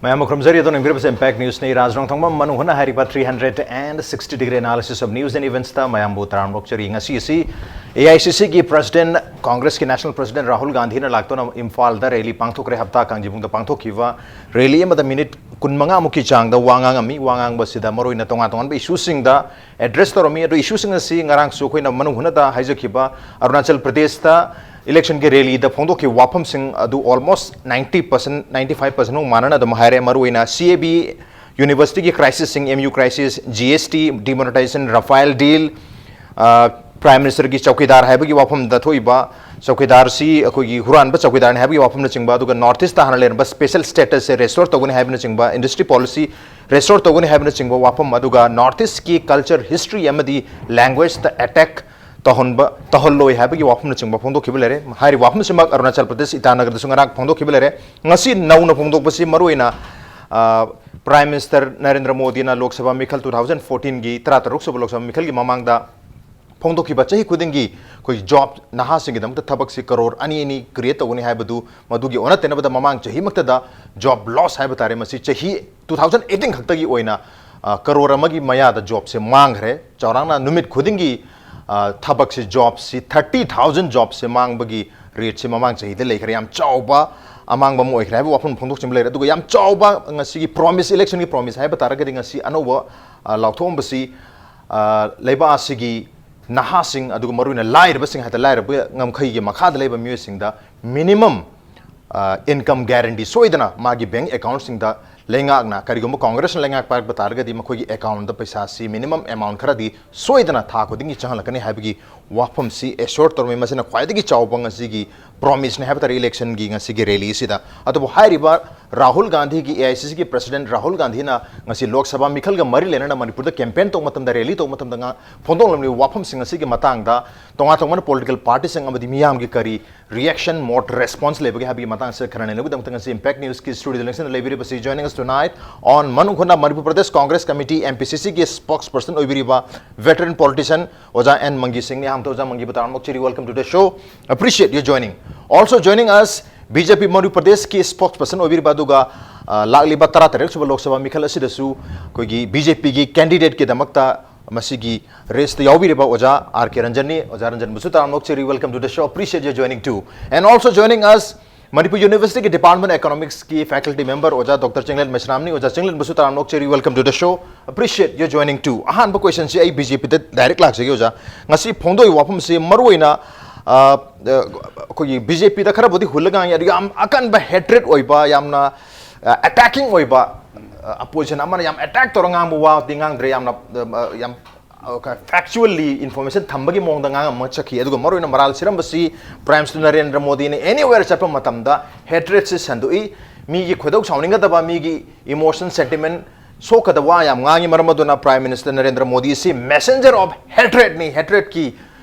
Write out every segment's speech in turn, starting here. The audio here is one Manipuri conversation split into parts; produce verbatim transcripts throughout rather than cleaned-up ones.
ꯃꯌꯥꯝꯕꯨ ꯈꯨꯔꯨꯝꯖꯔꯤ꯫ ꯑꯗꯣꯝꯅ ꯌꯦꯡꯕꯤꯔꯤꯕꯁꯤ Impact Newsꯅꯤ꯫ ꯔꯥꯖ ꯔꯣꯡꯊꯣꯡꯕꯝ ꯃꯅꯨꯡ ꯍꯨꯠꯅ ꯍꯥꯏꯔꯤꯕ three hundred and sixty degree analysis of news and eventsꯇ ꯃꯌꯥꯝꯕꯨ ꯇꯔꯥꯝꯅ ꯑꯣꯛꯆꯔꯤ꯫ ꯉꯁꯤ ꯑꯁꯤ AICCꯒꯤ president, Congressꯀꯤ national president ꯔꯥꯍꯨꯜ ꯒꯥꯟꯙꯤꯅ ꯂꯥꯛꯇꯨꯅ ꯏꯝꯐꯥꯜꯗ rally ꯄꯥꯡꯊꯣꯛꯈ꯭ꯔꯦ꯫ ꯍꯞꯇꯥ ꯀꯥꯡꯖꯩꯕꯨꯡꯗ ꯄꯥꯡꯊꯣꯛꯈꯤꯕ rally ꯑꯃꯗ minute ꯀꯨꯟꯃꯉꯥꯃꯨꯛꯀꯤ ꯆꯥꯡꯗ ꯋꯥ ꯉꯥꯡꯉꯝꯃꯤ꯫ ꯋꯥ ꯉꯥꯡꯕꯁꯤꯗ ꯃꯔꯨꯑꯣꯏꯅ ꯇꯣꯉꯥꯟ ꯇꯣꯉꯥꯟꯕ issueꯁꯤꯡꯗ address ꯇꯧꯔꯝꯃꯤ꯫ ꯑꯗꯨ issueꯁꯤꯡ ꯑꯁꯤ ꯉꯔꯥꯡꯁꯨ ꯑꯩꯈꯣꯏꯅ ꯃꯅꯨꯡ ꯍꯨꯠꯅꯗ ꯍꯥꯏꯖꯈꯤꯕ ꯑꯔꯨꯅꯥꯆꯜ ꯄ꯭ꯔꯗꯦꯁꯇ electionꯒꯤ rallyꯗ ꯐꯣꯡꯗꯣꯛꯈꯤꯕ ꯋꯥꯐꯝꯁꯤꯡ ꯑꯗꯨ almost ninety percent, ninety five percent ꯃꯨꯛ ꯃꯥꯟꯅꯅ ꯑꯗꯨꯝ ꯍꯥꯏꯔꯦ꯫ ꯃꯔꯨꯑꯣꯏꯅ CAB, universityꯒꯤ crisisꯁꯤꯡ, MU crisis, GST, demonetization, Rafale deal, ꯑ, Prime Ministerꯒꯤ ꯆꯧꯀꯤꯗꯥꯔ ꯍꯥꯏꯕꯒꯤ ꯋꯥꯐꯝꯗ ꯊꯣꯛꯏꯕ ꯆꯧꯀꯤꯗꯥꯔꯁꯤ ꯑꯩꯈꯣꯏꯒꯤ ꯍꯨꯔꯥꯟꯕ ꯆꯧꯀꯤꯗꯥꯔꯅꯤ ꯍꯥꯏꯕꯒꯤ ꯋꯥꯐꯝꯅꯆꯤꯡꯕ, ꯑꯗꯨꯒ North Eastꯇ ꯍꯥꯟꯅ ꯂꯩꯔꯝꯕ special statusꯁꯦ restore ꯇꯧꯒꯅꯤ ꯍꯥꯏꯕꯅꯆꯤꯡꯕ, industry policy restore ꯇꯧꯒꯅꯤ ꯍꯥꯏꯕꯅꯆꯤꯡꯕ ꯋꯥꯐꯝ, ꯑꯗꯨꯒ North Eastꯀꯤ culture, history ꯑꯃꯗꯤ languageꯇ attack ꯇꯧꯍꯟꯕ, ꯇꯧꯍꯜꯂꯣꯏ ꯍꯥꯏꯕꯒꯤ ꯋꯥꯐꯝꯅꯆꯤꯡꯕ ꯐꯣꯡꯗꯣꯛꯈꯤꯕ ꯂꯩꯔꯦ꯫ ꯍꯥꯏꯔꯤꯕ ꯋꯥꯐꯝꯁꯤꯃꯛ ꯑꯔꯨꯅꯥꯆꯜ ꯄ꯭ꯔꯗꯦꯁ ꯏꯇꯥꯅꯒꯔꯗꯁꯨ ꯉꯔꯥꯡ ꯐꯣꯡꯗꯣꯛꯈꯤꯕ ꯂꯩꯔꯦ꯫ ꯉꯁꯤ ꯅꯧꯅ ꯐꯣꯡꯗꯣꯛꯄꯁꯤ ꯃꯔꯨꯑꯣꯏꯅ, ꯑ, Prime Minister ꯅꯔꯦꯟꯗ꯭ꯔ ꯃꯣꯗꯤꯅ ꯂꯣꯛ ꯁꯚꯥ ꯃꯤꯈꯜ two thousand fourteenꯒꯤ ꯇꯔꯥꯇꯔꯨꯛ ꯁꯨꯕ ꯂꯣꯛ ꯁꯚꯥ ꯃꯤꯈꯜꯒꯤ ꯃꯃꯥꯡꯗ ꯐꯣꯡꯗꯣꯛꯈꯤꯕ ꯆꯍꯤ ꯈꯨꯗꯤꯡꯒꯤ ꯑꯩꯈꯣꯏ job, ꯅꯍꯥꯁꯤꯡꯒꯤꯗꯃꯛꯇ ꯊꯕꯛꯁꯤ ꯀꯔꯣꯔ ꯑꯅꯤ ꯑꯅꯤ create ꯇꯧꯒꯅꯤ ꯍꯥꯏꯕꯗꯨ, ꯃꯗꯨꯒꯤ ꯑꯣꯟꯅ ꯇꯩꯅꯕꯗ ꯃꯃꯥꯡ ꯆꯍꯤꯃꯛꯇꯗ job loss ꯍꯥꯏꯕ ꯇꯥꯔꯦ, ꯃꯁꯤ ꯆꯍꯤ two thousand eighteen ꯈꯛꯇꯒꯤ ꯑꯣꯏꯅ, ꯑ, ꯀꯔꯣꯔ ꯑꯃꯒꯤ ꯃꯌꯥꯗ jobꯁꯦ ꯃꯥꯡꯈ꯭ꯔꯦ꯫ ꯆꯥꯎꯔꯥꯛꯅ ꯅꯨꯃꯤꯠ ꯈꯨꯗꯤꯡꯒꯤ, ꯑ, ꯊꯕꯛꯁꯤ, jobꯁꯤ thirty thousand jobꯁꯦ ꯃꯥꯡꯕꯒꯤ rateꯁꯤ ꯃꯃꯥꯡ ꯆꯍꯤꯗ ꯂꯩꯈ꯭ꯔꯦ꯫ ꯌꯥꯝ ꯆꯥꯎꯕ ꯑꯃꯥꯡꯕ ꯑꯃ ꯑꯣꯏꯈ꯭ꯔꯦ ꯍꯥꯏꯕ ꯋꯥꯐꯝ ꯐꯣꯡꯗꯣꯛꯆꯕ ꯂꯩꯔꯦ꯫ ꯑꯗꯨꯒ ꯌꯥꯝ ꯆꯥꯎꯕ ꯉꯁꯤꯒꯤ promise, electionꯒꯤ promise ꯍꯥꯏꯕ ꯇꯥꯔꯒꯗꯤ ꯉꯁꯤ ꯑꯅꯧꯕ, ꯑ, ꯂꯥꯎꯊꯣꯛꯑꯝꯕꯁꯤ, ꯑ, ꯂꯩꯕꯥꯛ ꯑꯁꯤꯒꯤ ꯅꯍꯥꯁꯤꯡ, ꯑꯗꯨꯒ ꯃꯔꯨꯑꯣꯏꯅ ꯂꯥꯏꯔꯕꯁꯤꯡ ꯍꯥꯏꯇꯥꯔꯦ, ꯂꯥꯏꯔꯕ ꯉꯝꯈꯩꯒꯤ ꯃꯈꯥꯗ ꯂꯩꯕ ꯃꯤꯑꯣꯏꯁꯤꯡꯗ minimum, ꯑ, income guarantee ꯁꯣꯏꯗꯅ ꯃꯥꯒꯤ bank accountꯁꯤꯡꯗ ꯂꯩꯉꯥꯛꯅ, ꯀꯔꯤꯒꯨꯝꯕ Congressꯅ ꯂꯩꯉꯥꯛ ꯄꯥꯏꯔꯛꯄ ꯇꯥꯔꯒꯗꯤ, ꯃꯈꯣꯏꯒꯤ accountꯗ ꯄꯩꯁꯥꯁꯤ minimum amount ꯈꯔꯗꯤ ꯁꯣꯏꯗꯅ ꯊꯥ ꯈꯨꯗꯤꯡꯒꯤ ꯆꯪꯍꯜꯂꯛꯀꯅꯤ ꯍꯥꯏꯕꯒꯤ ꯋꯥꯐꯝꯁꯤ assure ꯇꯧꯔꯝꯃꯤ꯫ ꯃꯁꯤꯅ ꯈ꯭ꯋꯥꯏꯗꯒꯤ ꯆꯥꯎꯕ ꯉꯁꯤꯒꯤ promiseꯅꯤ ꯍꯥꯏꯕ ꯇꯥꯔꯦ electionꯒꯤ ꯉꯁꯤꯒꯤ rallyꯁꯤꯗ꯫ ꯑꯗꯨꯕꯨ ꯍꯥꯏꯔꯤꯕ ꯔꯥꯍꯨꯜ ꯒꯥꯟꯙꯤꯒꯤ, AICCꯒꯤ president ꯔꯥꯍꯨꯜ ꯒꯥꯟꯙꯤꯅ ꯉꯁꯤ ꯂꯣꯛ ꯁꯚꯥ ꯃꯤꯈꯜꯒ ꯃꯔꯤ ꯂꯩꯅꯅ ꯃꯅꯤꯄꯨꯔꯗ campaign ꯇꯧꯕ ꯃꯇꯝꯗ, rally ꯇꯧꯕ ꯃꯇꯝꯗ ꯉꯥ-, ꯐꯣꯡꯗꯣꯛꯂꯝꯂꯤꯕ ꯋꯥꯐꯝꯁꯤꯡ ꯑꯁꯤꯒꯤ ꯃꯇꯥꯡꯗ ꯇꯣꯉꯥꯟ ꯇꯣꯉꯥꯟꯕ political partyꯁꯤꯡ ꯑꯃꯗꯤ ꯃꯤꯌꯥꯝꯒꯤ ꯀꯔꯤ reaction, ꯃꯣꯠ, response ꯂꯩꯕꯒꯦ ꯍꯥꯏꯕꯒꯤ ꯃꯇꯥꯡꯁꯤꯗ ꯈꯟꯅ ꯅꯩꯅꯕꯒꯤꯗꯃꯛꯇ ꯉꯁꯤ Impact Newsꯀꯤ studioꯗ ꯂꯦꯡꯁꯤꯟꯗ ꯂꯩꯕꯤꯔꯤꯕꯁꯤ, joining us tonight on ꯃꯅꯨꯡ ꯍꯨꯠꯅ ꯃꯅꯤꯄꯨꯔ ꯄ꯭ꯔꯗꯦꯁ Congress Committee, MPCCꯒꯤ spokesperson ꯑꯣꯏꯕꯤꯔꯤꯕ veteran politician ꯑꯣꯖꯥ ꯑꯦꯟ ꯃꯪꯒꯤ ꯁꯤꯡꯅꯤ꯫ ꯑꯍꯥꯟꯕꯗ ꯑꯣꯖꯥ ꯃꯪꯒꯤꯕꯨ ꯇꯔꯥꯝꯅ ꯑꯣꯛꯆꯔꯤ꯫ Welcome to the show. Appreciate your joining. Also joining us, B J P Manipur ꯄ꯭ꯔꯗꯦꯁꯀꯤ ꯁ꯭ꯄꯣꯛꯁ ꯄꯔꯁꯟ ꯑꯣꯏꯕꯤꯔꯤꯕ, ꯑꯗꯨꯒ ꯑ, ꯂꯥꯛꯂꯤꯕ ꯇꯔꯥꯇꯔꯦꯠ ꯁꯨꯕ ꯂꯣꯛ ꯁꯚꯥ ꯃꯤꯈꯜ ꯑꯁꯤꯗꯁꯨ ꯑꯩꯈꯣꯏꯒꯤ ꯕꯤ ꯖꯦ ꯄꯤꯒꯤ ꯀꯦꯟꯗꯤꯗꯦꯠꯀꯤꯗꯃꯛꯇ ꯃꯁꯤꯒꯤ ꯔꯦꯁꯇ ꯌꯥꯎꯕꯤꯔꯤꯕ ꯑꯣꯖꯥ ꯑꯥꯔ ꯀꯦ ꯔꯟꯖꯟꯅꯤ꯫ ꯑꯣꯖꯥ ꯔꯟꯖꯟꯕꯨꯁꯨ ꯇꯔꯥꯝꯅ ꯑꯣꯛꯆꯔꯤ, welcome to the show, appreciate your joining too. And also joining us, Manipur ꯌꯨꯅꯤꯚꯔꯁꯤꯇꯤꯒꯤ ꯗꯤꯄꯥꯔꯠꯃꯦꯟ ꯏꯀꯣꯅꯣꯃꯤꯛꯁꯀꯤ ꯐꯦꯀꯜꯇꯤ ꯃꯦꯝꯕꯔ ꯑꯣꯖꯥ ꯗꯣꯛꯇꯔ ꯆꯤꯡꯂꯦꯟ ꯃꯩꯁꯅꯥꯝꯅꯤ꯫ ꯑꯣꯖꯥ ꯆꯤꯡꯂꯦꯟꯕꯨꯁꯨ ꯇꯔꯥꯝꯅ ꯑꯣꯛꯆꯔꯤ, welcome to the show, appreciate your joining too. ꯑꯍꯥꯟꯕ ꯀꯣꯏꯁꯟꯁꯤ ꯑꯩ ꯕꯤ ꯖꯦ ꯄꯤꯗ ꯗꯥꯏꯔꯦꯛ ꯂꯥꯛꯆꯒꯦ ꯑꯣꯖꯥ꯫ ꯉꯁꯤ ꯐꯣꯡꯗꯣꯛꯏꯕ ꯋꯥꯐꯝꯁꯤ ꯃꯔꯨꯑꯣꯏꯅ, ꯑ, ꯑ, ꯑꯩꯈꯣꯏꯒꯤ ꯕꯤ ꯖꯦ ꯄꯤꯗ ꯈꯔꯕꯨꯗꯤ ꯍꯨꯜꯂ ꯉꯥꯡꯉꯤ, ꯑꯗꯨ ꯌꯥꯝ ꯑꯀꯟꯕ ꯍꯦꯇ꯭ꯔꯦꯠ ꯑꯣꯏꯕ, ꯌꯥꯝꯅ, ꯑ, ꯑꯦꯇꯦꯀꯤꯡ ꯑꯣꯏꯕ, ꯑ, ꯑꯄꯣꯖꯤꯁꯟ ꯑꯃꯅ ꯌꯥꯝ ꯑꯦꯇꯦꯛ ꯇꯧꯔ ꯉꯥꯡꯕ ꯋꯥꯗꯤ ꯉꯥꯡꯗ꯭ꯔꯦ, ꯌꯥꯝꯅ, ꯑ, ꯑ, ꯌꯥꯝ ꯐꯦꯛꯆꯨꯋꯦꯜꯂꯤ ꯏꯟꯐꯣꯔꯃꯦꯁꯟ ꯊꯝꯕꯒꯤ ꯃꯑꯣꯡꯗ ꯉꯥꯡꯉꯝꯃ ꯆꯠꯈꯤ꯫ ꯑꯗꯨꯒ ꯃꯔꯨꯑꯣꯏꯅ ꯃꯔꯥꯜ ꯁꯤꯔꯝꯕꯁꯤ ꯄ꯭ꯔꯥꯏꯝ ꯃꯤꯅꯤꯁꯇꯔ ꯅꯔꯦꯟꯗ꯭ꯔ ꯃꯣꯗꯤꯅ ꯑꯦꯅꯤꯋꯦꯔ ꯆꯠꯄ ꯃꯇꯝꯗ ꯍꯦꯇ꯭ꯔꯦꯠꯁꯤ ꯁꯟꯗꯣꯛꯏ, ꯃꯤꯒꯤ ꯈꯣꯏꯗꯧ ꯁꯥꯎꯅꯤꯡꯒꯗꯕ, ꯃꯤꯒꯤ ꯏꯃꯣꯁꯟ ꯁꯦꯟꯇꯤꯃꯦꯟ ꯁꯣꯛꯀꯗꯕ ꯋꯥ ꯌꯥꯝ ꯉꯥꯡꯉꯤ꯫ ꯃꯔꯝ ꯑꯗꯨꯅ ꯄ꯭ꯔꯥꯏꯝ ꯃꯤꯅꯤꯁꯇꯔ ꯅꯔꯦꯟꯗ꯭ꯔ ꯃꯣꯗꯤ ꯑꯁꯤ ꯃꯦꯁꯦꯟꯖꯔ ꯑꯣꯐ ꯍꯦꯇ꯭ꯔꯦꯠꯅꯤ, ꯍꯦꯇ꯭ꯔꯦꯠꯀꯤ,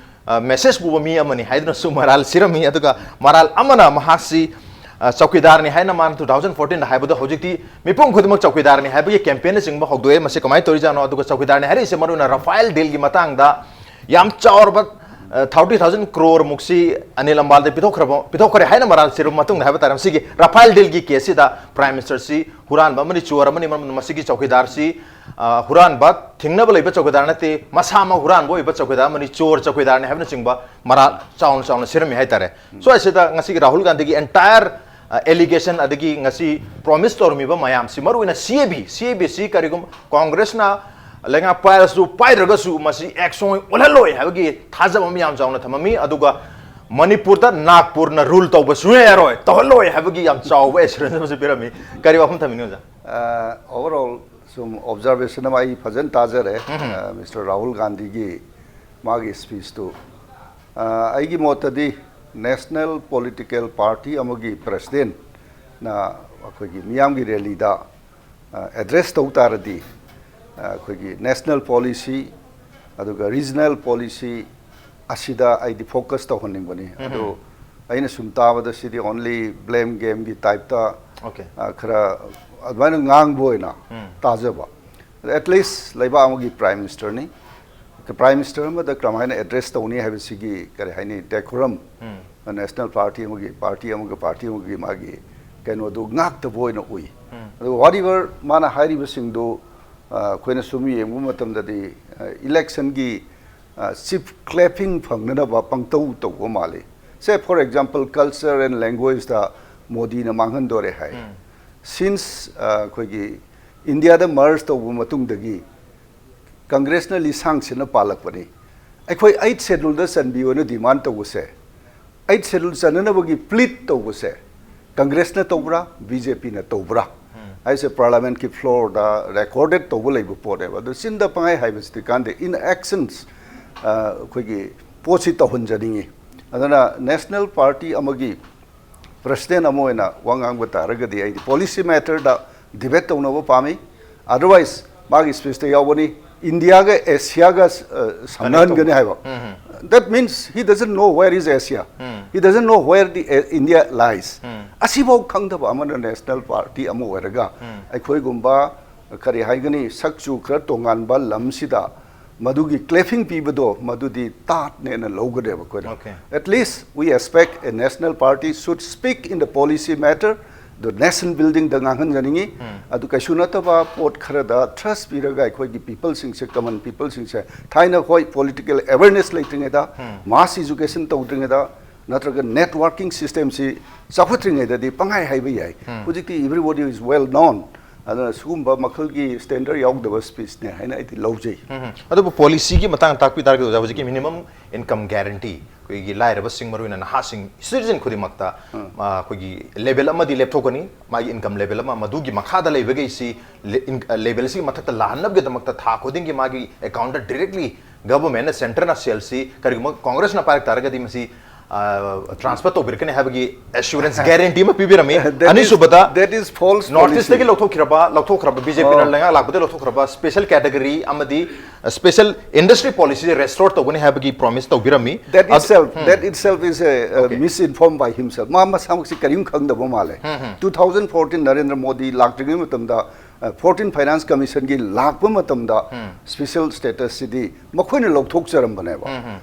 ꯑ, ꯃꯦꯁꯦꯖ ꯄꯨꯕ ꯃꯤ ꯑꯃꯅꯤ ꯍꯥꯏꯗꯨꯅꯁꯨ ꯃꯔꯥꯜ ꯁꯤꯔꯝꯃꯤ꯫ ꯑꯗꯨꯒ ꯃꯔꯥꯜ ꯑꯃꯅ ꯃꯍꯥꯛꯁꯤ, ꯑ, ꯆꯧꯀꯤꯗꯥꯔꯅꯤ ꯍꯥꯏꯅ ꯃꯥꯅ ꯇꯨ ꯊꯥꯎꯖꯟ ꯐꯣꯔꯇꯤꯟꯗ ꯍꯥꯏꯕꯗꯣ ꯍꯧꯖꯤꯛꯇꯤ ꯃꯤꯄꯨꯝ ꯈꯨꯗꯤꯡꯃꯛ ꯆꯧꯀꯤꯗꯥꯔꯅꯤ ꯍꯥꯏꯕꯒꯤ ꯀꯦꯝꯄꯦꯟꯅꯆꯤꯡꯕ ꯍꯧꯗꯣꯛꯑꯦ꯫ ꯃꯁꯤ ꯀꯃꯥꯏꯅ ꯇꯧꯔꯤꯖꯥꯠꯅꯣ? ꯑꯗꯨꯒ ꯆꯧꯀꯤꯗꯥꯔꯅꯤ ꯍꯥꯏꯔꯛꯏꯁꯦ ꯃꯔꯨꯑꯣꯏꯅ ꯔꯐꯥꯏꯜ ꯗꯤꯜꯒꯤ ꯃꯇꯥꯡꯗ ꯌꯥꯝ ꯆꯥꯎꯔꯕ, ꯑ, ꯊꯥꯔꯇꯤ ꯊꯥꯎꯖꯟ ꯀ꯭ꯔꯣꯔ ꯃꯨꯛꯁꯤ ꯑꯅꯤꯜ ꯑꯝꯕꯥꯅꯤꯗ ꯄꯤꯊꯣꯛꯈ꯭ꯔꯕ, ꯄꯤꯊꯣꯛꯈ꯭ꯔꯦ ꯍꯥꯏꯅ ꯃꯔꯥꯜ ꯁꯤꯔꯕ ꯃꯇꯨꯡꯗ ꯍꯥꯏꯕ ꯇꯥꯔꯦ꯫ ꯃꯁꯤꯒꯤ ꯔꯐꯥꯏꯜ ꯗꯤꯜꯒꯤ ꯀꯦꯁꯁꯤꯗ ꯄ꯭ꯔꯥꯏꯝ ꯃꯤꯅꯤꯁꯇꯔꯁꯤ ꯍꯨꯔꯥꯟꯕ ꯑꯃꯅꯤ, ꯆꯣꯔ ꯑꯃꯅꯤ, ꯃꯔꯝ ꯑꯗꯨꯅ ꯃꯁꯤꯒꯤ ꯆꯧꯀꯤꯗꯥꯔꯁꯤ, ꯑ, ꯍꯨꯔꯥꯟꯕ ꯊꯤꯡꯅꯕ ꯂꯩꯕ ꯆꯧꯀꯤꯗꯥꯔ ꯅꯠꯇꯦ, ꯃꯁꯥꯃꯛ ꯍꯨꯔꯥꯟꯕ ꯑꯣꯏꯕ ꯆꯧꯀꯤꯗꯥꯔ ꯑꯃꯅꯤ, ꯆꯣꯔ ꯆꯧꯀꯤꯗꯥꯔꯅꯤ ꯍꯥꯏꯕꯅꯆꯤꯡꯕ ꯃꯔꯥꯜ ꯆꯥꯎꯅ ꯆꯥꯎꯅ ꯁꯤꯔꯝꯃꯤ ꯍꯥꯏꯇꯥꯔꯦ꯫ ꯁ꯭ꯋꯥꯏꯁꯤꯗ ꯉꯁꯤꯒꯤ ꯔꯥꯍꯨꯜ ꯒꯥꯟꯙꯤꯒꯤ ꯑꯦꯟꯇꯥꯌꯔ, ꯑ, ꯑꯦꯂꯤꯒꯦꯁꯟ ꯑꯗꯒꯤ ꯉꯁꯤ ꯄ꯭ꯔꯣꯃꯤꯁ ꯇꯧꯔꯝꯃꯤꯕ ꯃꯌꯥꯝꯁꯤ, ꯃꯔꯨꯑꯣꯏꯅ ꯁꯤ ꯑꯦ ꯕꯤ, ꯁꯤ ꯑꯦ ꯕꯤ ꯁꯤ ꯀꯔꯤꯒꯨꯝꯕ ꯀꯣꯡꯒ꯭ꯔꯦꯁꯅ ꯂꯩꯉꯥꯛ ꯄꯥꯏꯔꯁꯨ ꯄꯥꯏꯗ꯭ꯔꯒꯁꯨ ꯃꯁꯤ ꯑꯦꯛꯁꯟ ꯑꯣꯏꯅ ꯎꯠꯍꯜꯂꯣꯏ ꯍꯥꯏꯕꯒꯤ ꯊꯥꯖꯕ ꯑꯃ ꯌꯥꯝ ꯆꯥꯎꯅ ꯊꯝꯃꯝꯃꯤ꯫ ꯑꯗꯨꯒ ꯃꯅꯤꯄꯨꯔꯗ ꯅꯥꯒꯄꯨꯔꯅ ꯔꯨꯜ ꯇꯧꯕ ꯁꯨꯡꯌꯥ ꯌꯥꯔꯣꯏ, ꯇꯧꯍꯜꯂꯣꯏ ꯍꯥꯏꯕꯒꯤ ꯌꯥꯝ ꯆꯥꯎꯕ ꯑꯦꯁꯨꯔꯦꯟꯁ ꯑꯃꯁꯨ ꯄꯤꯔꯝꯃꯤ꯫ ꯀꯔꯤ ꯋꯥꯐꯝ ꯊꯝꯕꯤꯅꯤꯡꯉꯤ ꯑꯣꯖꯥ? ꯑ, overall ꯁꯨꯝ ꯑꯣꯕꯖꯥꯔꯕꯦꯁꯟ ꯑꯃ ꯑꯩ ꯐꯖꯅ ꯇꯥꯖꯔꯦ, ꯎꯝ꯫ ꯑ, ꯃꯤꯁꯇꯔ ꯔꯥꯍꯨꯜ ꯒꯥꯟꯙꯤꯒꯤ ꯃꯥꯒꯤ ꯁ꯭ꯄꯤꯆꯇꯨ꯫ ꯑ, ꯑꯩꯒꯤ ꯃꯣꯠꯇꯗꯤ ꯅꯦꯁꯅꯦꯜ ꯄꯣꯂꯤꯇꯤꯀꯦꯜ ꯄꯥꯔꯇꯤ ꯑꯃꯒꯤ ꯄ꯭ꯔꯦꯁꯤꯗꯦꯟꯠꯅ ꯑꯩꯈꯣꯏꯒꯤ ꯃꯤꯌꯥꯝꯒꯤ ꯔꯦꯂꯤꯗ, ꯑ, ꯑꯦꯗ꯭ꯔꯦꯁ ꯇꯧ ꯇꯥꯔꯗꯤ, ꯑ, ꯑꯩꯈꯣꯏꯒꯤ ꯅꯦꯁꯅꯦꯜ ꯄꯣꯂꯤꯁꯤ ꯑꯗꯨꯒ ꯔꯤꯖꯅꯦꯜ ꯄꯣꯂꯤꯁꯤ ꯑꯁꯤꯗ ꯑꯩꯗꯤ ꯐꯣꯀꯁ ꯇꯧꯍꯟꯅꯤꯡꯕꯅꯤ꯫ ꯎꯝ꯫ ꯑꯗꯨ ꯑꯩꯅ ꯁꯨꯝ ꯇꯥꯕꯗ ꯁꯤꯗꯤ ꯑꯣꯟꯂꯤ ꯕ꯭ꯂꯦꯝ ꯒꯦꯝꯒꯤ ꯇꯥꯏꯞꯇ, ꯑꯣꯀꯦ꯫ ꯑ, ꯈꯔ ꯑꯗꯨꯃꯥꯏꯅ ꯉꯥꯡꯕ ꯑꯣꯏꯅ ꯎꯝ꯫ ꯇꯥꯖꯕ꯫ ꯑꯦꯠ ꯂꯤꯁ ꯂꯩꯕꯥꯛ ꯑꯃꯒꯤ ꯄ꯭ꯔꯥꯏꯝ ꯃꯤꯅꯤꯁꯇꯔꯅꯤ꯫ ꯄ꯭ꯔꯥꯏꯝ ꯃꯤꯅꯤꯁꯇꯔ ꯑꯃꯗ ꯀꯔꯝꯍꯥꯏꯅ ꯑꯦꯗ꯭ꯔꯦꯁ ꯇꯧꯅꯤ ꯍꯥꯏꯕꯁꯤꯒꯤ, ꯀꯔꯤ ꯍꯥꯏꯅꯤ, ꯗꯦꯀꯣꯔꯝ, ꯎꯝ꯫ ꯅꯦꯁꯅꯦꯜ ꯄꯥꯔꯇꯤ ꯑꯃꯒꯤ, ꯄꯥꯔꯇꯤ ꯑꯃꯒ ꯄꯥꯔꯇꯤ ꯑꯃꯒꯤ ꯃꯥꯒꯤ ꯀꯩꯅꯣꯗꯨ ꯉꯥꯛꯇꯕ ꯑꯣꯏꯅ ꯎꯏ꯫ ꯑꯗꯨꯒ whatever ꯃꯥꯅ ꯍꯥꯏꯔꯤꯕꯁꯤꯡꯗꯨ, ꯑ, ꯑꯩꯈꯣꯏꯅ ꯁꯨꯝ ꯌꯦꯡꯕ ꯃꯇꯝꯗꯗꯤ, ꯑ, ꯏꯂꯦꯛꯁꯟꯒꯤ, ꯑ, ꯆꯤꯞ ꯀ꯭ꯂꯦꯄꯤꯡ ꯐꯪꯅꯅꯕ ꯄꯪꯇꯧ ꯇꯧꯕ ꯃꯥꯜꯂꯤ꯫ Say, for example, culture and languageꯇ ꯃꯣꯗꯤꯅ ꯃꯥꯡꯍꯟꯗꯣꯔꯦ ꯍꯥꯏ꯫ Since, ꯑ, ꯑꯩꯈꯣꯏꯒꯤ ꯏꯟꯗꯤꯌꯥꯗ ꯃꯔꯖ ꯇꯧꯕ ꯃꯇꯨꯡꯗꯒꯤ ꯀꯪꯒ꯭ꯔꯦꯁꯅ ꯂꯤꯁꯥꯡ ꯁꯤꯠꯅ ꯄꯥꯜꯂꯛꯄꯅꯤ꯫ ꯑꯩꯈꯣꯏ ꯑꯩꯠ ꯁꯦꯗꯨꯜꯗ ꯆꯟꯕꯤꯌꯣꯅ ꯗꯤꯃꯥꯟ ꯇꯧꯕꯁꯦ, ꯑꯩꯠ ꯁꯦꯗꯨꯜ ꯆꯟꯅꯅꯕꯒꯤ ꯄ꯭ꯂꯤꯠ ꯇꯧꯕꯁꯦ ꯀꯪꯒ꯭ꯔꯦꯁꯅ ꯇꯧꯕ꯭ꯔꯥ, ꯕꯤ ꯖꯦ ꯄꯤꯅ ꯇꯧꯕ꯭ꯔꯥ ꯍꯥꯏꯁꯦ ꯄꯥꯔꯂꯥꯃꯦꯟꯠꯀꯤ ꯐ꯭ꯂꯣꯔꯗ ꯔꯦꯀꯣꯔꯗꯦꯠ ꯇꯧꯕ ꯂꯩꯕ ꯄꯣꯠꯅꯦꯕ꯫ ꯑꯗꯨ ꯆꯤꯟꯗ ꯄꯪꯍꯥꯏ ꯍꯥꯏꯕꯁꯤꯗꯤ ꯀꯥꯟꯗꯦ꯫ In actions, ꯑ, ꯑꯩꯈꯣꯏꯒꯤ ꯄꯣꯠꯁꯤ ꯇꯧꯍꯟꯖꯅꯤꯡꯉꯤ꯫ ꯑꯗꯨꯅ ꯅꯦꯁꯅꯦꯜ ꯄꯥꯔꯇꯤ ꯑꯃꯒꯤ ꯄ꯭ꯔꯁꯤꯗꯦꯟꯠ ꯑꯃ ꯑꯣꯏꯅ ꯋꯥ ꯉꯥꯡꯕ ꯇꯥꯔꯒꯗꯤ ꯑꯩꯗꯤ ꯄꯣꯂꯤꯁꯤ ꯃꯦꯇꯔꯗ ꯗꯤꯕꯦꯠ ꯇꯧꯅꯕ ꯄꯥꯝꯃꯤ꯫ Otherwise, ꯃꯥꯒꯤ ꯁ꯭ꯄꯤꯆꯇ ꯌꯥꯎꯕꯅꯤ, ꯏꯟꯗꯤꯌꯥꯒ ꯑꯦꯁꯤꯌꯥꯒ, ꯑ, ꯁꯝꯅꯍꯟꯒꯅꯤ ꯍꯥꯏꯕ꯫ That means he doesn't know where is Asia. He doesn't know where the, uh, India lies. ꯑꯁꯤꯐꯥꯎ ꯈꯪꯗꯕ ꯑꯃꯅ ꯅꯦꯁꯅꯦꯜ ꯄꯥꯔꯇꯤ ꯑꯃ ꯑꯣꯏꯔꯒ ꯑꯩꯈꯣꯏꯒꯨꯝꯕ, ꯀꯔꯤ ꯍꯥꯏꯒꯅꯤ, ꯁꯛꯆꯨ ꯈꯔ ꯇꯣꯉꯥꯟꯕ ꯂꯝꯁꯤꯗ ꯃꯗꯨꯒꯤ ꯀ꯭ꯂꯦꯄꯤꯡ ꯄꯤꯕꯗꯣ, ꯃꯗꯨꯗꯤ ꯇꯥꯠꯅꯦꯅ ꯂꯧꯒꯅꯦꯕ ꯑꯩꯈꯣꯏꯅ꯫ Okay. At least we expect a national party should speak in the policy matter, the nation buildingꯗ ꯉꯥꯡꯍꯟꯖꯅꯤꯡꯉꯤ꯫ ꯑꯗꯨ ꯀꯩꯁꯨ ꯅꯠꯇꯕ ꯄꯣꯠ ꯈꯔꯗ ꯇ꯭ꯔꯁ ꯄꯤꯔꯒ ꯑꯩꯈꯣꯏꯒꯤ ꯄꯤꯄꯜꯁꯤꯡꯁꯦ, ꯀꯃꯟ ꯄꯤꯄꯜꯁꯤꯡꯁꯦ, ꯊꯥꯏꯅ ꯑꯩꯈꯣꯏ ꯄꯣꯂꯤꯇꯤꯀꯦꯜ ꯑꯦꯋꯦꯔꯅꯦꯁ ꯂꯩꯇ꯭ꯔꯤꯉꯩꯗ, ꯃꯥꯁ ꯏꯖꯨꯀꯦꯁꯟ ꯇꯧꯗ꯭ꯔꯤꯉꯩꯗ, ꯅꯠꯇ꯭ꯔꯒ ꯅꯦꯠꯋꯥꯔꯀꯤꯡ ꯁꯤꯁꯇꯦꯝꯁꯤ ꯆꯥꯎꯈꯠꯇ꯭ꯔꯤꯉꯩꯗꯗꯤ ꯄꯪꯍꯥꯏ ꯍꯥꯏꯕ ꯌꯥꯏ꯫ ꯍꯧꯖꯤꯛꯇꯤ everybody is well known꯫ ꯑꯗꯨꯅ ꯁꯤꯒꯨꯝꯕ ꯃꯈꯜꯒꯤ ꯁ꯭ꯇꯦꯟꯗꯔꯗ ꯌꯥꯎꯗꯕ ꯁ꯭ꯄꯤꯆꯅꯦ ꯍꯥꯏꯅ ꯑꯩꯗꯤ ꯂꯧꯖꯩ꯫ ꯑꯗꯨꯕꯨ ꯄꯣꯂꯤꯁꯤꯒꯤ ꯃꯇꯥꯡ ꯇꯥꯛꯄꯤ ꯇꯥꯔꯒꯗꯤ ꯑꯣꯖꯥ, ꯍꯧꯖꯤꯛꯀꯤ ꯃꯤꯅꯤꯃꯝ ꯏꯟꯀꯝ ꯒꯦꯔꯦꯟꯇꯤ, ꯑꯩꯈꯣꯏꯒꯤ ꯂꯥꯏꯔꯕꯁꯤꯡ, ꯃꯔꯨꯑꯣꯏꯅ ꯅꯍꯥꯁꯤꯡ, ꯁꯤꯇꯤꯖꯟ ꯈꯨꯗꯤꯡꯃꯛꯇ, ꯑ, ꯑꯩꯈꯣꯏꯒꯤ ꯂꯦꯕꯦꯜ ꯑꯃꯗꯤ ꯂꯦꯞꯊꯣꯛꯀꯅꯤ, ꯃꯥꯒꯤ ꯏꯟꯀꯝ ꯂꯦꯕꯦꯜ ꯑꯃ, ꯃꯗꯨꯒꯤ ꯃꯈꯥꯗ ꯂꯩꯕꯈꯩꯁꯤ ꯂꯦ-, ꯏꯟ-, ꯑ, ꯂꯦꯕꯦꯜꯁꯤꯒꯤ ꯃꯊꯛꯇ ꯂꯥꯛꯍꯟꯅꯕꯒꯤꯗꯃꯛꯇ ꯊꯥ ꯈꯨꯗꯤꯡꯒꯤ ꯃꯥꯒꯤ ꯑꯦꯀꯥꯎꯟꯗ ꯗꯤꯔꯦꯛꯂꯤ ꯒꯚꯔꯟꯃꯦꯟꯠꯅ, ꯁꯦꯟꯇꯔꯅ ꯁꯦꯜꯁꯤ ꯀꯔꯤꯒꯨꯝꯕ ꯀꯣꯡꯒ꯭ꯔꯦꯁꯅ ꯄꯥꯏꯔꯛ ꯇꯥꯔꯒꯗꯤ ꯃꯁꯤ, ꯑ, ꯇ꯭ꯔꯥꯟꯁꯐꯔ ꯇꯧꯕꯤꯔꯛꯀꯅꯤ ꯍꯥꯏꯕꯒꯤ ꯑꯦꯁꯨꯔꯦꯟꯁ, ꯒꯦꯔꯦꯟꯇꯤ ꯑꯃ ꯄꯤꯕꯤꯔꯝꯃꯤ꯫ That is, ꯑꯅꯤꯁꯨꯕꯗ, that is false ꯅꯣꯔꯠ policy. ꯏꯁꯇꯒꯤ ꯂꯧꯊꯣꯛꯈꯤꯔꯕ, ꯂꯧꯊꯣꯛꯈ꯭ꯔꯕ, ꯕꯤ ꯖꯦ ꯄꯤꯅ ꯑꯣ꯫ ꯂꯩꯉꯥꯛ ꯂꯥꯛꯄꯗꯒꯤ ꯂꯧꯊꯣꯛꯈ꯭ꯔꯕ ꯁ꯭ꯄꯦꯁꯦꯜ ꯀꯦꯇꯒꯔꯤ ꯑꯃꯗꯤ ꯁ꯭ꯄꯦꯁꯦꯜ ꯏꯟꯗꯁꯇ꯭ꯔꯤ ꯄꯣꯂꯤꯁꯤꯁꯦ ꯔꯦꯁꯇꯣꯔ ꯇꯧꯒꯅꯤ ꯍꯥꯏꯕꯒꯤ ꯄ꯭ꯔꯣꯃꯤꯁ ꯇꯧꯕꯤꯔꯝꯃꯤ꯫ That ꯑꯗ-, itself, um. That itself is a, uh, Okay. misinformed by himself. ꯃꯥ ꯃꯁꯥꯃꯛꯁꯤ ꯀꯔꯤꯝ ꯈꯪꯗꯕ ꯃꯥꯜꯂꯦ꯫ ꯎꯝ, ꯎꯝ꯫ Two thousand fourteen Narendra Modi ꯂꯥꯛꯇ꯭ꯔꯤꯉꯩ ꯃꯇꯝꯗ, ꯑ, fourteen ꯐꯥꯏꯅꯥꯟꯁ ꯀꯃꯤꯁꯟꯒꯤ ꯂꯥꯛꯄ ꯃꯇꯝꯗ ꯎꯝ꯫ ꯁ꯭ꯄꯦꯁꯦꯜ ꯁ꯭ꯇꯦꯇꯁꯁꯤꯗꯤ ꯃꯈꯣꯏꯅ ꯂꯧꯊꯣꯛꯆꯔꯝꯕꯅꯦꯕ꯫ ꯎꯝ, ꯎꯝ꯫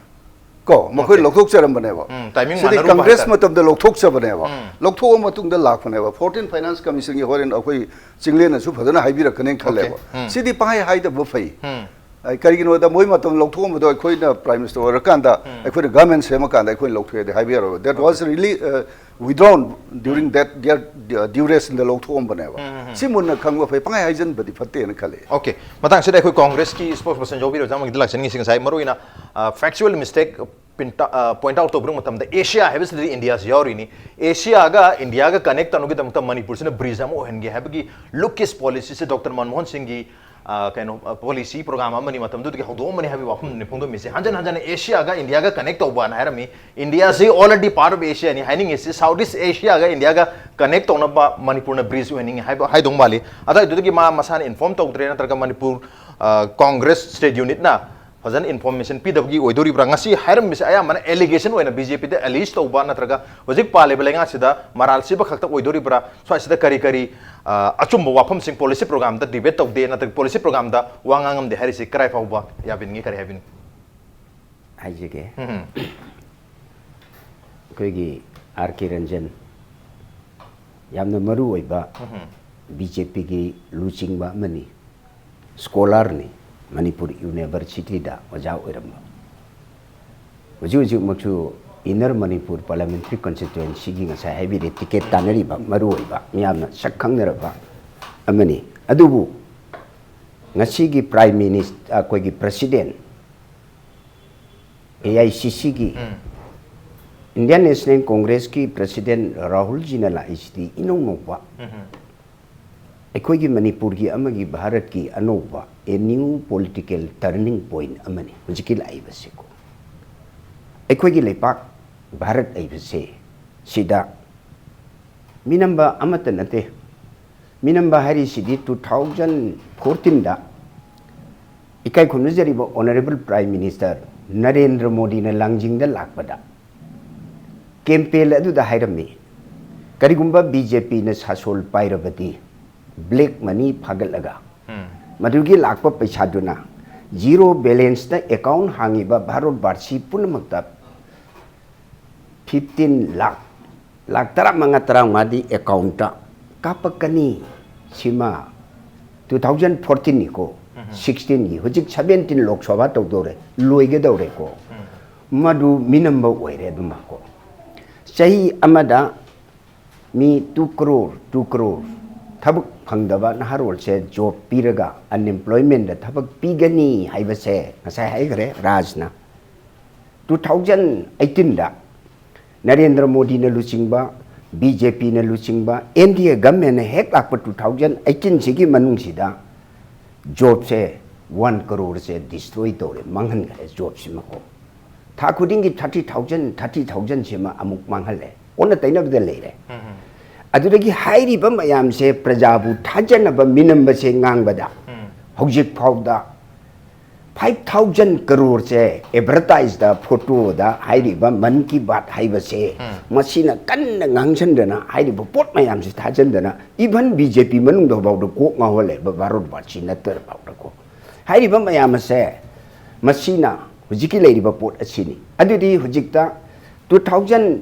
ꯀꯣ, ꯃꯈꯣꯏ ꯂꯧꯊꯣꯛꯆꯔꯝꯕꯅꯦꯕ꯫ ꯎꯝ, timing ꯁꯤꯗꯤ ꯃꯥꯟꯅꯔꯨꯕ ꯀꯪꯒ꯭ꯔꯦꯁ ꯍꯥꯏꯇꯥꯔꯦ꯫ ꯃꯇꯝꯗ ꯂꯧꯊꯣꯛꯆꯕꯅꯦꯕ꯫ ꯎꯝ꯫ ꯂꯧꯊꯣꯛꯑ ꯃꯇꯨꯡꯗ ꯂꯥꯛꯄꯅꯦꯕ꯫ ꯐꯣꯔꯇꯤꯟ ꯐꯥꯏꯅꯥꯟꯁ ꯀꯃꯤꯁꯟꯒꯤ ꯍꯣꯔꯦꯟ ꯑꯩꯈꯣꯏ ꯆꯤꯡꯂꯦꯟꯅꯁꯨ ꯐꯖꯅ ꯍꯥꯏꯕꯤꯔꯛꯀꯅꯦꯅ ꯈꯜꯂꯦꯕ꯫ ꯎꯝ꯫ ꯁꯤꯗꯤ ꯄꯪꯍꯥꯏ ꯍꯥꯏꯗꯕ ꯐꯩ꯫ ꯎꯝ꯫ ꯑꯩ ꯀꯔꯤꯒꯤꯅꯣꯗ ꯃꯣꯏ ꯃꯇꯝ ꯂꯧꯊꯣꯛꯑꯝꯕꯗꯣ ꯑꯩꯈꯣꯏꯅ ꯄ꯭ꯔꯥꯏꯝ ꯃꯤꯅꯤꯁꯇꯔ ꯑꯣꯏꯔꯀꯥꯟꯗ ꯎꯝ꯫ ꯑꯩꯈꯣꯏꯅ ꯒꯚꯔꯟꯃꯦꯟ ꯁꯦꯝꯃꯀꯥꯟꯗ ꯑꯩꯈꯣꯏꯅ ꯂꯧꯊꯣꯛꯑꯦꯗꯤ ꯍꯥꯏꯕ ꯌꯥꯔꯣꯏ꯫ That was really, uh, withdrawn during that year, uh, duration the ꯂꯧꯊꯣꯛꯑꯝꯕꯅꯦꯕ꯫ Um, um, ꯎꯝ꯫ ꯁꯤ ꯃꯨꯟꯅ ꯈꯪꯕ ꯐꯩ, ꯄꯪꯍꯥꯏ ꯍꯥꯏꯖꯟꯕꯗꯤ ꯐꯠꯇꯦꯅ ꯈꯜꯂꯤ꯫ ꯑꯣꯀꯦ, ꯃꯇꯥꯡꯁꯤꯗ ꯑꯩꯈꯣꯏ ꯀꯣꯡꯒ꯭ꯔꯦꯁꯀꯤ ꯁ꯭ꯄꯣꯛꯁ ꯄꯔꯁꯟ ꯌꯥꯎꯕꯤꯔꯕ ꯆꯥꯝꯃꯒꯤꯗ ꯂꯥꯛꯆꯅꯤꯡꯉꯤꯁꯤ ꯉꯁꯥꯏ ꯃꯔꯨꯑꯣꯏꯅ, ꯑ, factual mistake ꯄꯤꯟꯇ-, ꯑ, point out ꯇꯧꯕꯤꯔꯛꯄ ꯃꯇꯝꯗ ꯑꯦꯁꯤꯌꯥ ꯍꯥꯏꯕꯁꯤꯗꯗꯤ ꯏꯟꯗꯤꯌꯥꯁꯤ ꯌꯥꯎꯔꯤꯅꯤ꯫ ꯑꯦꯁꯤꯌꯥꯒ ꯏꯟꯗꯤꯌꯥꯒ connect ꯇꯧꯅꯕꯒꯤꯗꯃꯛꯇ ꯃꯅꯤꯄꯨꯔꯁꯤꯅ bridge ꯑꯃ ꯑꯣꯏꯍꯟꯒꯦ ꯍꯥꯏꯕꯒꯤ ꯂꯨꯛꯀꯤ ꯄꯣꯂꯤꯁꯤꯁꯦ ꯗꯣꯛꯇꯔ ꯃꯟꯃꯣꯍꯟ ꯁꯤꯡꯒꯤ, ꯑ, ꯀꯩꯅꯣ, ꯑ, ꯄꯣꯂꯤꯁꯤ ꯄ꯭ꯔꯣꯒ꯭ꯔꯥꯝ ꯑꯃꯅꯤ, ꯃꯇꯝꯗꯨꯗꯒꯤ ꯍꯧꯗꯣꯛꯑꯝꯕꯅꯤ ꯍꯥꯏꯕꯒꯤ ꯋꯥꯐꯝꯗꯨꯅꯤ ꯐꯣꯡꯗꯣꯛꯂꯝꯃꯤꯁꯦ꯫ ꯍꯟꯖꯟ ꯍꯟꯖꯟꯅ ꯑꯦꯁꯤꯌꯥꯒ ꯏꯟꯗꯤꯌꯥꯒ connect ꯇꯧꯕꯅ ꯍꯥꯏꯔꯝꯃꯤ꯫ ꯏꯟꯗꯤꯌꯥꯁꯤ already part of Asia ꯅꯤ ꯍꯥꯏꯅꯤꯡꯉꯤꯁꯤ꯫ South East Asia ꯒ ꯏꯟꯗꯤꯌꯥꯒ connect ꯇꯧꯅꯕ ꯃꯅꯤꯄꯨꯔꯅ bridge ꯑꯣꯏꯍꯟꯅꯤꯡꯉꯤ ꯍꯥꯏꯕ, ꯍꯥꯏꯗꯧ ꯃꯥꯜꯂꯤ꯫ ꯑꯗꯨꯋꯥꯏꯗꯨꯗꯒꯤ ꯃꯥ ꯃꯁꯥꯅ inform ꯇꯧꯗ꯭ꯔꯦ, ꯅꯠꯇ꯭ꯔꯒ ꯃꯅꯤꯄꯨꯔ, ꯑ, ꯀꯣꯡꯒ꯭ꯔꯦꯁ state unit ꯅ ꯐꯖꯅ information ꯄꯤꯗꯕꯒꯤ ꯑꯣꯏꯗꯣꯔꯤꯕ꯭ꯔꯥ? ꯉꯁꯤ ꯍꯥꯏꯔꯝꯃꯤꯁꯦ ꯑꯌꯥꯝꯕꯅ allegation ꯑꯣꯏꯅ ꯕꯤ ꯖꯦ ꯄꯤꯗ allege ꯇꯧꯕ, ꯅꯠꯇ꯭ꯔꯒ ꯍꯧꯖꯤꯛ ꯄꯥꯜꯂꯤꯕ ꯂꯩꯉꯥꯛꯁꯤꯗ ꯃꯔꯥꯜ ꯁꯤꯕ ꯈꯛꯇ ꯑꯣꯏꯗꯣꯔꯤꯕ꯭ꯔꯥ? ꯁ꯭ꯋꯥꯏꯁꯤꯗ ꯀꯔꯤ ꯀꯔꯤ, ꯑ, ꯑꯆꯨꯝꯕ ꯋꯥꯐꯝꯁꯤꯡ ꯄꯣꯂꯤꯁꯤ ꯄ꯭ꯔꯣꯒ꯭ꯔꯥꯝꯗ debate ꯇꯧꯗꯦ, ꯅꯠꯇ꯭ꯔꯒ ꯄꯣꯂꯤꯁꯤ ꯄ꯭ꯔꯣꯒ꯭ꯔꯥꯝꯗ ꯋꯥ ꯉꯥꯡꯉꯝꯗꯦ ꯍꯥꯏꯔꯤꯁꯤ ꯀꯔꯥꯏ ꯐꯥꯎꯕ ꯌꯥꯕꯤꯅꯤꯡꯉꯤ, ꯀꯔꯤ ꯍꯥꯏꯕꯤꯅꯤꯡꯉꯤ? ꯍꯥꯏꯖꯒꯦ꯫ ꯎꯝ꯫ ꯑꯩꯈꯣꯏꯒꯤ ꯑꯥꯔ ꯀꯦ ꯔꯟꯖꯟ ꯌꯥꯝꯅ ꯃꯔꯨ ꯑꯣꯏꯕ ꯎꯝ꯫ ꯕꯤ ꯖꯦ ꯄꯤꯒꯤ ꯂꯨꯆꯤꯡꯕ ꯑꯃꯅꯤ, scholar ꯅꯤ, ꯃꯅꯤꯄꯨꯔ ꯌꯨꯅꯤꯚꯔꯁꯤꯇꯤꯗ ꯑꯣꯖꯥ ꯑꯣꯏꯔꯝꯕ꯫ ꯍꯧꯖꯤꯛ ꯍꯧꯖꯤꯛꯃꯛꯁꯨ Inner Manipur Parliamentary Constituency ꯒꯤ ꯉꯁꯥꯏ ꯍꯥꯏꯕꯤꯔꯦ, ꯇꯤꯀꯦꯠ ꯇꯥꯟꯅꯔꯤꯕ ꯃꯔꯨ ꯑꯣꯏꯕ ꯃꯤꯌꯥꯝꯅ ꯁꯛ ꯈꯪꯅꯔꯕ ꯑꯃꯅꯤ꯫ ꯑꯗꯨꯕꯨ ꯉꯁꯤꯒꯤ Prime Minister, ꯑꯩꯈꯣꯏꯒꯤ President, ꯑꯦ ꯑꯥꯏ ꯁꯤ ꯁꯤꯒꯤ, ꯎꯝ꯫ Indian National Congress ꯀꯤ President ꯔꯥꯍꯨꯜꯖꯤꯅ ꯂꯥꯛꯏꯁꯤꯗꯤ ꯏꯅꯧ ꯅꯧꯕ, ꯎꯝ꯫ ꯑꯩꯈꯣꯏꯒꯤ ꯃꯅꯤꯄꯨꯔꯒꯤ ꯑꯃꯒꯤ ꯚꯥꯔꯠꯀꯤ ꯑꯅꯧꯕ, a new political turning point ꯑꯃꯅꯤ ꯍꯧꯖꯤꯛꯀꯤ ꯂꯥꯛꯏꯕꯁꯤꯀꯣ꯫ ꯑꯩꯈꯣꯏꯒꯤ ꯂꯩꯄꯥꯛ ꯚꯥꯔꯠ ꯂꯩꯕꯁꯦ ꯁꯤꯗ ꯃꯤꯅꯝꯕ ꯑꯃꯠꯇ ꯅꯠꯇꯦ꯫ ꯃꯤꯅꯝꯕ ꯍꯥꯏꯔꯤꯁꯤꯗꯤ two thousand fourteen ꯗ ꯏꯀꯥꯏ ꯈꯨꯝꯅꯖꯔꯤꯕ Honourable Prime Minister ꯅꯔꯦꯟꯗ꯭ꯔ ꯃꯣꯗꯤꯅ ꯂꯥꯡꯖꯤꯡꯗ ꯂꯥꯛꯄꯗ campaign ꯑꯗꯨꯗ ꯍꯥꯏꯔꯝꯃꯤ, ꯀꯔꯤꯒꯨꯝꯕ ꯕꯤ ꯖꯦ ꯄꯤꯅ ꯁꯥꯁꯣꯜ ꯄꯥꯏꯔꯕꯗꯤ black money ꯐꯥꯒꯠꯂꯒ ꯎꯝ꯫ ꯃꯗꯨꯒꯤ ꯂꯥꯛꯄ ꯄꯩꯁꯥꯗꯨꯅ ꯖꯤꯔꯣ ꯕꯦꯂꯦꯟꯁꯇ ꯑꯦꯀꯥꯎꯟ ꯍꯥꯡꯉꯤꯕ ꯚꯥꯔꯠ ꯕꯥꯔꯁꯤ ꯄꯨꯝꯅꯃꯛꯇ ꯐꯤꯐꯇꯤꯟ ꯂꯥꯛ, ꯂꯥꯛ ꯇꯔꯥꯃꯉꯥ, ꯇꯔꯥꯃꯉꯥꯗꯤ ꯑꯦꯀꯥꯎꯟꯇ ꯀꯥꯞꯄꯛꯀꯅꯤ꯫ ꯁꯤꯃ ꯇꯨ ꯊꯥꯎꯖꯟ ꯐꯣꯔꯇꯤꯟꯅꯤꯀꯣ, ꯁꯤꯛꯁꯇꯤꯟꯒꯤ, ꯍꯧꯖꯤꯛ ꯁꯕꯦꯟꯇꯤꯟ ꯂꯣꯛ ꯁꯚꯥ ꯇꯧꯗꯧꯔꯦ, ꯂꯣꯏꯒꯗꯧꯔꯦꯀꯣ꯫ ꯃꯗꯨ ꯃꯤꯅꯝꯕ ꯑꯣꯏꯔꯦ ꯑꯗꯨꯃꯀꯣ꯫ ꯆꯍꯤ ꯑꯃꯗ ꯃꯤ ꯇꯨ ꯀ꯭ꯔꯣꯔ, ꯇꯨ ꯀ꯭ꯔꯣꯔ ꯊꯕꯛ ꯐꯪꯗꯕ ꯅꯍꯥꯔꯣꯜꯁꯦ ꯖꯣꯕ ꯄꯤꯔꯒ ꯑꯟꯑꯦꯝꯄ꯭ꯂꯣꯏꯃꯦꯟꯗ ꯊꯕꯛ ꯄꯤꯒꯅꯤ ꯍꯥꯏꯕꯁꯦ ꯉꯁꯥꯏ ꯍꯥꯏꯈ꯭ꯔꯦ ꯔꯥꯖꯅ꯫ ꯇꯨ ꯊꯥꯎꯖꯟ ꯑꯩꯠꯇꯤꯟꯗ ꯅꯔꯦꯟꯗ꯭ꯔ ꯃꯣꯗꯤꯅ ꯂꯨꯆꯤꯡꯕ, ꯕꯤ ꯖꯦ ꯄꯤꯅ ꯂꯨꯆꯤꯡꯕ ꯑꯦꯟ ꯗꯤ ꯑꯦ ꯒꯚꯔꯟꯃꯦꯟꯅ ꯍꯦꯛ ꯂꯥꯛꯄ ꯇꯨ ꯊꯥꯎꯖꯟ ꯑꯩꯠꯇꯤꯟꯁꯤꯒꯤ ꯃꯅꯨꯡꯁꯤꯗ ꯖꯣꯕꯁꯦ ꯋꯥꯟ ꯀ꯭ꯔꯣꯔꯁꯦ ꯗꯤꯁꯇ꯭ꯔꯣꯏ ꯇꯧꯔꯦ, ꯃꯥꯡꯍꯟꯈ꯭ꯔꯦ ꯖꯣꯕꯁꯤꯃꯀꯣ꯫ ꯊꯥ ꯈꯨꯗꯤꯡꯒꯤ ꯊꯥꯔꯇꯤ ꯊꯥꯎꯖꯟ, ꯊꯥꯔꯇꯤ ꯊꯥꯎꯖꯟꯁꯤꯃ ꯑꯃꯨꯛ ꯃꯥꯡꯍꯜꯂꯦ, ꯑꯣꯟꯅ ꯇꯩꯅꯕꯗ ꯂꯩꯔꯦ꯫ ꯑꯗꯨꯗꯒꯤ ꯍꯥꯏꯔꯤꯕ ꯃꯌꯥꯝꯁꯦ ꯄ꯭ꯔꯖꯥꯕꯨ ꯊꯥꯖꯅꯕ ꯃꯤꯅꯝꯕꯁꯦ ꯉꯥꯡꯕꯗ ꯍꯧꯖꯤꯛ ꯐꯥꯎꯗ ꯐꯥꯏꯚ ꯊꯥꯎꯖꯟ ꯀꯔꯣꯔꯁꯦ ꯑꯦꯗꯚꯔꯇꯥꯏꯖꯗ, ꯐꯣꯇꯣꯗ ꯍꯥꯏꯔꯤꯕ ꯃꯟ ꯀꯤ ꯕꯥꯠ ꯍꯥꯏꯕꯁꯦ, ꯃꯁꯤꯅ ꯀꯟꯅ ꯉꯥꯡꯁꯟꯗꯅ ꯍꯥꯏꯔꯤꯕ ꯄꯣꯠ ꯃꯌꯥꯝꯁꯦ ꯊꯥꯖꯟꯗꯅ, ꯏꯚꯟ ꯕꯤ ꯖꯦ ꯄꯤ ꯃꯅꯨꯡꯗ ꯐꯥꯎꯗ ꯀꯣꯛ ꯉꯥꯎꯍꯜꯂꯦꯕ, ꯚꯥꯔꯠ ꯕꯥꯔꯁꯤ ꯅꯠꯇ꯭ꯔ ꯐꯥꯎꯗꯀꯣ꯫ ꯍꯥꯏꯔꯤꯕ ꯃꯌꯥꯝ ꯑꯁꯦ, ꯃꯁꯤꯅ ꯍꯧꯖꯤꯛꯀꯤ ꯂꯩꯔꯤꯕ ꯄꯣꯠ ꯑꯁꯤꯅꯤ꯫ ꯑꯗꯨꯗꯤ ꯍꯧꯖꯤꯛꯇ ꯇꯨ ꯊꯥꯎꯖꯟ,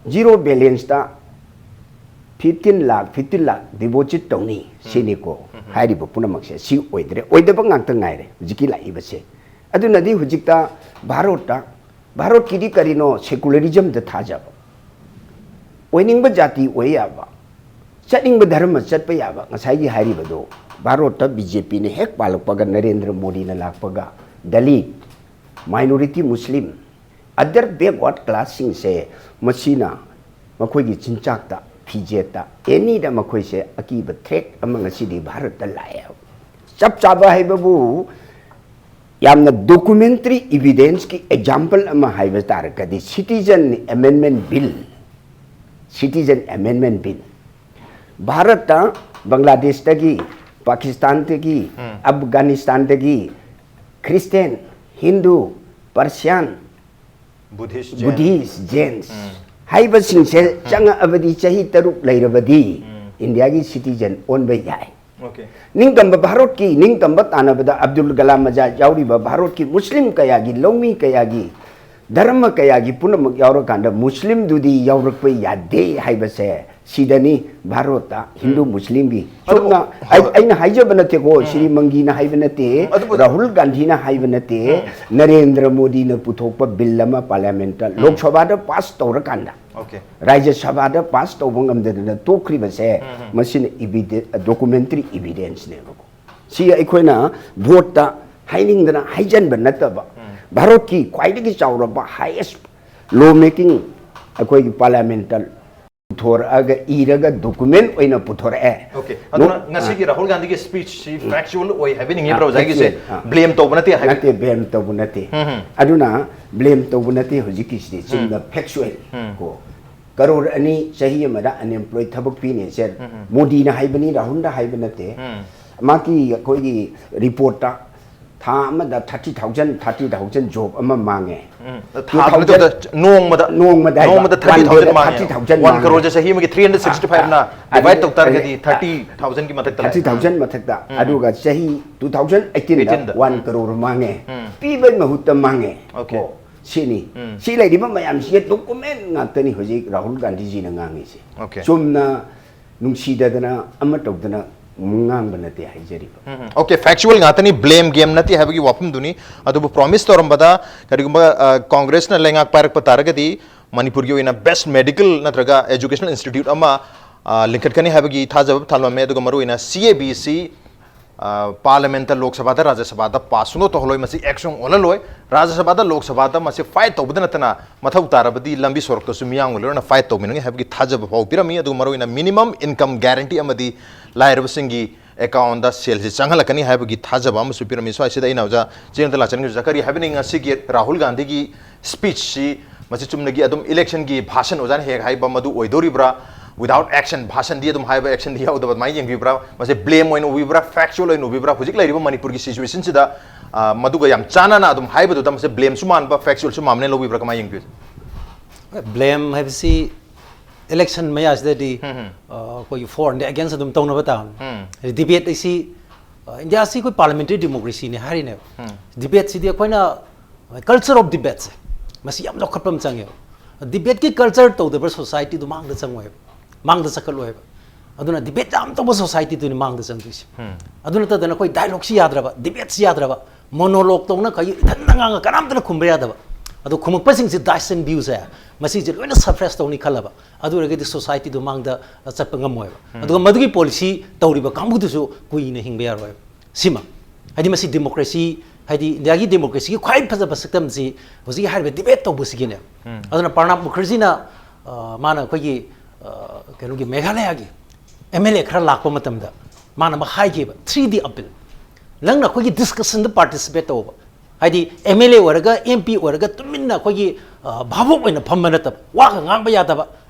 ꯖꯤꯔꯣ ꯕꯦꯂꯦꯟꯁꯇ ꯐꯤꯐꯇꯤꯟ ꯂꯥꯛ, ꯐꯤꯐꯇꯤꯟ ꯂꯥꯛ ꯗꯤꯄꯣꯖꯤꯠ ꯇꯧꯅꯤ ꯁꯤꯅꯤꯀꯣ꯫ ꯍꯥꯏꯔꯤꯕ ꯄꯨꯝꯅꯃꯛꯁꯦ ꯁꯤ ꯑꯣꯏꯗ꯭ꯔꯦ, ꯑꯣꯏꯗꯕ ꯉꯥꯛꯇ ꯉꯥꯏꯔꯦ ꯍꯧꯖꯤꯛꯀꯤ ꯂꯥꯛꯏꯕꯁꯦ꯫ ꯑꯗꯨꯅꯗꯤ ꯍꯧꯖꯤꯛꯇ ꯚꯥꯔꯠꯇ, ꯚꯥꯔꯠꯀꯤꯗꯤ ꯀꯔꯤꯅꯣ? ꯁꯦꯀꯨꯂꯔꯤꯖꯝꯗ ꯊꯥꯖꯕ, ꯑꯣꯏꯅꯤꯡꯕ ꯖꯥꯇꯤ ꯑꯣꯏ ꯌꯥꯕ, ꯆꯠꯅꯤꯡꯕ ꯙꯔꯃ ꯆꯠꯄ ꯌꯥꯕ꯫ ꯉꯁꯥꯏꯒꯤ ꯍꯥꯏꯔꯤꯕꯗꯣ, ꯚꯥꯔꯠꯇ ꯕꯤ ꯖꯦ ꯄꯤꯅ ꯍꯦꯛ ꯄꯥꯜꯂꯛꯄꯒ, ꯅꯔꯦꯟꯗ꯭ꯔ ꯃꯣꯗꯤꯅ ꯂꯥꯛꯄꯒ, ꯗꯂꯤꯠ, ꯃꯥꯏꯅꯣꯔꯤꯇꯤ ꯃꯨꯁꯂꯤꯝ, ꯑꯗꯔ ꯕꯦꯛꯋꯥꯔꯗ ꯀ꯭ꯂꯥꯁꯁꯤꯡꯁꯦ, ꯃꯁꯤꯅ ꯃꯈꯣꯏꯒꯤ ꯆꯤꯟꯖꯥꯛꯇ, ꯐꯤꯖꯦꯠꯇ, ꯑꯦꯅꯤꯗ ꯃꯈꯣꯏꯁꯦ ꯑꯀꯤꯕ ꯊ꯭ꯔꯦꯠ ꯑꯃ ꯉꯁꯤꯗꯤ ꯚꯥꯔꯠꯇ ꯂꯥꯛꯑꯦ꯫ ꯆꯞ ꯆꯥꯕ ꯍꯥꯏꯕꯕꯨ, ꯌꯥꯝꯅ ꯗꯣꯀꯨꯃꯦꯟꯇꯔꯤ ꯏꯚꯤꯗꯦꯟꯁꯀꯤ ꯑꯦꯛꯖꯥꯝꯄꯜ ꯑꯃ ꯍꯥꯏꯕ ꯇꯥꯔꯒꯗꯤ, ꯁꯤꯇꯤꯖꯟ ꯑꯦꯃꯦꯟꯗꯃꯦꯟ ꯕꯤꯜ, ꯁꯤꯇꯤꯖꯟ ꯑꯦꯃꯦꯟꯗꯃꯦꯟ ꯕꯤꯜ꯫ ꯚꯥꯔꯠꯇ ꯕꯪꯒ꯭ꯂꯥꯗꯦꯁꯇꯒꯤ, ꯄꯥꯀꯤꯁꯇꯥꯟꯗꯒꯤ, ꯑꯐꯒꯥꯅꯤꯁꯇꯥꯟꯗꯒꯤ ꯈ꯭ꯔꯤꯁꯇꯦꯟ, ꯍꯤꯟꯗꯨ, ꯄꯔꯁꯤꯌꯥꯟ, ꯕꯨꯙꯤꯁ, ꯖꯦꯟ꯫ ꯕꯨꯙꯤꯁ, ꯖꯦꯟꯁ ꯍꯥꯏꯕꯁꯤꯡꯁꯦ ꯆꯪꯉꯛꯑꯕꯗꯤ, ꯆꯍꯤ ꯇꯔꯨꯛ ꯂꯩꯔꯕꯗꯤ ꯏꯟꯗꯤꯌꯥꯒꯤ ꯁꯤꯇꯤꯖꯟ ꯑꯣꯟꯕ ꯌꯥꯏ꯫ Okay. ꯅꯤꯡꯇꯝꯕ ꯚꯥꯔꯠꯀꯤ ꯅꯤꯡꯇꯝꯕ ꯇꯥꯟꯅꯕꯗ ꯑꯕꯗꯨꯜ ꯀꯂꯥꯝ ꯑꯖꯥꯗ ꯌꯥꯎꯔꯤꯕ ꯚꯥꯔꯠꯀꯤ ꯃꯨꯁꯂꯤꯝ ꯀꯌꯥꯒꯤ ꯂꯧꯃꯤ ꯀꯌꯥꯒꯤ ꯙꯔꯃ ꯀꯌꯥꯒꯤ ꯄꯨꯝꯅꯃꯛ ꯌꯥꯎꯔꯀꯥꯟꯗ ꯃꯨꯁꯂꯤꯝꯗꯨꯗꯤ ꯌꯥꯎꯔꯛꯄ ꯌꯥꯗꯦ ꯍꯥꯏꯕꯁꯦ ꯁꯤꯗꯅꯤ ꯚꯥꯔꯠꯇ ꯍꯤꯟꯗꯨ ꯃꯨꯁꯂꯤꯝꯒꯤ ꯑꯗꯨꯕꯨ- ꯆꯨꯝꯅ ꯑꯩ- ꯑꯩꯅ ꯍꯥꯏꯖꯕ ꯅꯠꯇꯦꯀꯣ, ꯁ꯭ꯔꯤ ꯃꯪꯒꯤꯅ ꯍꯥꯏꯕ ꯅꯠꯇꯦ, ꯑꯗꯨꯕꯨ- ꯔꯥꯍꯨꯜ ꯒꯥꯟꯙꯤꯅ ꯍꯥꯏꯕ ꯅꯠꯇꯦ, ꯅꯔꯦꯟꯗ꯭ꯔ ꯃꯣꯗꯤꯅ ꯄꯨꯊꯣꯛꯄ ꯕꯤꯜ ꯑꯃ ꯄꯥꯔꯂꯤꯌꯥꯃꯦꯟꯠꯇ ꯂꯣꯛ ꯁꯚꯥꯗ ꯄꯥꯁ ꯇꯧꯔꯀꯥꯟꯗ Okay. ꯔꯥꯖ꯭ꯌ ꯁꯚꯥꯗ ꯄꯥꯁ ꯇꯧꯕ ꯉꯝꯗꯗꯅ ꯇꯣꯛꯈ꯭ꯔꯤꯕꯁꯦ ꯃꯁꯤꯅ ꯏꯕꯤꯗꯦ ꯗꯣꯀꯨꯃꯦꯟꯇꯔꯤ ꯏꯕꯤꯗꯦꯟꯁꯅꯦꯕꯀꯣ꯫ ꯁꯤ ꯑꯩꯈꯣꯏꯅ ꯚꯣꯠꯇ ꯍꯥꯏꯅꯤꯡꯗꯅ ꯍꯥꯏꯖꯟꯕ ꯅꯠꯇꯕ, ꯚꯥꯔꯠꯀꯤ ꯈ꯭ꯋꯥꯏꯗꯒꯤ ꯆꯥꯎꯔꯕ highest law making ꯑꯩꯈꯣꯏꯒꯤ ꯄꯥꯔꯂꯤꯌꯥꯃꯦꯟꯠꯇ ꯄꯨꯊꯣꯔꯛꯑꯒ ꯏꯔꯒ ꯗꯣꯀꯨꯃꯦꯟ ꯑꯣꯏꯅ ꯄꯨꯊꯣꯔꯛꯑꯦ꯫ Okay. ꯑꯗꯨꯅ ꯉꯁꯤꯒꯤ ꯔꯥꯍꯨꯜ ꯒꯥꯟꯙꯤꯒꯤ speech ꯁꯤ factual ꯑꯣꯏ ꯍꯥꯏꯕꯤꯅꯤꯡꯉꯤꯕ꯭ꯔꯥ ꯑꯥ, ꯑꯣꯖꯥꯒꯤꯁꯦ? factual, ꯑꯥ꯫ Blame ꯇꯧꯕ ꯅꯠꯇꯦ ꯍꯥꯏꯕ? ꯅꯠꯇꯦ, ꯕ꯭ꯂꯦꯝ ꯇꯧꯕ ꯅꯠꯇꯦ꯫ ꯑꯗꯨꯅ ꯕ꯭ꯂꯦꯝ ꯇꯧꯕ ꯅꯠꯇꯦ ꯍꯧꯖꯤꯛꯀꯤꯁꯤꯗꯤ, ꯆꯨꯝꯅ factual ꯀꯣ꯫ ꯀꯔꯣꯔ ꯑꯅꯤ ꯆꯍꯤ ꯑꯃꯗ unemployed ꯊꯕꯛ ꯄꯤꯅꯦꯁꯦ ꯃꯣꯗꯤꯅ ꯍꯥꯏꯕꯅꯤ, ꯔꯥꯍꯨꯜꯅ ꯍꯥꯏꯕ ꯅꯠꯇꯦ꯫ ꯃꯥꯒꯤ ꯑꯩꯈꯣꯏꯒꯤ ꯔꯤꯄꯣꯔꯠꯇ ꯊꯥ ꯑꯃꯗ thirty thousand, thirty thousand job ꯑꯃ ꯃꯥꯡꯉꯦ꯫ ꯊꯥꯗ ꯅꯠꯇꯕꯗ ꯅꯣꯡꯃꯗ ꯅꯣꯡꯃꯗ ꯍꯥꯏꯕ, ꯅꯣꯡꯃꯗ one thirty thousand dayꯗ ꯃꯥꯡꯉꯦ꯫ thirty thousand One ꯃꯥꯡꯉꯦ꯫ crore ꯁꯦ ꯆꯍꯤ ꯑꯃꯒꯤ three hundred sixty five ꯅ ꯑꯗꯨ- divide ꯇꯧ ꯇꯥꯔꯒꯗꯤ ꯑꯗꯨ- thirty thousand ꯒꯤ ꯃꯊꯛꯇ ꯂꯥꯛꯑꯦ꯫ Thirty thousand ꯃꯊꯛꯇ, ꯑꯗꯨꯒ ꯆꯍꯤ two thousand eighteen ꯗ Eighteen ꯗ꯫ One crore ꯃꯥꯡꯉꯦ꯫ ꯄꯤꯕꯩ ꯃꯍꯨꯠꯇ ꯃꯥꯡꯉꯦ꯫ Okay. ꯀꯣ, ꯁꯤꯅꯤ꯫ ꯁꯤ ꯂꯩꯔꯤꯕ ꯃꯌꯥꯝꯁꯤꯒꯤ ꯗꯣꯀꯨꯃꯦꯟ ꯉꯥꯛꯇꯅꯤ ꯍꯧꯖꯤꯛ ꯔꯥꯍꯨꯜ ꯒꯥꯟꯙꯤꯖꯤꯅ ꯉꯥꯡꯉꯤꯁꯦ꯫ Okay. ꯆꯨꯝꯅ ꯅꯨꯡꯁꯤꯗꯗꯅ ꯑꯃ ꯇꯧꯗꯅ ꯉꯥꯡꯕ ꯅꯠꯇꯦ ꯍꯥꯏꯖꯔꯤꯕ꯫ Okay, factual ꯉꯥꯛꯇꯅꯤ, blame game ꯅꯠꯇꯦ ꯍꯥꯏꯕꯒꯤ ꯋꯥꯐꯝꯗꯨꯅꯤ꯫ ꯑꯗꯨꯕꯨ promise ꯇꯧꯔꯝꯕꯗ ꯀꯔꯤꯒꯨꯝꯕ ꯑ, ꯀꯣꯡꯒ꯭ꯔꯦꯁꯅ ꯂꯩꯉꯥꯛ ꯄꯥꯏꯔꯛꯄ ꯇꯥꯔꯒꯗꯤ ꯃꯅꯤꯄꯨꯔꯒꯤ ꯑꯣꯏꯅ best medical ꯅꯠꯇ꯭ꯔꯒ educational institute ꯑꯃ ꯑ, ꯂꯤꯡꯈꯠꯀꯅꯤ ꯍꯥꯏꯕꯒꯤ ꯊꯥꯖꯕ ꯊꯝꯂꯝꯃꯦ꯫ ꯑꯗꯨꯒ ꯃꯔꯨꯑꯣꯏꯅ C A B C ꯑ, ꯄꯥꯔꯂꯤꯌꯥꯃꯦꯟꯠꯇ, ꯂꯣꯛ ꯁꯚꯥꯗ, ꯔꯥꯖ꯭ꯌ ꯁꯚꯥꯗ ꯄꯥꯁ ꯁꯨꯡꯇꯧ ꯇꯧꯍꯜꯂꯣꯏ, ꯃꯁꯤ ꯑꯦꯛ ꯁꯨꯡ ꯑꯣꯜꯍꯜꯂꯣꯏ꯫ ꯔꯥꯖ꯭ꯌ ꯁꯚꯥꯗ, ꯂꯣꯛ ꯁꯚꯥꯗ ꯃꯁꯤ fight ꯇꯧꯕꯗ ꯅꯠꯇꯅ ꯃꯊꯧ ꯇꯥꯔꯕꯗꯤ ꯂꯝꯕꯤ ꯁꯣꯔꯣꯛꯇꯁꯨ ꯃꯤꯌꯥꯝꯒ ꯂꯣꯏꯅꯅ fight ꯇꯧꯃꯤꯟꯅꯒꯅꯤ ꯍꯥꯏꯕꯒꯤ ꯊꯥꯖꯕ ꯐꯥꯎ ꯄꯤꯔꯝꯃꯤ꯫ ꯑꯗꯨꯒ ꯃꯔꯨꯑꯣꯏꯅ minimum income guarantee ꯑꯃꯗꯤ ꯂꯥꯏꯔꯕꯁꯤꯡꯒꯤ account ꯇ ꯁꯦꯜꯁꯤ ꯆꯪꯍꯜꯂꯛꯀꯅꯤ ꯍꯥꯏꯕꯒꯤ ꯊꯥꯖꯕ ꯑꯃꯁꯨ ꯄꯤꯔꯝꯃꯤ꯫ ꯁ꯭ꯋꯥꯏꯁꯤꯗ ꯑꯩꯅ ꯑꯣꯖꯥ ꯆꯦꯅꯦꯜꯗ ꯂꯥꯛꯆꯅꯤꯡꯉꯤꯁꯤ ꯀꯔꯤ ꯍꯥꯏꯕꯅꯤ, ꯉꯁꯤꯒꯤ ꯔꯥꯍꯨꯜ ꯒꯥꯟꯙꯤꯒꯤ speech ꯁꯤ ꯃꯁꯤ ꯆꯨꯝꯅꯒꯤ ꯑꯗꯨꯝ election ꯒꯤ ꯚꯥꯁꯟ, ꯑꯣꯖꯥꯅ ꯍꯦꯛ ꯍꯥꯏꯕ ꯃꯗꯨ ꯑꯣꯏꯗꯣꯔꯤꯕ꯭ꯔꯥ? Without action, ꯚꯥꯁꯟꯗꯤ ꯑꯗꯨꯝ ꯍꯥꯏꯕ, action ꯗꯤ ꯌꯥꯎꯗꯕ, ꯑꯗꯨꯃꯥꯏꯅ ꯌꯦꯡꯕꯤꯕ꯭ꯔꯥ? ꯃꯁꯤ blame ꯑꯣꯏꯅ ꯎꯕꯤꯕ꯭ꯔꯥ, factual ꯑꯣꯏꯅ ꯎꯕꯤꯕ꯭ꯔꯥ? ꯍꯧꯖꯤꯛ ꯂꯩꯔꯤꯕ ꯃꯅꯤꯄꯨꯔꯒꯤ situation ꯁꯤꯗ, ꯑ, ꯃꯗꯨꯒ ꯌꯥꯝ ꯆꯥꯟꯅꯅ ꯑꯗꯨꯝ ꯍꯥꯏꯕꯗꯨꯗ ꯃꯁꯤ blame ꯁꯨ ꯃꯥꯟꯕ, factual ꯁꯨ ꯃꯥꯟꯕꯅ ꯂꯧꯕꯤꯕ꯭ꯔꯥ? ꯀꯃꯥꯏꯅ ꯌꯦꯡꯕꯤꯕ? ꯕ꯭ꯂꯦꯝ ꯍꯥꯏꯕꯁꯤ ꯏꯂꯦꯛꯁꯟ ꯃꯌꯥꯁꯤꯗꯗꯤ ꯑꯩꯈꯣꯏꯒꯤ ꯐꯣꯔ ꯑꯦꯟꯗ ꯑꯦꯒꯦꯟꯁ ꯑꯗꯨꯝ ꯇꯧꯅꯕ ꯇꯥꯕꯅꯤ꯫ ꯗꯤꯕꯦꯠ ꯑꯁꯤ ꯏꯟꯗꯤꯌꯥꯁꯤ ꯑꯩꯈꯣꯏ ꯄꯥꯔꯂꯤꯌꯥꯃꯦꯟꯇꯔꯤ ꯗꯦꯃꯣꯀ꯭ꯔꯦꯁꯤꯅꯤ ꯍꯥꯏꯔꯤꯅꯦꯕ꯫ ꯗꯤꯕꯦꯠꯁꯤꯗꯤ ꯑꯩꯈꯣꯏꯅ ꯀꯜꯆꯔ ꯑꯣꯐ ꯗꯤꯕꯦꯠꯁꯦ ꯃꯁꯤ ꯌꯥꯝ ꯂꯧꯈꯠꯄ ꯑꯃ ꯆꯪꯉꯦꯕ꯫ ꯗꯤꯕꯦꯠꯀꯤ ꯀꯜꯆꯔ ꯇꯧꯗꯕ ꯁꯣꯁꯥꯏꯇꯤꯗꯨ ꯃꯥꯡꯗ ꯆꯪꯉꯣꯏꯕ, ꯃꯥꯡꯗ ꯆꯠꯈꯠꯂꯣꯏꯕ꯫ ꯑꯗꯨꯅ ꯗꯤꯕꯦꯠ ꯌꯥꯝ ꯇꯧꯕ ꯁꯣꯁꯥꯏꯇꯤꯗꯨꯅꯤ ꯃꯥꯡꯗ ꯆꯪꯗꯣꯏꯁꯦ꯫ ꯑꯗꯨ ꯅꯠꯇꯗꯅ ꯑꯩꯈꯣꯏ ꯗꯥꯏꯂꯣꯒꯁꯤ ꯌꯥꯗ꯭ꯔꯕ, ꯗꯤꯕꯦꯠꯁꯤ ꯌꯥꯗ꯭ꯔꯕ, ꯃꯣꯅꯣꯂꯣꯒ ꯇꯧꯅ ꯑꯩꯈꯣꯏꯒꯤ ꯏꯊꯟꯗ ꯉꯥꯡꯉ ꯀꯅꯥꯝꯇꯅ ꯈꯨꯝꯕ ꯌꯥꯗꯕ꯫ ꯑꯗꯣ ꯈꯨꯝꯃꯛꯄꯁꯤꯡꯁꯦ ꯗꯥꯏꯁ ꯑꯦꯟ ꯚ꯭ꯌꯨꯁꯦ ꯃꯁꯤꯁꯦ ꯂꯣꯏꯅ ꯁꯞꯄ꯭ꯔꯦꯁ ꯇꯧꯅꯤ ꯈꯜꯂꯕ, ꯑꯗꯨ ꯑꯣꯏꯔꯒꯗꯤ ꯁꯣꯁꯥꯏꯇꯤꯗꯨ ꯃꯥꯡꯗ ꯆꯠꯄ ꯉꯝꯃꯣꯏꯕ꯫ ꯑꯗꯨꯒ ꯃꯗꯨꯒꯤ ꯄꯣꯂꯤꯁꯤ ꯇꯧꯔꯤꯕ ꯀꯥꯡꯕꯨꯗꯨꯁꯨ ꯀꯨꯏꯅ ꯍꯤꯡꯕ ꯌꯥꯔꯣꯏꯕ꯫ ꯁꯤꯃ ꯍꯥꯏꯗꯤ ꯃꯁꯤ ꯗꯦꯃꯣꯀ꯭ꯔꯦꯁꯤ, ꯍꯥꯏꯗꯤ ꯏꯟꯗꯤꯌꯥꯒꯤ ꯗꯦꯃꯣꯀ꯭ꯔꯦꯁꯤꯒꯤ ꯈ꯭ꯋꯥꯏ ꯐꯖꯕ ꯁꯛꯇꯝꯁꯤ ꯍꯧꯖꯤꯛ ꯍꯥꯏꯔꯤꯕ ꯗꯤꯕꯦꯠ ꯇꯧꯕꯁꯤꯒꯤꯅꯦ꯫ ꯑꯗꯨꯅ ꯄ꯭ꯔꯅꯥꯕ ꯃꯨꯈꯔꯖꯤꯅ ꯑ, ꯃꯥꯅ ꯑꯩꯈꯣꯏꯒꯤ ꯑ, ꯀꯩꯅꯣꯒꯤ ꯃꯦꯘꯥꯂꯌꯥꯒꯤ ꯑꯦꯝ ꯑꯦꯜ ꯑꯦ ꯈꯔ ꯂꯥꯛꯄ ꯃꯇꯝꯗ ꯃꯥꯅ ꯑꯃ ꯍꯥꯏꯈꯤꯕ, ꯊ꯭ꯔꯤ ꯗꯤ ꯑꯄꯤꯜ꯫ ꯅꯪꯅ ꯑꯩꯈꯣꯏꯒꯤ ꯗꯤꯁꯀꯁꯟꯗ ꯄꯥꯔꯇꯤꯁꯤꯄꯦꯠ ꯇꯧꯕ, ꯍꯥꯏꯗꯤ ꯑꯦꯝ ꯑꯦꯜ ꯑꯦ ꯑꯣꯏꯔꯒ, ꯑꯦꯝ ꯄꯤ ꯑꯣꯏꯔꯒ ꯇꯨꯃꯤꯟꯅ ꯑꯩꯈꯣꯏꯒꯤ ꯑ, ꯚꯥꯕꯣꯛ ꯑꯣꯏꯅ ꯐꯝꯕ ꯅꯠꯇꯕ, ꯋꯥꯒ ꯉꯥꯡꯕ ꯌꯥꯗꯕ,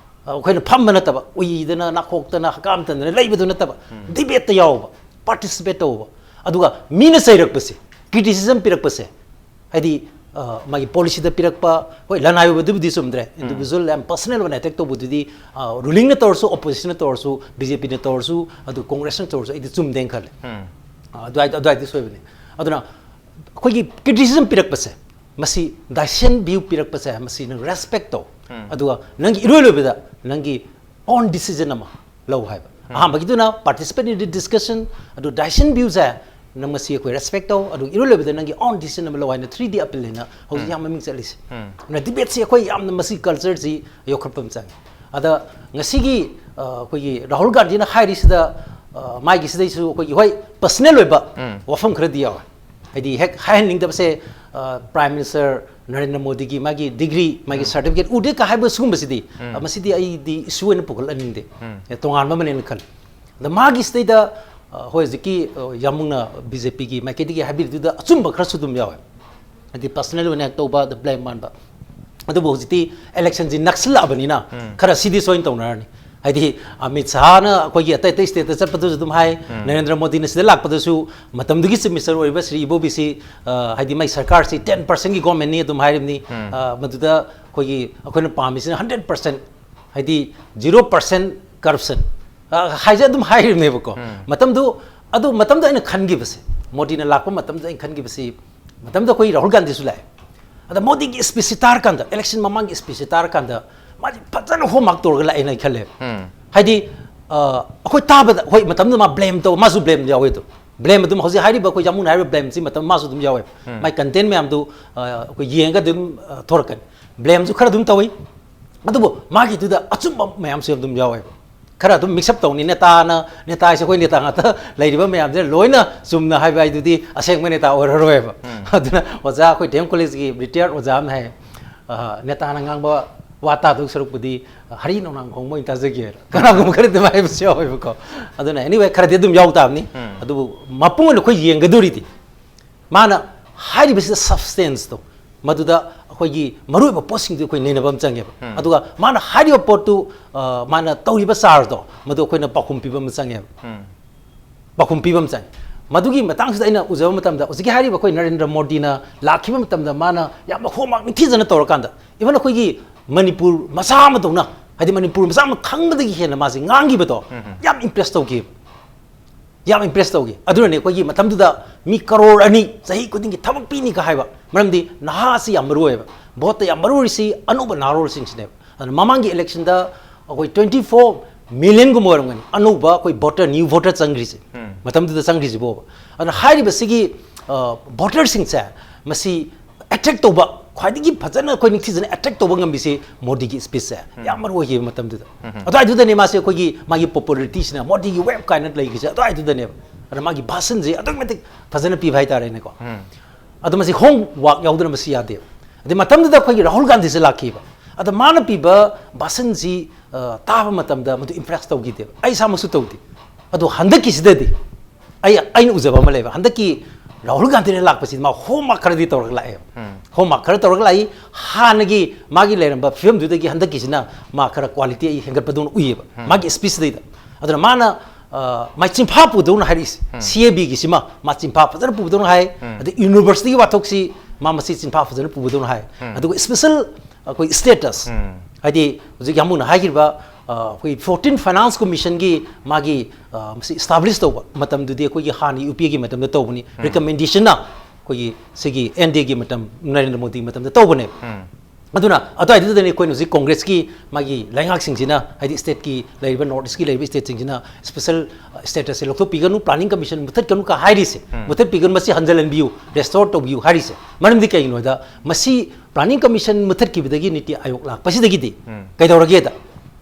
ꯑ, ꯑꯩꯈꯣꯏꯅ ꯐꯝꯕ ꯅꯠꯇꯕ, ꯎꯏꯗꯅ ꯅꯥꯈꯣꯛꯇꯅ ꯍꯀꯥꯝ ꯇꯟꯗꯅ ꯂꯩꯕꯗꯨ ꯅꯠꯇꯕ, ꯗꯤꯕꯦꯠꯇ ꯌꯥꯎꯕ, ꯄꯥꯔꯇꯤꯁꯤꯄꯦꯠ ꯇꯧꯕ꯫ ꯑꯗꯨꯒ ꯃꯤꯅ ꯆꯩꯔꯛꯄꯁꯦ, ꯀ꯭ꯔꯤꯇꯤꯁꯤꯖꯝ ꯄꯤꯔꯛꯄꯁꯦ, ꯍꯥꯏꯗꯤ ꯑ, ꯃꯥꯒꯤ ꯄꯣꯂꯤꯁꯤꯗ ꯄꯤꯔꯛꯄ, ꯍꯣꯏ, ꯂꯅꯥꯏ ꯑꯣꯏꯕꯗꯨꯕꯨꯗꯤ ꯆꯨꯝꯗ꯭ꯔꯦ, ꯏꯟꯗꯤꯕꯤꯖꯨꯋꯦꯜ ꯌꯥꯝ ꯄꯔꯁꯅꯦꯜ ꯑꯣꯏꯅ ꯑꯦꯇꯦꯛ ꯇꯧꯕꯗꯨꯗꯤ, ꯔꯨꯂꯤꯡꯅ ꯇꯧꯔꯁꯨ, ꯑꯣꯄꯣꯖꯤꯁꯟꯅ ꯇꯧꯔꯁꯨ, ꯕꯤ ꯖꯦ ꯄꯤꯅ ꯇꯧꯔꯁꯨ, ꯑꯗꯨ ꯀꯣꯡꯒ꯭ꯔꯦꯁꯅ ꯇꯧꯔꯁꯨ ꯑꯩꯗꯤ ꯆꯨꯝꯗꯦꯅ ꯈꯜꯂꯦ꯫ ꯑ, ꯑꯗꯨꯋꯥꯏꯗ ꯑꯗꯨꯋꯥꯏꯗꯤ ꯁꯣꯏꯕꯅꯤ꯫ ꯑꯗꯨꯅ ꯑꯩꯈꯣꯏꯒꯤ ꯀ꯭ꯔꯤꯇꯤꯁꯤꯖꯝ ꯄꯤꯔꯛꯄꯁꯦ, ꯃꯁꯤ ꯗꯥꯏꯁ ꯑꯦꯟ ꯚ꯭ꯌꯨ ꯄꯤꯔꯛꯄꯁꯦ ꯃꯁꯤ ꯅꯪ ꯔꯦꯁꯄꯦꯛ ꯇꯧ꯫ ꯑꯗꯨꯒ ꯅꯪꯒꯤ ꯏꯔꯣꯏ ꯂꯣꯏꯕꯗ ꯅꯪꯒꯤ ꯑꯣꯟ ꯗꯤꯁꯤꯖꯟ ꯑꯃ ꯂꯧ ꯍꯥꯏꯕ꯫ ꯑꯍꯥꯟꯕꯒꯤꯗꯨꯅ ꯄꯥꯔꯇꯤꯁꯤꯄꯦꯠ ꯏꯟ ꯗꯤ ꯗꯤꯁꯀꯁꯟ, ꯑꯗꯨ ꯗꯥꯏꯁ ꯑꯦꯟ ꯚ꯭ꯌꯨꯁꯦ ꯅꯪ ꯃꯁꯤ ꯑꯩꯈꯣꯏ ꯔꯦꯁꯄꯦꯛ ꯇꯧ, ꯑꯗꯨ ꯏꯔꯣꯏ ꯂꯣꯏꯕꯗ ꯅꯪꯒꯤ ꯑꯣꯟ ꯗꯤꯁꯤꯖꯟ ꯑꯃ ꯂꯧ ꯍꯥꯏꯅ ꯊ꯭ꯔꯤ ꯗꯤ ꯑꯄꯤꯜ ꯍꯥꯏꯅ ꯍꯧꯖꯤꯛ ꯌꯥꯝ ꯃꯃꯤꯡ ꯆꯠꯂꯤꯁꯦ꯫ ꯑꯗꯨꯅ ꯗꯤꯕꯦꯠꯁꯤ ꯑꯩꯈꯣꯏ ꯌꯥꯝꯅ ꯃꯁꯤ ꯀꯜꯆꯔꯁꯤ ꯌꯣꯛꯈꯠꯄ ꯑꯃ ꯆꯪꯉꯤ꯫ ꯑꯗ ꯉꯁꯤꯒꯤ ꯑ, ꯑꯩꯈꯣꯏꯒꯤ ꯔꯥꯍꯨꯜ ꯒꯥꯟꯙꯤꯅ ꯍꯥꯏꯔꯤꯁꯤꯗ, ꯑ, ꯃꯥꯒꯤꯁꯤꯗꯩꯁꯨ ꯑꯩꯈꯣꯏꯒꯤ ꯍꯣꯏ ꯄꯔꯁꯅꯦꯜ ꯑꯣꯏꯕ ꯋꯥꯐꯝ ꯈꯔꯗꯤ ꯌꯥꯎꯋꯦ꯫ ꯍꯥꯏꯗꯤ ꯍꯦꯛ ꯍꯥꯏꯍꯟꯅꯤꯡꯗꯕꯁꯦ, ꯑ, ꯄ꯭ꯔꯥꯏꯝ ꯃꯤꯅꯤꯁꯇꯔ ꯅꯔꯦꯟꯗ꯭ꯔ ꯃꯣꯗꯤꯒꯤ ꯃꯥꯒꯤ ꯗꯤꯒ꯭ꯔꯤ, ꯃꯥꯒꯤ ꯁꯥꯔꯇꯤꯐꯤꯀꯦꯠ ꯎꯗꯦ ꯀ ꯍꯥꯏꯕ ꯁꯤꯒꯨꯝꯕꯁꯤꯗꯤ, ꯑ, ꯃꯁꯤꯗꯤ ꯑꯩꯗꯤ ꯏꯁꯨ ꯑꯣꯏꯅ ꯄꯨꯈꯠꯍꯟꯅꯤꯡꯗꯦ꯫ ꯑꯦ, ꯇꯣꯉꯥꯟꯕ ꯑꯃꯅꯦꯅ ꯈꯜꯂꯤ꯫ ꯑꯗ ꯃꯥꯒꯤ ꯁꯤꯗꯩꯗ, ꯑ, ꯍꯣꯏ ꯍꯧꯖꯤꯛꯀꯤ, ꯑ, ꯌꯥꯝꯕꯨꯡꯅ ꯕꯤ ꯖꯦ ꯄꯤꯒꯤ ꯃꯥꯏꯀꯩꯗꯒꯤ ꯍꯥꯏꯕꯤꯔꯤꯗꯨꯗ ꯑꯆꯨꯝꯕ ꯈꯔꯁꯨ ꯑꯗꯨꯝ ꯌꯥꯎꯋꯦ꯫ ꯍꯥꯏꯗꯤ ꯄꯔꯁꯅꯦꯜ ꯑꯣꯏꯅ ꯇꯧꯕ, ꯗ ꯕ꯭ꯂꯦꯝ ꯃꯥꯟꯕ꯫ ꯑꯗꯨꯕꯨ ꯍꯧꯖꯤꯛꯇꯤ ꯏꯂꯦꯛꯁꯟꯁꯤ ꯅꯛꯁꯤꯜꯂꯛꯑꯕꯅꯤꯅ ꯈꯔ ꯁꯤꯗꯤ ꯁꯣꯏꯅ ꯇꯧꯅꯔꯅꯤ꯫ ꯍꯥꯏꯗꯤ ꯑꯃꯤꯠ ꯁꯥꯍꯅ ꯑꯩꯈꯣꯏꯒꯤ ꯑꯇꯩ ꯑꯇꯩ ꯁ꯭ꯇꯦꯠꯇ ꯆꯠꯄꯗꯨꯁꯨ ꯑꯗꯨꯝ ꯍꯥꯏ, ꯅꯔꯦꯟꯗ꯭ꯔ ꯃꯣꯗꯤꯅ ꯁꯤꯗ ꯂꯥꯛꯄꯗꯁꯨ ꯃꯇꯝꯗꯨꯒꯤ ꯆꯤꯐ ꯃꯤꯅꯤꯁꯇꯔ ꯑꯣꯏꯔꯤꯕ ꯁ꯭ꯔꯤ ꯏꯕꯣꯕꯤꯁꯤ, ꯑ, ꯍꯥꯏꯗꯤ ꯃꯥꯏ ꯁꯔꯀꯥꯔꯁꯤ ꯇꯦꯟ ꯄꯥꯔꯁꯦꯟꯒꯤ ꯒꯣꯔꯃꯦꯟꯅꯤ ꯑꯗꯨꯝ ꯍꯥꯏꯔꯤꯕꯅꯤ꯫ ꯑ, ꯃꯗꯨꯗ ꯑꯩꯈꯣꯏꯒꯤ ꯑꯩꯈꯣꯏꯅ ꯄꯥꯝꯃꯤꯁꯤꯅ ꯍꯟꯗ꯭ꯔꯦꯠ ꯄꯥꯔꯁꯦꯟ ꯍꯥꯏꯗꯤ zero percent corruption ꯍꯥꯏꯁꯦ ꯑꯗꯨꯝ ꯍꯥꯏꯔꯤꯕꯅꯦꯕꯀꯣ꯫ ꯃꯇꯝꯗꯨ ꯑꯗꯨ ꯃꯇꯝꯗ ꯑꯩꯅ ꯈꯟꯈꯤꯕꯁꯦ, ꯃꯣꯗꯤꯅ ꯂꯥꯛꯄ ꯃꯇꯝꯗ ꯑꯩꯅ ꯈꯟꯈꯤꯕꯁꯤ, ꯃꯇꯝꯗ ꯑꯩꯈꯣꯏ ꯔꯥꯍꯨꯜ ꯒꯥꯟꯙꯤꯁꯨ ꯂꯥꯛꯑꯦ꯫ ꯑꯗ ꯃꯣꯗꯤꯒꯤ ꯁ꯭ꯄꯤꯆꯁꯤ ꯇꯥꯔꯀꯥꯟꯗ, ꯏꯂꯦꯛꯁꯟ ꯃꯃꯥꯡꯒꯤ ꯁ꯭ꯄꯤꯆꯁꯤ ꯇꯥꯔꯀꯥꯟꯗ ꯃꯥꯁꯦ ꯐꯖꯅ ꯍꯣꯝꯋꯥꯛ ꯇꯧꯔꯒ ꯂꯥꯛꯑꯦꯅ ꯑꯩ ꯈꯜꯂꯦꯕ꯫ ꯍꯥꯏꯗꯤ ꯑ, ꯑꯩꯈꯣꯏ ꯇꯥꯕꯗ ꯍꯣꯏ ꯃꯇꯝꯗꯨꯗ ꯃꯥ ꯕ꯭ꯂꯦꯝ ꯇꯧ, ꯃꯥꯁꯨ ꯕ꯭ꯂꯦꯝ ꯌꯥꯎꯋꯦ ꯑꯗꯨꯝ꯫ ꯕ꯭ꯂꯦꯝ ꯑꯗꯨꯝ ꯍꯧꯖꯤꯛ ꯍꯥꯏꯔꯤꯕ ꯑꯩꯈꯣꯏ ꯌꯥꯃꯨꯅ ꯍꯥꯏꯔꯤꯕ ꯕ꯭ꯂꯦꯝꯁꯤ ꯃꯇꯝ ꯃꯥꯁꯨ ꯑꯗꯨꯝ ꯌꯥꯎꯋꯦꯕ꯫ ꯃꯥꯏ ꯀꯟꯇꯦꯟ ꯃꯌꯥꯝꯗꯨ ꯑ, ꯑꯩꯈꯣꯏ ꯌꯦꯡꯉꯒ ꯑꯗꯨꯝ ꯑ, ꯊꯣꯔꯛꯀꯅꯤ꯫ ꯕ꯭ꯂꯦꯝꯁꯨ ꯈꯔ ꯑꯗꯨꯝ ꯇꯧꯏ꯫ ꯑꯗꯨꯕꯨ ꯃꯥꯒꯤꯗꯨꯗ ꯑꯆꯨꯝꯕ ꯃꯌꯥꯝꯁꯨ ꯑꯗꯨꯝ ꯌꯥꯎꯋꯦꯕ꯫ ꯈꯔ ꯑꯗꯨꯝ ꯃꯤꯛꯁ ꯑꯞ ꯇꯧꯅꯤ꯫ ꯅꯦꯇꯥꯅ, ꯅꯦꯇꯥ ꯍꯥꯏꯁꯦ ꯑꯩꯈꯣꯏ ꯅꯦꯇꯥ ꯉꯥꯛꯇ ꯂꯩꯔꯤꯕ ꯃꯌꯥꯝꯁꯤꯅ ꯂꯣꯏꯅ ꯆꯨꯝꯅ ꯍꯥꯏꯕ ꯍꯥꯏꯗꯨꯗꯤ ꯑꯁꯦꯡꯕ ꯅꯦꯇꯥ ꯑꯣꯏꯔꯔꯣꯏꯕ꯫ ꯑꯗꯨꯅ ꯑꯣꯖꯥ ꯑꯩꯈꯣꯏ ꯗꯤ ꯑꯦꯝ ꯀꯣꯂꯦꯖꯀꯤ ꯔꯤꯇꯥꯌꯔ ꯑꯣꯖꯥ ꯑꯃꯅ ꯍꯥꯏ, ꯑ, ꯅꯦꯇꯥꯅ ꯉꯥꯡꯕ ꯋꯥ ꯇꯥꯗꯧ ꯁꯔꯨꯛꯄꯨꯗꯤ ꯍꯔꯤ ꯅꯣꯡꯅꯥꯡ ꯈꯣꯡꯕ ꯑꯣꯏꯅ ꯇꯥꯖꯒꯦ꯫ ꯀꯅꯥꯒꯨꯝꯕ ꯈꯔꯗꯤ ꯑꯗꯨꯝ ꯍꯥꯏꯕꯁꯨ ꯌꯥꯎꯋꯦꯕꯀꯣ꯫ ꯑꯗꯨꯅ anyway ꯈꯔꯗꯤ ꯑꯗꯨꯝ ꯌꯥꯎ ꯇꯥꯕꯅꯤ꯫ ꯑꯗꯨꯕꯨ ꯃꯄꯨꯡ ꯑꯣꯏꯅ ꯑꯩꯈꯣꯏ ꯌꯦꯡꯒꯗꯣꯔꯤꯗꯤ ꯃꯥꯅ ꯍꯥꯏꯔꯤꯕꯁꯤꯗ ꯁꯕꯁꯇꯦꯟꯁꯇꯣ, ꯃꯗꯨꯗ ꯑꯩꯈꯣꯏꯒꯤ ꯃꯔꯨꯑꯣꯏꯕ ꯄꯣꯠꯁꯤꯡꯗꯨ ꯑꯩꯈꯣꯏ ꯅꯩꯅꯕ ꯑꯃ ꯆꯪꯉꯦꯕ꯫ ꯑꯗꯨꯒ ꯃꯥꯅ ꯍꯥꯏꯔꯤꯕ ꯄꯣꯠꯇꯨ, ꯑ, ꯃꯥꯅ ꯇꯧꯔꯤꯕ ꯆꯥꯔꯖꯇꯣ, ꯃꯗꯨ ꯑꯩꯈꯣꯏꯅ ꯄꯥꯎꯈꯨꯝ ꯄꯤꯕ ꯑꯃ ꯆꯪꯉꯦꯕ꯫ ꯄꯥꯎꯈꯨꯝ ꯄꯤꯕ ꯑꯃ ꯆꯪꯉꯤ꯫ ꯃꯗꯨꯒꯤ ꯃꯇꯥꯡꯁꯤꯗ ꯑꯩꯅ ꯎꯖꯕ ꯃꯇꯝꯗ, ꯍꯧꯖꯤꯛꯀꯤ ꯍꯥꯏꯔꯤꯕ ꯑꯩꯈꯣꯏ ꯅꯔꯦꯟꯗ꯭ꯔ ꯃꯣꯗꯤꯅ ꯂꯥꯛꯈꯤꯕ ꯃꯇꯝꯗ ꯃꯥꯅ ꯌꯥꯝꯅ ꯍꯣꯝꯋꯥꯛ ꯅꯤꯡꯊꯤꯖꯅ ꯇꯧꯔꯀꯥꯟꯗ, even ꯑꯩꯈꯣꯏꯒꯤ ꯃꯅꯤꯄꯨꯔ ꯃꯆꯥ ꯑꯃꯗꯧꯅ, ꯍꯥꯏꯗꯤ ꯃꯅꯤꯄꯨꯔ ꯃꯆꯥ ꯑꯃ ꯈꯪꯕꯗꯒꯤ ꯍꯦꯟꯅ ꯃꯥꯁꯦ ꯉꯥꯡꯈꯤꯕꯗꯣ ꯌꯥꯝ ꯏꯝꯄ꯭ꯔꯦꯁ ꯇꯧꯈꯤꯕ꯫ ꯌꯥꯝ ꯏꯝꯄ꯭ꯔꯦꯁ ꯇꯧꯈꯤ꯫ ꯑꯗꯨꯅꯅꯦ ꯑꯩꯈꯣꯏꯒꯤ ꯃꯇꯝꯗꯨꯗ ꯃꯤ ꯀꯔꯣꯔ ꯑꯅꯤ ꯆꯍꯤ ꯈꯨꯗꯤꯡꯒꯤ ꯊꯕꯛ ꯄꯤꯅꯤꯒ ꯍꯥꯏꯕ꯫ ꯃꯔꯝꯗꯤ ꯅꯍꯥ ꯑꯁꯤ ꯌꯥꯝ ꯃꯔꯨ ꯑꯣꯏꯌꯦꯕ꯫ ꯚꯣꯠꯇ ꯌꯥꯝ ꯃꯔꯨ ꯑꯣꯏꯔꯤꯁꯤ ꯑꯅꯧꯕ ꯅꯍꯥꯔꯣꯜꯁꯤꯡꯁꯤꯅꯦꯕ꯫ ꯑꯗꯨꯅ ꯃꯃꯥꯡꯒꯤ ꯏꯂꯦꯛꯁꯟꯗ ꯑꯩꯈꯣꯏ twenty four millionꯒꯨꯝꯕ ꯑꯣꯏꯔꯝꯒꯅꯤ ꯑꯅꯧꯕ ꯑꯩꯈꯣꯏ ꯚꯣꯇꯔ, ꯅ꯭ꯌꯨ ꯚꯣꯇꯔ ꯆꯪꯈ꯭ꯔꯤꯁꯦ꯫ ꯃꯇꯝꯗꯨꯗ ꯆꯪꯈ꯭ꯔꯤꯁꯤꯕꯣꯕ꯫ ꯑꯗꯨꯅ ꯍꯥꯏꯔꯤꯕꯁꯤꯒꯤ, ꯑ, ꯚꯣꯇꯔꯁꯤꯡꯁꯦ ꯃꯁꯤ ꯑꯦꯇ꯭ꯔꯦꯛ ꯇꯧꯕ, ꯈ꯭ꯋꯥꯏꯗꯒꯤ ꯐꯖꯅ ꯑꯩꯈꯣꯏ ꯅꯤꯡꯊꯤꯖꯅ ꯑꯦꯇ꯭ꯔꯦꯛ ꯇꯧꯕ ꯉꯝꯕꯤꯁꯦ ꯃꯣꯗꯤꯒꯤ ꯁ꯭ꯄꯤꯆꯁꯦ ꯌꯥꯝ ꯃꯔꯨ ꯑꯣꯏꯈꯤꯕ ꯃꯇꯝꯗꯨꯗ꯫ ꯑꯗꯨꯋꯥꯏꯗꯨꯗꯅꯦ ꯃꯥꯁꯦ ꯑꯩꯈꯣꯏꯒꯤ ꯃꯥꯒꯤ ꯄꯣꯄꯨꯂꯔꯤꯇꯤꯁꯤꯅ ꯃꯣꯗꯤꯒꯤ ꯋꯦꯕ ꯀꯥꯏꯅ ꯂꯩꯈ꯭ꯔꯤꯁꯦ ꯑꯗꯨꯋꯥꯏꯗꯨꯗꯅꯦꯕ꯫ ꯑꯗ ꯃꯥꯒꯤ ꯚꯥꯁꯟꯁꯦ ꯑꯗꯨꯛꯀꯤ ꯃꯇꯤꯛ ꯐꯖꯅ ꯄꯤꯕ ꯍꯥꯏꯇꯥꯔꯦꯅꯦꯀꯣ꯫ ꯑꯗꯣ ꯃꯁꯤ ꯍꯣꯝꯋꯥꯛ ꯌꯥꯎꯗꯅ ꯃꯁꯤ ꯌꯥꯗꯦꯕ꯫ ꯑꯗꯩ ꯃꯇꯝꯗꯨꯗ ꯑꯩꯈꯣꯏꯒꯤ ꯔꯥꯍꯨꯜ ꯒꯥꯟꯙꯤꯁꯦ ꯂꯥꯛꯈꯤꯕ꯫ ꯑꯗ ꯃꯥꯅ ꯄꯤꯕ ꯚꯥꯁꯟꯁꯤ, ꯑ, ꯇꯥꯕ ꯃꯇꯝꯗ ꯃꯗꯨ ꯏꯝꯄ꯭ꯔꯦꯁ ꯇꯧꯈꯤꯗꯦꯕ꯫ ꯑꯩ ꯏꯁꯥꯃꯛꯁꯨ ꯇꯧꯗꯦ꯫ ꯑꯗꯣ ꯍꯟꯗꯛꯀꯤꯁꯤꯗꯗꯤ ꯑꯩ, ꯑꯩꯅ ꯎꯖꯕ ꯑꯃ ꯂꯩꯕ, ꯍꯟꯗꯛꯀꯤ ꯔꯥꯍꯨꯜ ꯒꯥꯟꯙꯤꯅ ꯂꯥꯛꯄꯁꯤꯗꯤ ꯃꯥ ꯍꯣꯝꯋꯥꯛ ꯈꯔꯗꯤ ꯇꯧꯔꯒ ꯂꯥꯛꯑꯦꯕ꯫ ꯍꯣꯝꯋꯥꯛ ꯈꯔ ꯇꯧꯔꯒ ꯂꯥꯛꯏ꯫ ꯍꯥꯟꯅꯒꯤ ꯃꯥꯒꯤ ꯂꯩꯔꯝꯕ ꯐꯤꯕꯝꯗꯨꯗꯒꯤ ꯍꯟꯗꯛꯀꯤꯁꯤꯅ ꯃꯥ ꯈꯔ ꯀ꯭ꯋꯥꯂꯤꯇꯤ ꯑꯩ ꯍꯦꯟꯒꯠꯄꯗꯧꯅ ꯎꯏꯌꯦꯕ ꯃꯥꯒꯤ ꯁ꯭ꯄꯤꯆꯇꯩꯗ꯫ ꯑꯗꯨꯅ ꯃꯥꯅ, ꯑ, ꯃꯥꯏ ꯆꯤꯟꯐꯥ ꯄꯨꯗꯧꯅ ꯍꯥꯏꯔꯛꯏꯁꯦ꯫ ꯁꯤ ꯑꯦ ꯕꯤꯒꯤꯁꯤꯃ ꯃꯥ ꯆꯤꯟꯐꯥ ꯐꯖꯅ ꯄꯨꯕꯗꯧꯅ ꯍꯥꯏ꯫ ꯑꯗꯩ ꯌꯨꯅꯤꯚꯔꯁꯤꯇꯤꯒꯤ ꯋꯥꯊꯣꯛꯁꯤ ꯃꯥ ꯃꯁꯤ ꯆꯤꯟꯐꯥ ꯐꯖꯅ ꯄꯨꯕꯗꯧꯅ ꯍꯥꯏ꯫ ꯑꯗꯨꯒ ꯁ꯭ꯄꯦꯁꯦꯜ ꯑꯩꯈꯣꯏ ꯁ꯭ꯇꯦꯇꯁ, ꯍꯥꯏꯗꯤ ꯍꯧꯖꯤꯛ ꯌꯥꯝꯕꯨꯡꯅ ꯍꯥꯏꯈꯤꯕ, ꯑ, ꯑꯩꯈꯣꯏ fourteen Finance Commissionꯒꯤ ꯃꯥꯒꯤ, ꯑ, ꯃꯁꯤ establish ꯇꯧꯕ ꯃꯇꯝꯗꯨꯗꯤ ꯑꯩꯈꯣꯏꯒꯤ ꯍꯥꯟꯅ UPAꯒꯤ ꯃꯇꯝꯗ ꯇꯧꯕꯅꯤ꯫ Recommendationꯅ ꯑꯩꯈꯣꯏꯒꯤ ꯁꯤꯒꯤ NDAꯒꯤ ꯃꯇꯝ, ꯅꯔꯦꯟꯗ꯭ꯔ ꯃꯣꯗꯤꯒꯤ ꯃꯇꯝꯗ ꯇꯧꯕꯅꯦ꯫ ꯑꯗꯨꯅ ꯑꯗꯨꯋꯥꯏꯗꯨꯗꯅꯤ ꯑꯩꯈꯣꯏꯅ ꯍꯧꯖꯤꯛ Congressꯀꯤ ꯃꯥꯒꯤ ꯂꯩꯉꯥꯛꯁꯤꯡꯁꯤꯅ, ꯍꯥꯏꯗꯤ stateꯀꯤ ꯂꯩꯔꯤꯕ, North Eastꯀꯤ ꯂꯩꯔꯤꯕ stateꯁꯤꯡꯁꯤꯅ special statusꯁꯦ ꯂꯧꯊꯣꯛꯄꯤꯒꯅꯨ, Planning Commission ꯃꯨꯊꯠꯀꯅꯨ ꯀ ꯍꯥꯏꯔꯤꯁꯦ꯫ ꯃꯨꯊꯠꯄꯤꯒꯅꯨ, ꯃꯁꯤ ꯍꯟꯖꯤꯜꯍꯟꯕꯤꯌꯨ, restore ꯇꯧꯕꯤꯌꯨ ꯍꯥꯏꯔꯤꯁꯦ꯫ ꯃꯔꯝꯗꯤ ꯀꯩꯒꯤꯅꯣ ꯍꯥꯏꯗ, ꯃꯁꯤ Planning Commission ꯃꯨꯊꯠꯈꯤꯕꯗꯒꯤ NITI Aayog ꯂꯥꯛꯄꯁꯤꯗꯒꯤꯗꯤ ꯀꯩꯗꯧꯔꯒꯦꯗ,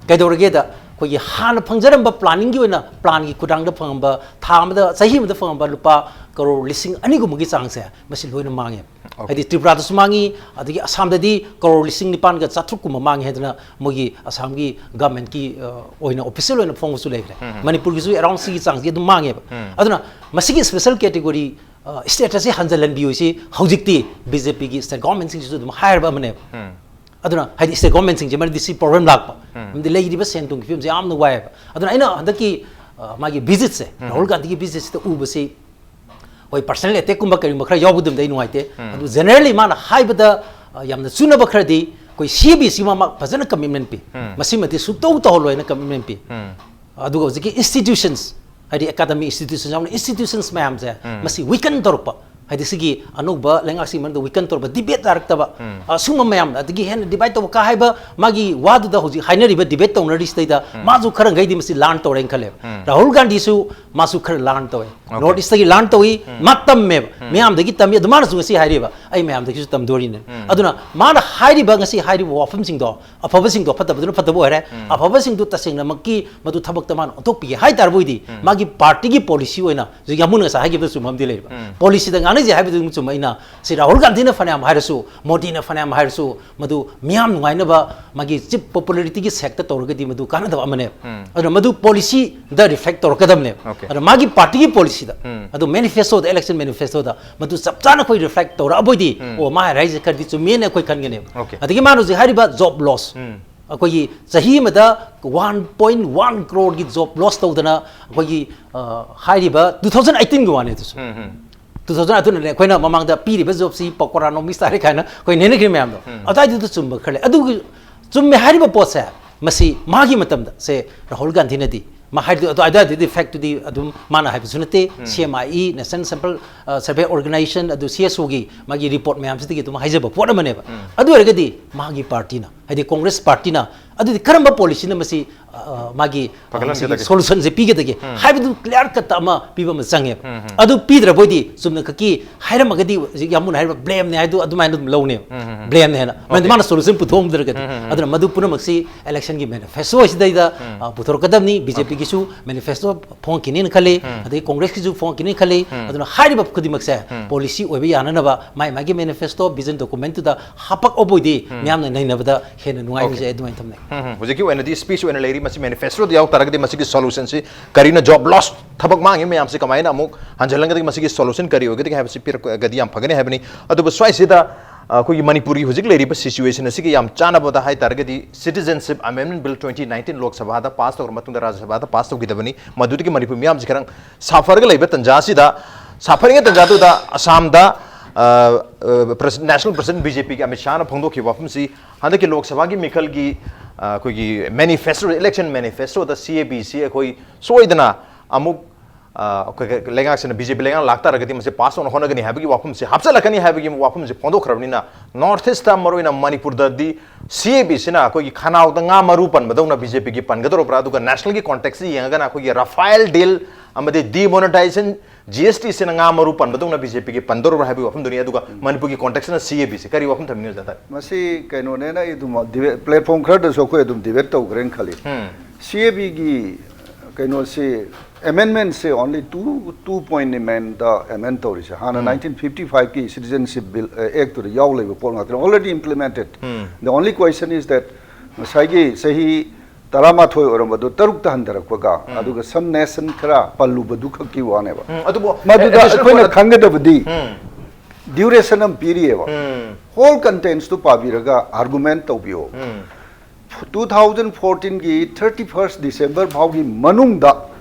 ꯀꯩꯗꯧꯔꯒꯦꯗ, ꯑꯩꯈꯣꯏꯒꯤ ꯍꯥꯟꯅ ꯐꯪꯖꯔꯝꯕ planningꯒꯤ ꯑꯣꯏꯅ planꯒꯤ ꯈꯨꯠꯊꯥꯡꯗ ꯐꯪꯉꯝꯕ, ꯊꯥ ꯑꯃꯗ, ꯆꯍꯤ ꯑꯃꯗ ꯐꯪꯉꯝꯕ ꯂꯨꯄꯥ ꯀꯔꯣꯔ ꯂꯤꯁꯤꯡ ꯑꯅꯤꯒꯨꯝꯕꯒꯤ ꯆꯥꯡꯁꯦ, ꯃꯁꯤ ꯂꯣꯏꯅ ꯃꯥꯡꯉꯦ꯫ Okay. ꯍꯥꯏꯗꯤ ꯇ꯭ꯔꯤꯄꯨꯔꯥꯗꯁꯨ ꯃꯥꯡꯉꯤ, ꯑꯗꯒꯤ ꯑꯁꯥꯝꯗꯗꯤ ꯀꯔꯣꯔ ꯂꯤꯁꯤꯡ ꯅꯤꯄꯥꯟꯒ ꯆꯥꯇ꯭ꯔꯨꯛ ꯀꯨꯝꯕ ꯃꯥꯡꯉꯦ ꯍꯥꯏꯗꯅ ꯃꯣꯏꯒꯤ ꯑꯁꯥꯝꯒꯤ governmentꯀꯤ, ꯑ, ꯑꯣꯏꯅ official ꯑꯣꯏꯅ ꯐꯣꯡꯕꯁꯨ ꯂꯩꯈ꯭ꯔꯦ꯫ ꯃꯅꯤꯄꯨꯔꯒꯤꯁꯨ around ꯁꯤꯒꯤ ꯆꯥꯡꯁꯤ ꯑꯗꯨꯝ ꯃꯥꯡꯉꯦꯕ꯫ ꯑꯗꯨꯅ ꯃꯁꯤꯒꯤ special category, ꯑ, statusꯁꯤ ꯍꯟꯖꯤꯜꯍꯟꯕꯤꯌꯨ ꯁꯤ ꯍꯧꯖꯤꯛꯇꯤ BJPꯒꯤ state governmentꯁꯤꯡꯁꯤꯁꯨ ꯑꯗꯨꯝ ꯍꯥꯏꯔꯕ ꯑꯃꯅꯦꯕ꯫ ꯑꯗꯨꯅ ꯍꯥꯏꯗꯤ state governmentꯁꯤꯡꯁꯦ, ꯃꯔꯝꯗꯤ ꯁꯤ problem ꯂꯥꯛꯄ, ꯃꯔꯝꯗꯤ ꯂꯩꯔꯤꯕ ꯁꯦꯟ ꯊꯨꯝꯒꯤ ꯐꯤꯕꯝꯁꯦ ꯌꯥꯝꯅ ꯋꯥꯏꯑꯦꯕ꯫ ꯑꯗꯨꯅ ꯑꯩꯅ ꯍꯟꯗꯛꯀꯤ, ꯑ, ꯃꯥꯒꯤ visitꯁꯦ, ꯔꯥꯍꯨꯜ ꯒꯥꯟꯙꯤꯒꯤ visitꯁꯤꯗ ꯎꯕꯁꯤ, ꯍꯣꯏ, personal attackꯀꯨꯝꯕ ꯀꯔꯤꯒꯨꯝꯕ ꯈꯔ ꯌꯥꯎꯕꯗꯨꯝꯗꯤ ꯑꯩ ꯅꯨꯡꯉꯥꯏꯇꯦ꯫ ꯑꯗꯨ generally ꯃꯥꯅ ꯍꯥꯏꯕꯗ, ꯑ, ꯌꯥꯝꯅ ꯆꯨꯅꯕ ꯈꯔꯗꯤ ꯑꯩꯈꯣꯏ CABCꯒꯤ ꯃꯃꯥ ꯐꯖꯅ commitment ꯄꯤ꯫ ꯃꯁꯤꯃꯗꯤ ꯁꯨꯛꯇꯧ ꯇꯧꯍꯜꯂꯣꯏꯅ commitment ꯄꯤ꯫ ꯑꯗꯨꯒ ꯍꯧꯖꯤꯛꯀꯤ institutions, ꯍꯥꯏꯗꯤ academic institutions ꯌꯥꯎꯅ institutions ꯃꯌꯥꯝꯁꯦ, ꯃꯁꯤ weaken ꯇꯧꯔꯛꯄ, ꯍꯥꯏꯗꯤ ꯁꯤꯒꯤ ꯑꯅꯧꯕ ꯂꯩꯉꯥꯛꯁꯤꯒꯤ ꯃꯔꯛꯇ weaken ꯇꯧꯔꯛꯄ, debate ꯇꯥꯔꯛꯇꯕ, ꯑꯁꯨꯝꯕ ꯃꯌꯥꯝ, ꯑꯗꯒꯤ ꯍꯦꯟꯅ divide ꯇꯧꯕ ꯀꯥ ꯍꯥꯏꯕ ꯃꯥꯒꯤ ꯋꯥꯗꯨꯗ ꯍꯧꯖꯤꯛ ꯍꯥꯏꯅꯔꯤꯕ debate ꯇꯧꯅꯔꯤꯁꯤꯗꯩꯗ ꯃꯥꯁꯨ ꯈꯔ ꯃꯈꯩꯗꯤ ꯃꯁꯤ learn ꯇꯧꯔꯦꯅ ꯈꯜꯂꯦꯕ꯫ ꯔꯥꯍꯨꯜ ꯒꯥꯟꯙꯤꯁꯨ ꯃꯥꯁꯨ ꯈꯔ learn ꯇꯧꯋꯦ꯫ Okay. North Eastꯇꯒꯤ learn ꯇꯧꯏ, ꯃꯥ ꯇꯝꯃꯦꯕ, ꯃꯌꯥꯝꯗꯒꯤ ꯇꯝꯃꯤ, ꯑꯗꯨ ꯃꯥꯅꯁꯨ ꯉꯁꯤ ꯍꯥꯏꯔꯤꯕ, "ꯑꯩ ꯃꯌꯥꯝꯗꯒꯤꯁꯨ ꯇꯝꯗꯣꯔꯤꯅꯦ"꯫ ꯑꯗꯨꯅ ꯃꯥꯅ ꯍꯥꯏꯔꯤꯕ, ꯉꯁꯤ ꯍꯥꯏꯔꯤꯕ ꯋꯥꯐꯝꯁꯤꯡꯗꯣ, ꯑꯐꯕꯁꯤꯡꯗꯣ, ꯐꯠꯇꯕꯗꯨꯅ ꯐꯠꯇꯕ ꯑꯣꯏꯔꯦ, ꯑꯐꯕꯁꯤꯡꯗꯨ ꯇꯁꯦꯡꯅꯃꯛꯀꯤ ꯃꯗꯨ ꯊꯕꯛꯇ ꯃꯥꯅ ꯑꯣꯟꯊꯣꯛꯄꯤꯒꯦ ꯍꯥꯏ ꯇꯥꯔꯕꯣꯏꯗꯤ, ꯃꯥꯒꯤ partyꯒꯤ policy ꯑꯣꯏꯅ, ꯍꯧꯖꯤꯛ ꯌꯥꯝꯕꯨꯡꯅ ꯉꯁꯥꯏ ꯍꯥꯏꯈꯤꯕꯗ ꯆꯨꯝꯕ ꯑꯃꯗꯤ ꯂꯩꯔꯤꯕ꯫ Policyꯗ ꯉꯥꯡꯅꯁꯦ ꯍꯥꯏꯕꯗꯨ ꯑꯗꯨꯝ ꯆꯨꯝꯕ, ꯑꯩꯅ ꯁꯤ ꯔꯥꯍꯨꯜ ꯒꯥꯟꯙꯤꯅ ꯐꯅꯌꯥꯝ ꯍꯥꯏꯔꯁꯨ, ꯃꯣꯗꯤꯅ ꯐꯅꯌꯥꯝ ꯍꯥꯏꯔꯁꯨ, ꯃꯗꯨ ꯃꯤꯌꯥꯝ ꯅꯨꯡꯉꯥꯏꯅꯕ, ꯃꯥꯒꯤ cheap popularityꯒꯤ sake ꯇꯧꯔꯒꯗꯤ ꯃꯗꯨ ꯀꯥꯟꯅꯗꯕ ꯑꯃꯅꯦꯕ꯫ ꯑꯗꯨꯅ ꯃꯗꯨ policyꯗ reflect ꯇꯧꯔꯛꯀꯗꯕꯅꯦꯕ꯫ Okay. ꯑꯗꯨꯅ ꯃꯥꯒꯤ partyꯒꯤ policyꯗ, ꯑꯗꯨ manifestoꯗ, election manifestoꯗ ꯃꯗꯨ ꯆꯞ ꯆꯥꯅ ꯑꯩꯈꯣꯏ reflect ꯇꯧꯔꯛꯑꯕꯣꯏꯗꯤ, "ꯑꯣ, ꯃꯥ ꯍꯥꯏꯔ ꯍꯥꯏꯁꯦ ꯈꯔꯗꯤ ꯆꯨꯝꯃꯦꯅ" ꯑꯩꯈꯣꯏ ꯈꯟꯒꯅꯦꯕ꯫ Okay. ꯑꯗꯒꯤ ꯃꯥꯅ ꯍꯧꯖꯤꯛ ꯍꯥꯏꯔꯤꯕ job loss, ꯑꯩꯈꯣꯏꯒꯤ ꯆꯍꯤ ꯑꯃꯗ one point one crore ꯒꯤ job loss ꯇꯧꯗꯅ ꯑꯩꯈꯣꯏꯒꯤ, ꯑ, ꯍꯥꯏꯔꯤꯕ two thousand eighteenꯒꯤ ꯋꯥꯅꯤ ꯑꯗꯨꯁꯨ꯫ Two thousand, ꯑꯗꯨꯅꯅꯦ ꯑꯩꯈꯣꯏꯅ ꯃꯃꯥꯡꯗ ꯄꯤꯔꯤꯕ jobꯁꯤ ꯄꯀꯣꯔꯥ ꯅꯣꯃꯤꯁ ꯇꯥꯔꯦ ꯀꯥꯏꯅ ꯑꯩꯈꯣꯏ ꯅꯩꯅꯈ꯭ꯔꯤ ꯃꯌꯥꯝꯗꯣ꯫ ꯑꯗꯨꯋꯥꯏꯗꯨꯗ ꯆꯨꯝꯕ ꯈꯔ ꯂꯩ꯫ ꯑꯗꯨꯒꯤ ꯆꯨꯝꯃꯦ ꯍꯥꯏꯔꯤꯕ ꯄꯣꯠꯁꯦ, ꯃꯁꯤ ꯃꯥꯒꯤ ꯃꯇꯝꯗ ꯁꯦ ꯔꯥꯍꯨꯜ ꯒꯥꯟꯙꯤꯅꯗꯤ, ꯃꯥ ꯍꯥꯏꯗꯤ ꯑꯗꯨ ꯑꯗꯨꯋꯥꯏꯗꯗꯤ ꯐꯦꯛꯇꯨꯗꯤ ꯑꯗꯨꯝ ꯃꯥꯅ ꯍꯥꯏꯕꯁꯨ ꯅꯠꯇꯦ, ꯁꯤ ꯑꯦꯝ ꯑꯥꯏ E, National Sample Survey Organization, ꯑꯗꯨ ꯁꯤ ꯑꯦꯁ ꯑꯣꯒꯤ ꯃꯥꯒꯤ ꯔꯤꯄꯣꯔꯠ ꯃꯌꯥꯝꯁꯤꯗꯒꯤ ꯑꯗꯨꯝ ꯍꯥꯏꯖꯕ ꯄꯣꯠ ꯑꯃꯅꯦꯕ꯫ ꯑꯗꯨ ꯑꯣꯏꯔꯒꯗꯤ ꯃꯥꯒꯤ ꯄꯥꯔꯇꯤꯅ, ꯍꯥꯏꯗꯤ ꯀꯣꯡꯒ꯭ꯔꯦꯁ ꯄꯥꯔꯇꯤꯅ, ꯑꯗꯨꯗꯤ ꯀꯔꯝꯕ ꯄꯣꯂꯤꯁꯤꯅ ꯃꯁꯤ, ꯑ, ꯃꯥꯒꯤ, ꯑ, ꯃꯁꯤꯒꯤ ꯐꯒꯠꯍꯟꯒꯗꯒꯦ? ꯁꯣꯂꯨꯁꯟꯁꯦ ꯄꯤꯒꯗꯒꯦ ꯍꯥꯏꯕꯗꯨ ꯀ꯭ꯂꯤꯌꯥꯔ ꯀꯠ ꯑꯃ ꯄꯤꯕ ꯑꯃ ꯆꯪꯉꯦꯕ꯫ ꯑꯗꯨ ꯄꯤꯗ꯭ꯔꯕꯣꯏꯗꯤ ꯆꯨꯝꯅ ꯈꯛꯀꯤ ꯍꯥꯏꯔꯝꯃꯒꯗꯤ ꯍꯧꯖꯤꯛ ꯌꯥꯝꯕꯨꯅ ꯍꯥꯏꯔꯤꯕ ꯕ꯭ꯂꯦꯝꯅꯦ ꯍꯥꯏꯗꯨ ꯑꯗꯨꯃꯥꯏꯅ ꯑꯗꯨꯝ ꯂꯧꯅꯦꯕ꯫ ꯕ꯭ꯂꯦꯝꯅꯦ ꯍꯥꯏꯅ꯫ ꯃꯔꯝꯗꯤ ꯑꯣꯀꯦ꯫ ꯃꯥꯅ ꯁꯣꯂꯨꯁꯟ ꯄꯨꯊꯣꯛꯑꯝꯗ꯭ꯔꯒꯗꯤ꯫ ꯑꯗꯨꯅ ꯃꯗꯨ ꯄꯨꯝꯅꯃꯛꯁꯤ ꯏꯂꯦꯛꯁꯟꯒꯤ ꯃꯦꯅꯤꯐꯦꯁꯇꯣ ꯑꯁꯤꯗꯩꯗ, ꯑ, ꯄꯨꯊꯣꯔꯛꯀꯗꯕꯅꯤ꯫ ꯕꯤ ꯖꯦ ꯄꯤꯒꯤꯁꯨ ꯃꯦꯅꯤꯐꯦꯁꯇꯣ ꯐꯣꯡꯉꯛꯈꯤꯅꯤꯅ ꯈꯜꯂꯤ, ꯑꯗꯩ ꯀꯣꯡꯒ꯭ꯔꯦꯁꯀꯤꯁꯨ ꯐꯣꯡꯉꯛꯈꯤꯅꯤ ꯈꯜꯂꯤ꯫ ꯑꯗꯨꯅ ꯍꯥꯏꯔꯤꯕ ꯈꯨꯗꯤꯡꯃꯛꯁꯦ ꯄꯣꯂꯤꯁꯤ ꯑꯣꯏꯕ ꯌꯥꯅꯅꯕ ꯃꯥꯏ ꯃꯥꯒꯤ ꯃꯦꯅꯤꯐꯦꯁꯇꯣ, ꯚꯤꯖꯟ ꯗꯣꯀꯨꯃꯦꯟꯇꯨꯗ ꯍꯥꯞꯄꯛꯑꯕꯣꯏꯗꯤ ꯃꯤꯌꯥꯝꯅ ꯅꯩꯅꯕꯗ ꯍꯦꯟꯅ ꯅꯨꯡꯉꯥꯏꯒꯅꯤ ꯑꯣꯀꯦ꯫ ꯑꯩ ꯑꯗꯨꯃꯥꯏꯅ ꯊꯝꯅꯩ꯫ ꯎꯝ, ꯎꯝ꯫ ꯍꯧꯖꯤꯛꯀꯤ ꯑꯣꯏꯅꯗꯤ ꯁ꯭ꯄꯤꯆ ꯑꯣꯏꯅ ꯂꯩꯔꯤ, ꯃꯁꯤ ꯃꯦꯅꯤꯐꯦꯁꯇꯣꯗ ꯌꯥꯎ ꯇꯥꯔꯒꯗꯤ ꯃꯁꯤꯒꯤ ꯁꯣꯂꯨꯁꯟꯁꯤ ꯀꯔꯤꯅ, ꯖꯣꯕ ꯂꯣꯁ, ꯊꯕꯛ ꯃꯥꯡꯉꯤꯕ ꯃꯌꯥꯝꯁꯤ ꯀꯃꯥꯏꯅ ꯑꯃꯨꯛ ꯍꯟꯖꯤꯜꯍꯟꯒꯗꯒꯦ, ꯃꯁꯤꯒꯤ ꯁꯣꯂꯨꯁꯟ ꯀꯔꯤ ꯑꯣꯏꯒꯗꯒꯦ ꯍꯥꯏꯕꯁꯤ ꯄꯤꯔꯛꯑꯒꯗꯤ ꯌꯥꯝ ꯐꯒꯅꯤ ꯍꯥꯏꯕꯅꯤ꯫ ꯑꯗꯨꯕꯨ ꯁ꯭ꯋꯥꯏꯁꯤꯗ, ꯑ, ꯑꯩꯈꯣꯏꯒꯤ ꯃꯅꯤꯄꯨꯔꯒꯤ ꯍꯧꯖꯤꯛ ꯂꯩꯔꯤꯕ ꯁꯤꯆꯨꯋꯦꯁꯟ ꯑꯁꯤꯒ ꯌꯥꯝ ꯆꯥꯟꯅꯕꯗ ꯍꯥꯏ ꯇꯥꯔꯒꯗꯤ Citizenship Amendment Bill twenty nineteen ꯂꯣꯛ ꯁꯚꯥꯗ ꯄꯥꯁ ꯇꯧꯔꯕ ꯃꯇꯨꯡꯗ ꯔꯥꯖ꯭ꯌ ꯁꯚꯥꯗ ꯄꯥꯁ ꯇꯧꯈꯤꯗꯕꯅꯤ꯫ ꯃꯗꯨꯗꯒꯤ ꯃꯅꯤꯄꯨꯔ ꯃꯤꯌꯥꯝꯁꯤ ꯈꯤꯇꯪ ꯁꯥꯐꯔꯒ ꯂꯩꯕ ꯇꯟꯖꯥ ꯑꯁꯤꯗ, ꯁꯥꯐꯔꯤꯉꯩ ꯇꯟꯖꯥꯗꯨꯗ ꯑꯁꯥꯝꯗ, ꯑ, ꯑ, press-, national president B J ꯄꯤꯒꯤ ꯑꯃꯤꯠ ꯁꯥꯍꯅ ꯐꯣꯡꯗꯣꯛꯈꯤꯕ ꯋꯥꯐꯝꯁꯤ ꯍꯟꯗꯛꯀꯤ ꯂꯣꯛ ꯁꯚꯥꯒꯤ ꯃꯤꯈꯜꯒꯤ, ꯑ, ꯑꯩꯈꯣꯏꯒꯤ ꯃꯦꯅꯤꯐꯦꯁꯇꯣ, ꯏꯂꯦꯛꯁꯟ ꯃꯦꯅꯤꯐꯦꯁꯇꯣꯗ ꯁꯤ ꯑꯦ ꯕꯤ ꯁꯤ ꯑꯩꯈꯣꯏ ꯁꯣꯏꯗꯅ ꯑꯃꯨꯛ, ꯑ, ꯑꯩꯈꯣꯏ ꯂꯩꯉꯥꯛꯁꯤꯅ, ꯕꯤ ꯖꯦ ꯄꯤ ꯂꯩꯉꯥꯛ ꯂꯥꯛꯇꯥꯔꯒꯗꯤ ꯃꯁꯤ ꯄꯥꯁ ꯇꯧꯅ ꯍꯣꯠꯅꯒꯅꯤ ꯍꯥꯏꯕꯒꯤ ꯋꯥꯐꯝꯁꯤ ꯍꯥꯞꯆꯤꯜꯂꯛꯀꯅꯤ ꯍꯥꯏꯕꯒꯤ ꯋꯥꯐꯝꯁꯤ ꯐꯣꯡꯗꯣꯛꯈ꯭ꯔꯕꯅꯤꯅ, ꯅꯣꯔꯠ ꯏꯁꯇ, ꯃꯔꯨꯑꯣꯏꯅ ꯃꯅꯤꯄꯨꯔꯗꯗꯤ ꯁꯤ ꯑꯦ ꯕꯤ ꯁꯤꯅ ꯑꯩꯈꯣꯏꯒꯤ ꯈꯅꯥꯎꯗ ꯉꯥ ꯃꯔꯨ ꯄꯟꯕꯗꯧꯅ ꯕꯤ ꯖꯦ ꯄꯤꯒꯤ ꯄꯟꯒꯗꯧꯔꯕ꯭ꯔꯥ? ꯑꯗꯨꯒ ꯅꯦꯁꯅꯦꯜꯒꯤ ꯀꯣꯟꯇꯦꯛꯁꯇ ꯌꯦꯡꯉꯒꯅ ꯑꯩꯈꯣꯏꯒꯤ ꯔꯐꯥꯏꯜ ꯗꯤꯜ ꯑꯃꯗꯤ ꯗꯤꯃꯣꯅꯤꯇꯥꯏꯖꯦꯁꯟ, ꯖꯤ ꯑꯦꯁ ꯇꯤꯁꯤꯅ ꯉꯥ ꯃꯔꯨ ꯄꯟꯕꯗꯧꯅ ꯕꯤ ꯖꯦ ꯄꯤꯒꯤ ꯄꯟꯗꯧꯔꯕ꯭ꯔꯥ ꯍꯥꯏꯕꯒꯤ ꯋꯥꯐꯝꯗꯨꯅꯤ꯫ ꯑꯗꯨꯒ ꯃꯅꯤꯄꯨꯔꯒꯤ ꯀꯣꯟꯇꯦꯛꯁꯇꯅ ꯁꯤ ꯑꯦ ꯕꯤ ꯁꯤ ꯀꯔꯤ ꯋꯥꯐꯝ ꯊꯝꯕꯤꯅꯤꯡꯉꯤ, ꯖꯥꯇꯥꯏ? ꯃꯁꯤ ꯀꯩꯅꯣꯅꯦꯅ ꯑꯩ ꯑꯗꯨꯝ ꯗꯤꯕꯦꯠ, ꯄ꯭ꯂꯦꯠꯐꯣꯝ ꯈꯔꯗꯁꯨ ꯑꯩꯈꯣꯏ ꯑꯗꯨꯝ ꯗꯤꯕꯦꯠ ꯇꯧꯈ꯭ꯔꯦꯅ ꯈꯜꯂꯤ꯫ ꯁꯤ ꯑꯦ ꯕꯤꯒꯤ ꯀꯩꯅꯣꯁꯤ, ꯑꯦꯃꯦꯟꯃꯦꯟꯁꯦ only two, two point ꯑꯦꯃꯦꯟꯗ ꯑꯦꯃꯦꯟ ꯇꯧꯔꯤꯁꯦ꯫ ꯍꯥꯟꯅ nineteen fifty five ꯀꯤ Citizenship Bill, ꯑ, Act ꯇꯨꯗ ꯌꯥꯎ ꯂꯩꯕ ꯄꯣꯠ ꯉꯥꯛꯇꯅꯤ, already implemented꯫ The only question is that ꯉꯁꯥꯏꯒꯤ ꯆꯍꯤ ꯇꯔꯥꯃꯥꯊꯣꯏ ꯑꯣꯏꯔꯝꯕꯗꯨ ꯇꯔꯨꯛꯇ ꯍꯟꯊꯔꯛꯄꯒ, ꯑꯗꯨꯒ some nation ꯈꯔ ꯄꯜꯂꯨꯕꯗꯨ ꯈꯛꯀꯤ ꯋꯥꯅꯦꯕ꯫ ꯎꯝ, ꯑꯗꯨꯕꯨ ꯃꯗꯨꯗ additional ꯑꯩꯈꯣꯏꯅ point ꯈꯪꯒꯗꯕꯗꯤ, ꯗ꯭ꯌꯨꯔꯦꯁꯟ ꯑꯃ ꯄꯤꯔꯤꯑꯕ꯫ Whole contents ꯇꯨ ꯄꯥꯕꯤꯔꯒ ꯑꯥꯔꯒꯨꯃꯦꯟ ꯇꯧꯕꯤꯌꯣ꯫ Two thousand fourteen ꯒꯤ thirty first December ꯐꯥꯎꯒꯤ ꯃꯅꯨꯡꯗ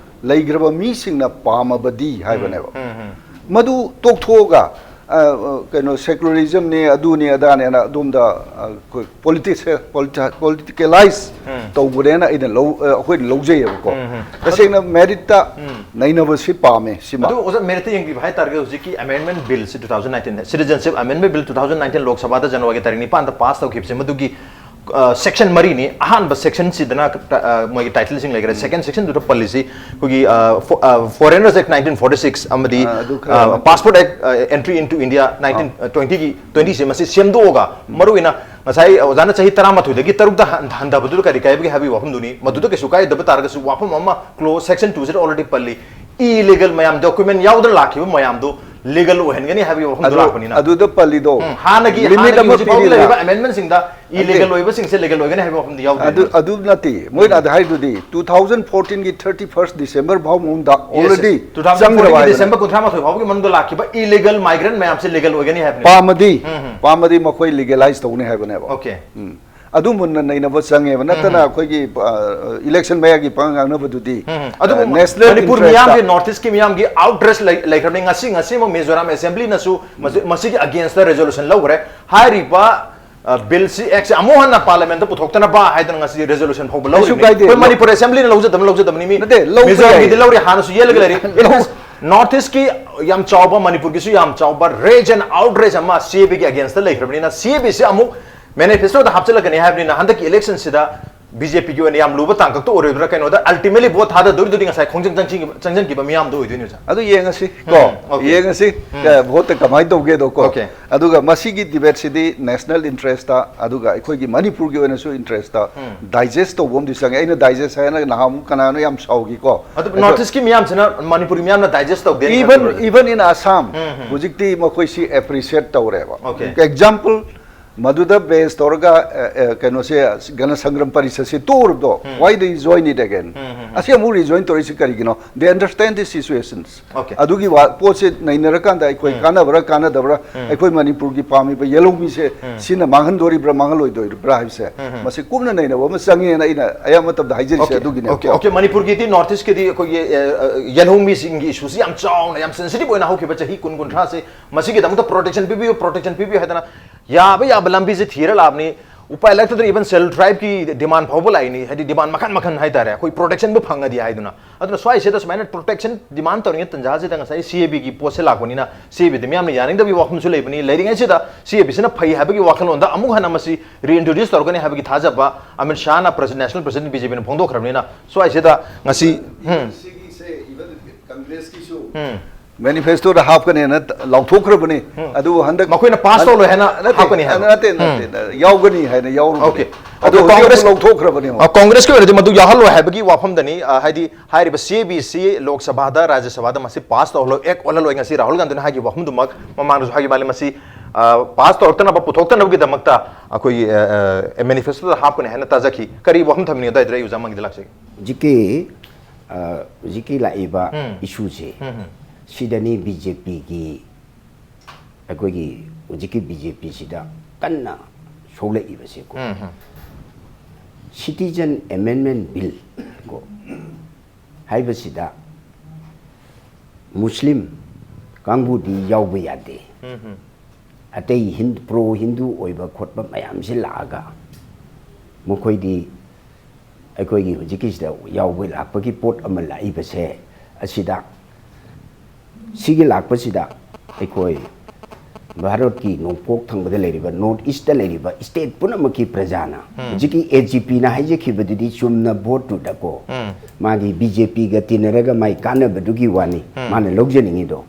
ꯂꯩꯈ꯭ꯔꯕ ꯃꯤꯁꯤꯡꯅ ꯄꯥꯝꯃꯕꯗꯤ ꯍꯥꯏꯕꯅꯦꯕ꯫ ꯃꯗꯨ ꯇꯣꯛꯊꯣꯛꯑꯒ ꯑ, ꯑ, ꯀꯩꯅꯣ, ꯁꯦꯀꯨꯂꯔꯤꯖꯝꯅꯤ, ꯑꯗꯨꯅꯤ ꯑꯗꯥꯅꯦꯅ ꯑꯗꯣꯝꯗ, ꯑ, ꯑꯩꯈꯣꯏ ꯄꯣꯂꯤꯇꯤꯛꯁ ꯄꯣꯂꯤꯇꯤꯀꯦꯂꯥꯏꯁ ꯇꯧꯕꯅꯦꯅ ꯑꯩꯅ ꯂꯧ ꯑ, ꯑꯩꯈꯣꯏꯅ ꯂꯧꯖꯩꯌꯦꯕꯀꯣ꯫ ꯇꯁꯦꯡꯅ ꯃꯦꯔꯤꯠꯇ ꯅꯩꯅꯕꯁꯤ ꯄꯥꯝꯃꯦ ꯁꯤꯃ꯫ ꯑꯗꯨ ꯑꯣꯖꯥ, ꯃꯦꯔꯤꯠꯇ ꯌꯦꯡꯕꯤꯕ ꯍꯥꯏꯇꯥꯔꯒꯗꯤ ꯍꯧꯖꯤꯛꯀꯤ ꯑꯃꯦꯟꯗꯃꯦꯟ ꯕꯤꯜꯁꯤ, ꯇꯨ ꯊꯥꯎꯖꯟ ꯅꯥꯏꯟꯇꯤꯟꯗ citizenship amendment bill two thousand nineteen Lok ꯁꯚꯥꯗ ꯖꯅꯋꯥꯔꯤ ꯇꯥꯔꯤꯛ ꯅꯤꯄꯥꯟꯗ ꯄꯥꯁ ꯇꯧꯈꯤꯕꯁꯦ, ꯃꯗꯨꯒꯤ ꯁꯦꯛꯁꯟ ꯃꯔꯤꯅꯤ꯫ ꯑꯍꯥꯟꯕ ꯁꯦꯛꯁꯟꯁꯤꯗꯅ ꯃꯣꯏꯒꯤ ꯇꯥꯏꯇꯜꯁꯤꯡ ꯂꯩꯈ꯭ꯔꯦ꯫ ꯁꯦꯀꯦꯟ ꯁꯦꯛꯁꯟꯗꯨꯗ ꯄꯜꯂꯤꯁꯤ ꯑꯩꯈꯣꯏꯒꯤ ꯐꯣꯔꯦꯅꯔꯁ ꯑꯦꯛ ꯅꯥꯏꯟꯇꯤꯟ ꯐꯣꯔꯇꯤ ꯁꯤꯛꯁ ꯑꯃꯗꯤ ꯑꯥ, ꯑꯗꯨ ꯈꯔ ꯄꯥꯁꯄꯣꯔꯠ ꯑꯦꯛ ꯑꯦꯟꯇ꯭ꯔꯤ ꯏꯟ ꯇꯨ ꯏꯟꯗꯤꯌꯥ ꯅꯥꯏꯟꯇꯤꯟ ꯇ꯭ꯋꯦꯟꯇꯤꯒꯤ ꯇ꯭ꯋꯦꯟꯇꯤꯁꯦ, ꯃꯁꯤ ꯁꯦꯝꯗꯣꯛꯑꯒ, ꯃꯔꯨꯑꯣꯏꯅ ꯉꯁꯥꯏ ꯑꯣꯖꯥꯅ ꯆꯍꯤ ꯇꯔꯥꯃꯥꯊꯣꯏꯗꯒꯤ ꯇꯔꯨꯛꯇ ꯍꯟ- ꯍꯟꯊꯕꯗꯨꯗ ꯀꯔꯤ ꯀꯥꯏꯕꯒꯦ ꯍꯥꯏꯕꯒꯤ ꯋꯥꯐꯝꯗꯨꯅꯤ꯫ ꯃꯗꯨꯗ ꯀꯩꯁꯨ ꯀꯥꯏꯗꯕ ꯇꯥꯔꯒꯁꯨ, ꯋꯥꯐꯝ ꯑꯃ ꯀ꯭ꯂꯣ ꯁꯦꯛꯁꯟ ꯇꯨꯁꯤꯗ ꯑꯣꯜꯔꯦꯗꯤ ꯄꯜꯂꯤ, ꯏꯂꯤꯒꯜ ꯃꯌꯥꯝ, ꯗꯣꯀꯨꯃꯦꯟ ꯌꯥꯎꯗꯅ ꯂꯥꯛꯈꯤꯕ ꯃꯌꯥꯝꯗꯨ ꯂꯤꯒꯜ ꯑꯣꯏꯍꯟꯒꯅꯤ ꯍꯥꯏꯕꯒꯤ ꯋꯥꯐꯝꯗꯨ ꯑꯗꯨ ꯂꯥꯛꯄꯅꯤꯅ꯫ ꯑꯗꯨꯗ ꯄꯜꯂꯤꯗꯣ ꯎꯝ, ꯍꯥꯟꯅꯒꯤ ꯂꯤꯃꯤꯠ ꯍꯥꯟꯅꯒꯤ ꯑꯃ ꯍꯧꯖꯤꯛ ꯐꯥꯎꯕ ꯄꯤꯔꯤꯗꯅ꯫ ꯂꯩꯔꯤꯕ ꯑꯃꯦꯟꯗꯃꯦꯟꯁꯤꯡꯗ ꯅꯠꯇꯦ꯫ ꯏꯂꯤꯒꯜ ꯑꯣꯏꯕꯁꯤꯡꯁꯦ ꯂꯤꯒꯜ ꯑꯣꯏꯒꯅꯤ ꯍꯥꯏꯕ ꯋꯥꯐꯝꯗꯤ ꯌꯥꯎꯗꯦ꯫ ꯑꯗꯨ ꯑꯗꯨ ꯅꯠꯇꯦ, ꯃꯣꯏꯅ ꯑꯗꯨ ꯍꯥꯏꯗꯨꯗꯤ ꯇꯨ ꯊꯥꯎꯖꯟ ꯐꯣꯔꯇꯤꯟꯒꯤ ꯊꯥꯔꯇꯤ ꯐꯥꯔꯁ ꯗꯤꯁꯦꯝꯕꯔ ꯐꯥꯎ ꯃꯅꯨꯡꯗ ꯑꯣꯜꯔꯦꯗꯤ ꯆꯪꯈ꯭ꯔꯕ ꯍꯥꯏꯕꯅꯦ꯫ ꯗꯤꯁꯦꯝꯕꯔ ꯀꯨꯟꯊ꯭ꯔꯥ ꯃꯥꯊꯣꯏ ꯐꯥꯎꯕꯒꯤ ꯃꯅꯨꯡꯗ ꯂꯥꯛꯈꯤꯕ ꯏꯂꯤꯒꯜ ꯃꯥꯏꯒ꯭ꯔꯦꯟ ꯃꯌꯥꯝꯁꯦ ꯂꯤꯒꯜ ꯑꯣꯏꯒꯅꯤ ꯍꯥꯏꯕꯅꯦ꯫ ꯄꯥꯝꯃꯗꯤ ꯎꯝ, ꯎꯝ꯫ ꯄꯥꯝꯃꯗꯤ ꯃꯈꯣꯏ ꯂꯤꯒꯦꯂꯥꯏꯁ ꯇꯧꯅꯤ ꯍꯥꯏꯕꯅꯦꯕ꯫ ꯑꯣꯀꯦ꯫ ꯎꯝ꯫ ꯑꯗꯨ ꯃꯨꯟꯅ ꯅꯩꯅꯕ ꯆꯪꯉꯦꯕ, ꯅꯠꯇꯅ ꯎꯝ꯫ ꯑꯩꯈꯣꯏꯒꯤ ꯏꯂꯦꯛꯁꯟ ꯃꯌꯥꯒꯤ ꯄꯉꯥꯡ ꯉꯥꯡꯅꯕꯗꯨꯗꯤ ꯑꯗꯨꯕꯨ ꯅꯦꯁꯅꯦꯜ ꯃꯅꯤꯄꯨꯔ ꯏꯟꯇꯔꯦꯁꯇ ꯃꯤꯌꯥꯝꯒꯤ, ꯅꯣꯔꯠ ꯏꯁꯀꯤ ꯃꯤꯌꯥꯝꯒꯤ ꯑꯥꯎꯠꯔꯦꯁ ꯂꯩ- ꯂꯩꯈ꯭ꯔꯕꯅꯤ꯫ ꯉꯁꯤ ꯉꯁꯤꯃꯛ ꯃꯤꯖꯣꯔꯥꯝ ꯑꯦꯁꯦꯝꯕ꯭ꯂꯤꯅꯁꯨ ꯃꯁꯤ- ꯃꯁꯤꯒꯤ ꯑꯒꯦꯟꯁꯇ ꯔꯦꯖꯣꯂꯨꯁꯟ ꯂꯧꯈ꯭ꯔꯦ꯫ ꯍꯥꯏꯔꯤꯕ ꯕꯤꯜꯁꯤ, ꯑꯦꯛꯁꯦ ꯑꯃꯨꯛ ꯍꯟꯅ ꯄꯥꯔꯂꯤꯌꯥꯃꯦꯟꯇ ꯄꯨꯊꯣꯛꯇꯅꯕ ꯍꯥꯏꯗꯅ ꯉꯁꯤ ꯔꯦꯖꯣꯂꯨꯁꯟ ꯐꯥꯎꯕ ꯀꯩꯁꯨ ꯂꯧꯔꯤꯕꯅꯤ꯫ ꯀꯥꯏꯗꯦ꯫ ꯑꯩꯈꯣꯏ ꯂꯧ- ꯃꯅꯤꯄꯨꯔ ꯑꯦꯁꯦꯝꯕ꯭ꯂꯤꯅ ꯂꯧꯖꯗꯕ ꯂꯧꯖꯗꯕꯅꯤ, ꯃꯤ ꯅꯠꯇꯦ, ꯂꯧꯕ ꯃꯤꯖꯣꯔꯥꯝꯒꯤꯗꯤ ꯌꯥꯏ꯫ ꯂꯧꯔꯤ, ꯍꯥꯟꯅꯁꯨ ꯌꯦꯜꯂꯒ ꯂꯩꯔꯤ꯫ ꯂꯧ- ꯅꯣꯔꯠ ꯏꯁꯀꯤ ꯌꯥꯝ ꯆꯥꯎꯕ, ꯃꯅꯤꯄꯨꯔꯒꯤꯁꯨ ꯌꯥꯝ ꯆꯥꯎꯕ ꯔꯦꯖ ꯑꯦꯟ ꯑꯥꯎꯠꯔꯦꯖ ꯑꯃ ꯁꯤ ꯑꯦ ꯕꯤꯒꯤ ꯑꯒꯦꯟꯁꯇ ꯂꯩꯈ꯭ꯔꯕꯅꯤꯅ, ꯁꯤ ꯑꯦ ꯕꯤꯁꯤ ꯑꯃꯨꯛ ꯃꯦꯅꯤꯐꯦꯁꯇꯣꯗ ꯍꯥꯞꯆꯤꯜꯂꯛꯀꯅꯤ ꯍꯥꯏꯕꯅꯤꯅ, ꯍꯟꯗꯛꯀꯤ ꯏꯂꯦꯛꯁꯟꯁꯤꯗ ꯕꯤ ꯖꯦ ꯄꯤꯒꯤ ꯑꯣꯏꯅ ꯌꯥꯝ ꯂꯨꯕ ꯇꯥꯡꯀꯛꯇ ꯑꯣꯏꯔꯣꯏꯗ꯭ꯔꯥ? ꯀꯩꯅꯣꯗ ꯑꯜꯇꯤꯃꯦꯠꯂꯤ ꯚꯣꯠ ꯊꯥꯗꯗꯣꯏꯗꯨꯗꯤ ꯉꯁꯥꯏ ꯈꯣꯡꯖꯪ ꯆꯪꯁꯤꯟꯈꯤꯕ, ꯆꯪꯁꯤꯟꯈꯤꯕ ꯃꯤꯌꯥꯝꯗꯣ ꯑꯣꯏꯗꯣꯏꯅꯤ, ꯑꯣꯖꯥ꯫ ꯑꯗꯨ ꯌꯦꯡꯉꯁꯤ ꯀꯣ, ꯎꯝ, okay. ꯌꯦꯡꯉꯁꯤ꯫ ꯎꯝ꯫ ꯑ, ꯚꯣꯠꯇ ꯀꯃꯥꯏꯅ ꯇꯧꯒꯦꯗꯣ ꯀꯣ꯫ Okay. ꯑꯗꯨꯒ ꯃꯁꯤꯒꯤ ꯗꯤꯕꯦꯠꯁꯤꯗꯤ ꯅꯦꯁꯅꯦꯜ ꯏꯟꯇꯔꯦꯁꯇ, ꯑꯗꯨꯒ ꯑꯩꯈꯣꯏꯒꯤ ꯃꯅꯤꯄꯨꯔꯒꯤ ꯑꯣꯏꯅꯁꯨ ꯏꯟꯇꯔꯦꯁꯇ ꯎꯝ꯫ ꯗꯥꯏꯖꯦꯁ ꯇꯧꯕ ꯑꯃꯗꯤ ꯆꯪꯉꯦ꯫ ꯑꯩꯅ ꯗꯥꯏꯖꯦꯁ ꯍꯥꯏꯅ ꯅꯍꯥꯟꯃꯨꯛ ꯀꯅꯥꯅꯣ ꯌꯥꯝ ꯁꯥꯎꯈꯤꯀꯣ꯫ ꯑꯗꯨ ꯑꯩꯈꯣꯏ ꯅꯣꯔꯠ ꯏꯁꯀꯤ ꯃꯤꯌꯥꯝꯁꯤꯅ ꯃꯅꯤꯄꯨꯔꯒꯤ ꯃꯤꯌꯥꯝꯅ ꯗꯥꯏꯖꯦꯁ ꯇꯧꯗꯦ even, ꯈꯟꯕ꯭ꯔꯣ? Even in Assam, ꯎꯝ, ꯎꯝ꯫ ꯍꯧꯖꯤꯛꯇꯤ ꯃꯈꯣꯏꯁꯤ ꯑꯦꯄ꯭ꯔꯤꯁꯤꯌꯦꯠ ꯇꯧꯔꯦꯕ꯫ Okay. ꯑꯦꯛꯖꯥꯝꯄꯜ, ꯃꯗꯨꯗ ꯕꯦꯁ ꯇꯧꯔꯒ ꯑ, ꯑ, ꯀꯩꯅꯣꯁꯦ, ꯒꯅ ꯁꯪꯒ꯭ꯔꯝ ꯄꯔꯤꯁꯠꯁꯦ ꯇꯣꯛꯎꯔꯕꯗꯣ, why they join it again? ꯑꯁꯤ ꯑꯃꯨꯛ ꯔꯤꯖꯣꯏꯟ ꯇꯧꯔꯤꯁꯤ ꯀꯔꯤꯒꯤꯅꯣ? They understand the situations. Okay. ꯑꯗꯨꯒꯤ ꯋꯥ ꯄꯣꯠꯁꯦ ꯅꯩꯅꯔꯀꯥꯟꯗ ꯑꯩꯈꯣꯏ ꯀꯥꯟꯅꯕ꯭ꯔꯥ ꯀꯥꯟꯅꯗꯕ꯭ꯔꯥ, ꯑꯩꯈꯣꯏ ꯃꯅꯤꯄꯨꯔꯒꯤ ꯄꯥꯝꯃꯤꯕ ꯌꯦꯜꯍꯧꯃꯤꯁꯦ ꯁꯤꯅ ꯃꯥꯡꯍꯟꯗꯣꯔꯤꯕ꯭ꯔꯥ ꯃꯥꯡꯍꯜꯂꯣꯏꯗꯣꯔꯤꯕ꯭ꯔꯥ ꯍꯥꯏꯕꯁꯦ ꯃꯁꯤ ꯀꯨꯞꯅ ꯅꯩꯅꯕ ꯑꯃ ꯆꯪꯉꯦꯅ ꯑꯩꯅ ꯑꯌꯥꯝꯕ ꯃꯇꯝꯗ ꯍꯥꯏꯖꯔꯤꯁꯦ ꯑꯗꯨꯒꯤꯅꯦ꯫ Okay, okay. ꯃꯅꯤꯄꯨꯔꯒꯤꯗꯤ ꯅꯣꯔꯠ ꯏꯁꯀꯤꯗꯤ ꯑꯩꯈꯣꯏꯒꯤ ꯑ, ꯑ, ꯌꯦꯜꯍꯧꯃꯤꯁꯤꯡꯒꯤ ꯏꯁꯨꯁꯤ ꯌꯥꯝ ꯆꯥꯎꯅ, ꯌꯥꯝ ꯁꯦꯟꯁꯤꯇꯤꯚ ꯑꯣꯏꯅ ꯍꯧꯈꯤꯕ ꯆꯍꯤ ꯀꯨꯟ ꯀꯨꯟꯊ꯭ꯔꯥꯁꯦ ꯃꯁꯤꯒꯤꯗꯃꯛꯇ ꯄ꯭ꯔꯣꯇꯦꯛꯁꯟ ꯄꯤꯕꯤꯌꯨ, ꯄ꯭ꯔꯣꯇꯦꯛꯁꯟ ꯄꯤꯕꯤꯌꯨ ꯍꯥꯏꯗꯅ ꯌꯥꯕ ꯌꯥꯕ ꯂꯝꯕꯤꯁꯦ ꯊꯤꯔ ꯂꯥꯛꯑꯕꯅꯤ꯫ ꯎꯄꯥꯏ ꯂꯩꯔꯛꯇꯗꯅ ꯏꯚꯟ ꯁꯦꯜꯐ ꯍꯦꯜꯞ ꯒ꯭ꯔꯨꯞꯀꯤ ꯗꯤꯃꯥꯟ ꯐꯥꯎꯕ ꯂꯥꯛꯏꯅꯤ, ꯍꯥꯏꯗꯤ ꯗꯤꯃꯥꯟ ꯃꯈꯟ ꯃꯈꯟ ꯍꯥꯏꯇꯥꯔꯦ, ꯑꯩꯈꯣꯏ ꯄ꯭ꯔꯣꯇꯦꯛꯁꯟꯕꯨ ꯐꯪꯉꯗꯤ ꯍꯥꯏꯗꯨꯅ꯫ ꯑꯗꯨꯅ ꯁ꯭ꯋꯥꯏꯁꯤꯗ ꯁꯨꯃꯥꯏꯅ ꯄ꯭ꯔꯣꯇꯦꯛꯁꯟ ꯗꯤꯃꯥꯟ ꯇꯧꯔꯤꯉꯩ ꯇꯟꯖꯥꯁꯤꯗ ꯉꯁꯥꯏ ꯁꯤ ꯑꯦ ꯕꯤꯒꯤ ꯄꯣꯠꯁꯦ ꯂꯥꯛꯄꯅꯤꯅ ꯁꯤ ꯑꯦ ꯕꯤꯗ ꯃꯤꯌꯥꯝꯅ ꯌꯥꯅꯤꯡꯗꯕꯒꯤ ꯋꯥꯐꯝꯁꯨ ꯂꯩꯕꯅꯤ꯫ ꯂꯩꯔꯤꯉꯩꯁꯤꯗ ꯁꯤ ꯑꯦ ꯕꯤꯁꯤꯅ ꯐꯩ ꯍꯥꯏꯕꯒꯤ ꯋꯥꯈꯜꯂꯣꯟꯗ ꯑꯃꯨꯛ ꯍꯟꯅ ꯃꯁꯤ ꯔꯤꯏꯟꯇ꯭ꯔꯣꯗ꯭ꯌꯨꯁ ꯇꯧꯔꯛꯀꯅꯤ ꯍꯥꯏꯕꯒꯤ ꯊꯥꯖꯕ ꯑꯃꯤꯠ ꯁꯥꯍꯅ ꯄ꯭ꯔꯁꯤ-, ꯅꯦꯁꯅꯦꯜ ꯄ꯭ꯔꯁꯤꯗꯦꯟꯠ ꯕꯤ ꯖꯦ ꯄꯤꯅ ꯐꯣꯡꯗꯣꯛꯈ꯭ꯔꯕꯅꯤꯅ ꯁ꯭ꯋꯥꯏꯁꯤꯗ ꯉꯁꯤ ꯎꯝ, ꯁꯤꯒꯤꯁꯦ ꯏꯚꯟ ꯀꯪꯒ꯭ꯔꯦꯁꯀꯤꯁꯨ ꯎꯝ꯫ ꯃꯦꯅꯤꯐꯦꯁꯇꯣꯗ ꯍꯥꯞꯀꯅꯦꯅ ꯂꯥꯎꯊꯣꯛꯈ꯭ꯔꯕꯅꯤ꯫ ꯑꯗꯨꯕꯨ ꯍꯟꯗꯛ ꯃꯈꯣꯏꯅ ꯄꯥꯁ ꯇꯧꯔꯣꯏ ꯍꯥꯏꯅ ꯅꯠꯇꯦ, ꯍꯥꯞꯀꯅꯤ ꯍꯥꯏꯕ꯫ ꯅꯠꯇꯦ, ꯅꯠꯇꯦ, ꯌꯥꯎꯒꯅꯤ ꯍꯥꯏꯅ ꯌꯥꯎꯔꯨꯕꯅꯤ꯫ Okay. ꯑꯗꯨ ꯑꯗꯨ ꯍꯧꯖꯤꯛ ꯀꯪꯒ꯭ꯔꯦꯁ ꯑꯃꯨꯛ ꯂꯧꯊꯣꯛꯈ꯭ꯔꯕꯅꯤ ꯑꯃꯨꯛ꯫ ꯑ, ꯀꯪꯒ꯭ꯔꯦꯁꯀꯤ ꯑꯣꯏꯅꯗꯤ ꯃꯗꯨ ꯌꯥꯎꯍꯜꯂꯣꯏ ꯍꯥꯏꯕꯒꯤ ꯋꯥꯐꯝꯗꯅꯤ꯫ ꯑ, ꯍꯥꯏꯗꯤ ꯍꯥꯏꯔꯤꯕ ꯁꯤ ꯑꯦ ꯕꯤꯁꯤ ꯂꯣꯛ ꯁꯚꯥꯗ, ꯔꯥꯖ꯭ꯌ ꯁꯚꯥꯗ ꯃꯁꯤ ꯄꯥꯁ ꯇꯧꯍꯜꯂꯣꯏ, ꯑꯦꯛ ꯑꯣꯜꯍꯜꯂꯣꯏ꯫ ꯉꯁꯤ ꯔꯥꯍꯨꯜ ꯒꯥꯟꯙꯤꯅ ꯍꯥꯏꯈꯤꯕ ꯋꯥꯐꯝꯗꯨꯃꯛ ꯃꯃꯥꯡꯗꯁꯨ ꯍꯥꯏꯈꯤꯕ ꯃꯥꯜꯂꯤ꯫ ꯃꯁꯤ, ꯑ, ꯄꯥꯁ ꯇꯧꯔꯛꯇꯅꯕ, ꯄꯨꯊꯣꯛꯇꯅꯕꯒꯤꯗꯃꯛꯇ ꯑꯩꯈꯣꯏꯒꯤ, ꯑ, ꯑ, ꯃꯦꯅꯤꯐꯦꯁꯇꯣꯗ ꯍꯥꯞꯀꯅꯤ ꯍꯥꯏꯅ ꯇꯥꯖꯈꯤ꯫ ꯀꯔꯤ ꯋꯥꯐꯝ ꯊꯝꯕꯤꯅꯤꯡꯉꯤ? ꯑꯗꯨꯋꯥꯏꯗ ꯑꯩ ꯑꯣꯖꯥ ꯃꯪꯒꯤꯗ ꯂꯥꯛꯆꯒꯦ꯫ ꯍꯧꯖꯤꯛꯀꯤ ꯑ, ꯍꯧꯖꯤꯛꯀꯤ ꯂꯥꯛꯏꯕ ꯎꯝ꯫ ꯏꯁꯨꯁꯦ ꯎꯝ, ꯎꯝ꯫ ꯁꯤꯗꯅꯤ ꯕꯤ ꯖꯦ ꯄꯤꯒꯤ, ꯑꯩꯈꯣꯏꯒꯤ ꯍꯧꯖꯤꯛꯀꯤ ꯕꯤ ꯖꯦ ꯄꯤꯁꯤꯗ ꯀꯟꯅ ꯁꯣꯛꯂꯛꯏꯕꯁꯦꯀꯣ꯫ ꯎꯝ, ꯎꯝ꯫ Citizen Amendment Bill ꯀꯣ ꯍꯥꯏꯕꯁꯤꯗ ꯃꯨꯁꯂꯤꯝ ꯀꯥꯡꯕꯨꯗꯤ ꯌꯥꯎꯕ ꯌꯥꯗꯦ꯫ ꯎꯝ, ꯎꯝ꯫ ꯑꯇꯩ ꯄ꯭ꯔꯣ ꯍꯤꯟꯗꯨ ꯑꯣꯏꯕ ꯈꯣꯠꯄ ꯃꯌꯥꯝꯁꯤ ꯂꯥꯛꯑꯒ ꯃꯈꯣꯏꯗꯤ ꯑꯩꯈꯣꯏꯒꯤ ꯍꯧꯖꯤꯛꯀꯤꯁꯤꯗ ꯌꯥꯎꯕ ꯂꯥꯛꯄꯒꯤ ꯄꯣꯠ ꯑꯃ ꯂꯥꯛꯏꯕꯁꯦ ꯑꯁꯤꯗ, ꯁꯤꯒꯤ ꯂꯥꯛꯄꯁꯤꯗ ꯑꯩꯈꯣꯏ ꯚꯥꯔꯠꯀꯤ ꯅꯣꯡꯄꯣꯛ ꯊꯪꯕꯗ ꯂꯩꯔꯤꯕ, ꯅꯣꯔꯠ ꯏꯁꯇ ꯂꯩꯔꯤꯕ ꯁ꯭ꯇꯦꯠ ꯄꯨꯝꯅꯃꯛꯀꯤ ꯄ꯭ꯔꯖꯥꯅ ꯍꯧꯖꯤꯛꯀꯤ ꯑꯦ ꯖꯤ ꯄꯤꯅ ꯍꯥꯏꯖꯈꯤꯕꯗꯨꯗꯤ ꯆꯨꯝꯅ ꯚꯣꯠꯇꯨꯗꯀꯣ ꯎꯝ꯫ ꯃꯥꯒꯤ ꯕꯤ ꯖꯦ ꯄꯤꯒ ꯇꯤꯟꯅꯔꯒ ꯃꯥꯏ ꯀꯥꯟꯅꯕꯗꯨꯒꯤ ꯋꯥꯅꯤ ꯃꯥꯅ ꯂꯧꯖꯅꯤꯡꯉꯤꯗꯣ꯫